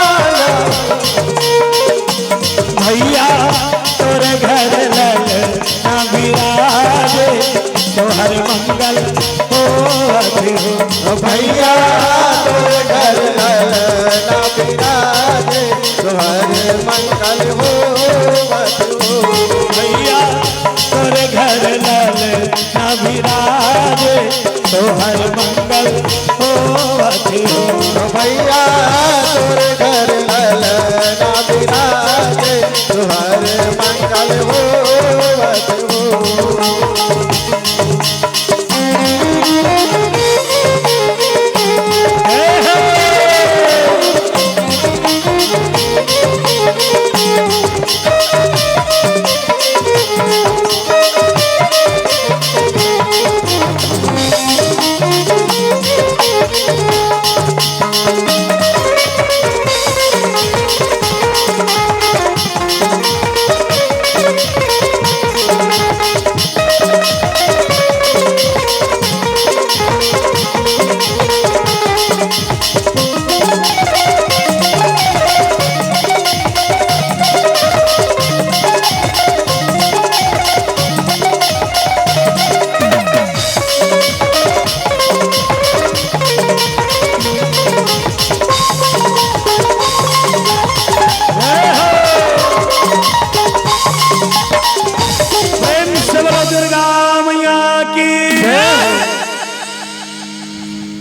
भैया तोरे घर ललना विराजे, तोहर मंगल होवत हो। भैया तोरे घर ललना विराजे, तोहर मंगल होवत हो। भैया तोरे घर ललना विराजे,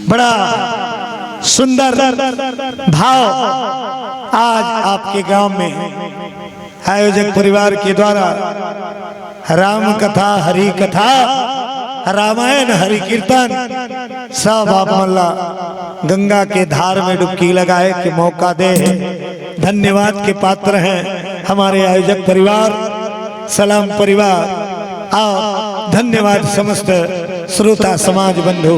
बड़ा सुंदर भाव आज आपके गांव में आयोजक परिवार के द्वारा राम कथा, हरि कथा, रामायण, हरि कीर्तन, सब आप मन ला गंगा के धार में डुबकी लगाए के मौका दे हे। धन्यवाद के पात्र हैं हमारे आयोजक परिवार, सलाम परिवार, और धन्यवाद समस्त श्रोता समाज बंधु,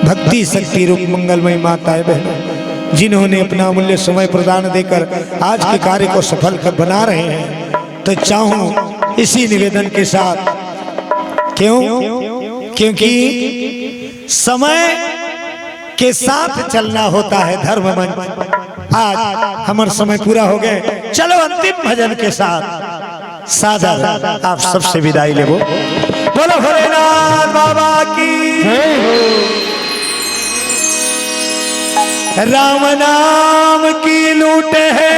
भक्ति शक्ति रूप मंगलमय माताएं बहनों, जिन्होंने अपना अमूल्य समय प्रदान देकर आज के कार्य को सफल कर बना रहे हैं। तो चाहूं इसी निवेदन के साथ, क्यों? क्योंकि समय के साथ चलना होता है धर्म मंच। आज हमर समय पूरा हो गए, चलो अंतिम भजन के साथ सादर आप सबसे विदाई लेबो। बोलो भोलेनाथ बाबा की। राम नाम की लूट है,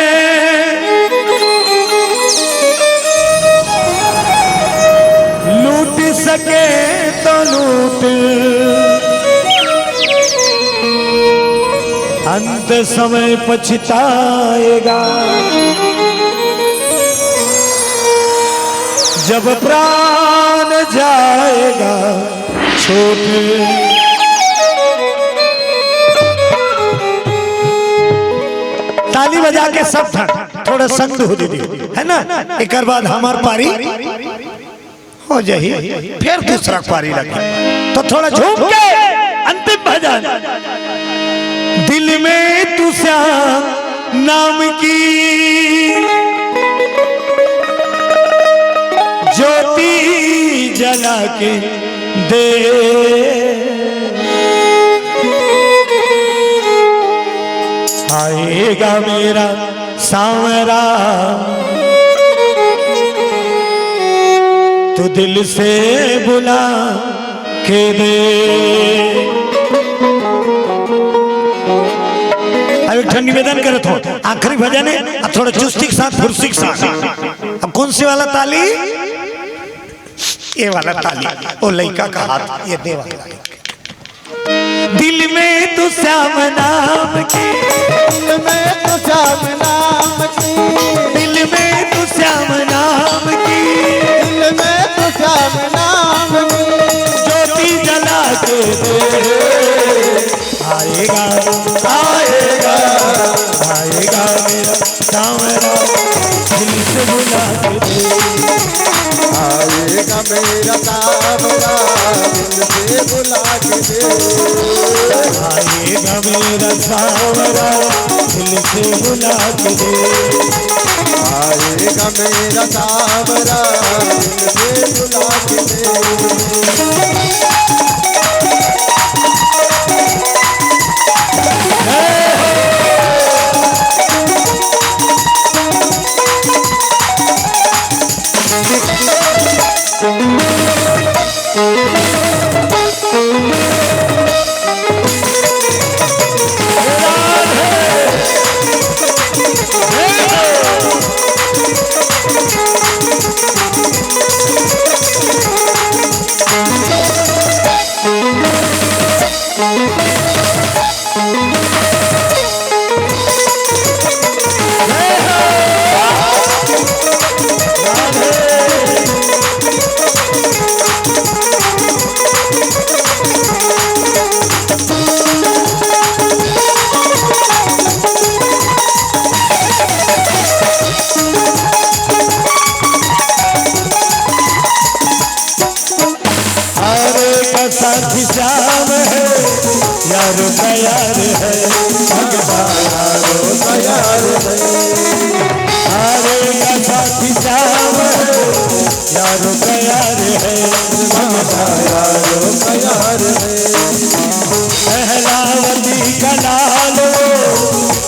लूट सके तो लूट, अंत समय पछताएगा, जब प्राण जाएगा छूट। ताली बजा के सब झन थोड़ा संग हो दीदी, है ना? एक बाद हमार पारी हो जाही, फिर दूसरा पारी लगे, तो थोड़ा झूम के अंतिम भजन। दिल में तू श्याम नाम की ज्योति जला के दे, आएगा मेरा सांवरा, तू दिल से बुला के दे। अब एक ठन निवेदन करत हो, आखिरी भजन है, अब थोड़ा चुस्ती के साथ, फुर्ती के साथ। अब कौन सी वाला ताली? ये वाला ताली, वो लइका का हाथ, ये दे वाला। दिल में तू श्याम नाम की, दिल में तू श्याम नाम की, दिल में तू श्याम नाम की, दिल में तू श्याम नाम की ज्योति जला के दे। आएगा, आएगा, आएगा मेरा सांवरा, दिल से बुला के दे। आएगा मेरा सांवरा, दिल से बुला के दे। आएगा मेरा सांवरा, दिल से बुला के दे। आएगा मेरा सांवरा, दिल से बुला के दे। अरे का साथी श्याम है, यारो का यार है, भगवान यारो का यार है। अरे का साथी श्याम है, यारो का यार है, भगवान यारो का यार है। अहलावती का लाल वो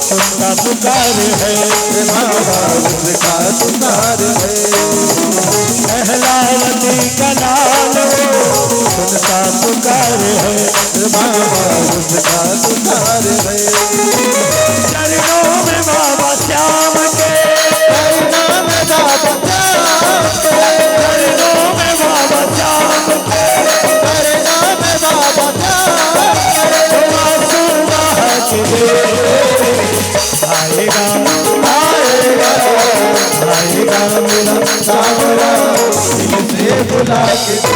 सुनता पुकार है, बाबा उसका पुकार है। अहलावती का लाल वो सुनता पुकार है, बाबा उसका पुकार है। चरणों में बाबा श्याम के, चरणों में बाबा श्याम के, चरणों में बाबा श्याम के, चरणों में बाबा श्याम के। सांवरा दिल से बुला के दे।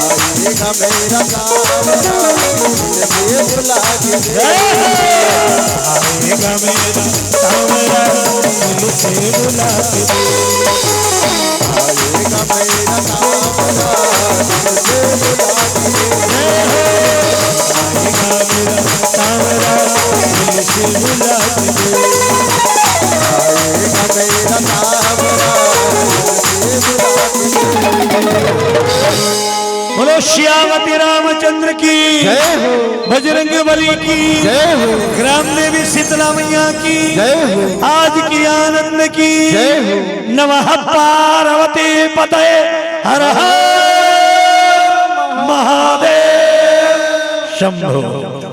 आएगा मेरा सांवरा दिल से बुला के दे। आएगा मेरा सांवरा दिल से बुला के दे। आएगा मेरा सांवरा दिल से बुला के दे। आएगा मेरा सांवरा दिल से बुला के दे। आएगा मेरा सांवरा दिल से बुला के दे। बोलो सियावती रामचंद्र की, जय हो। बजरंग बली की, जय हो। ग्राम देवी शीतला मैया की, जय हो। आज की आनंद की, जय हो। नमः पार्वती पतये, हर हर महादेव शंभो।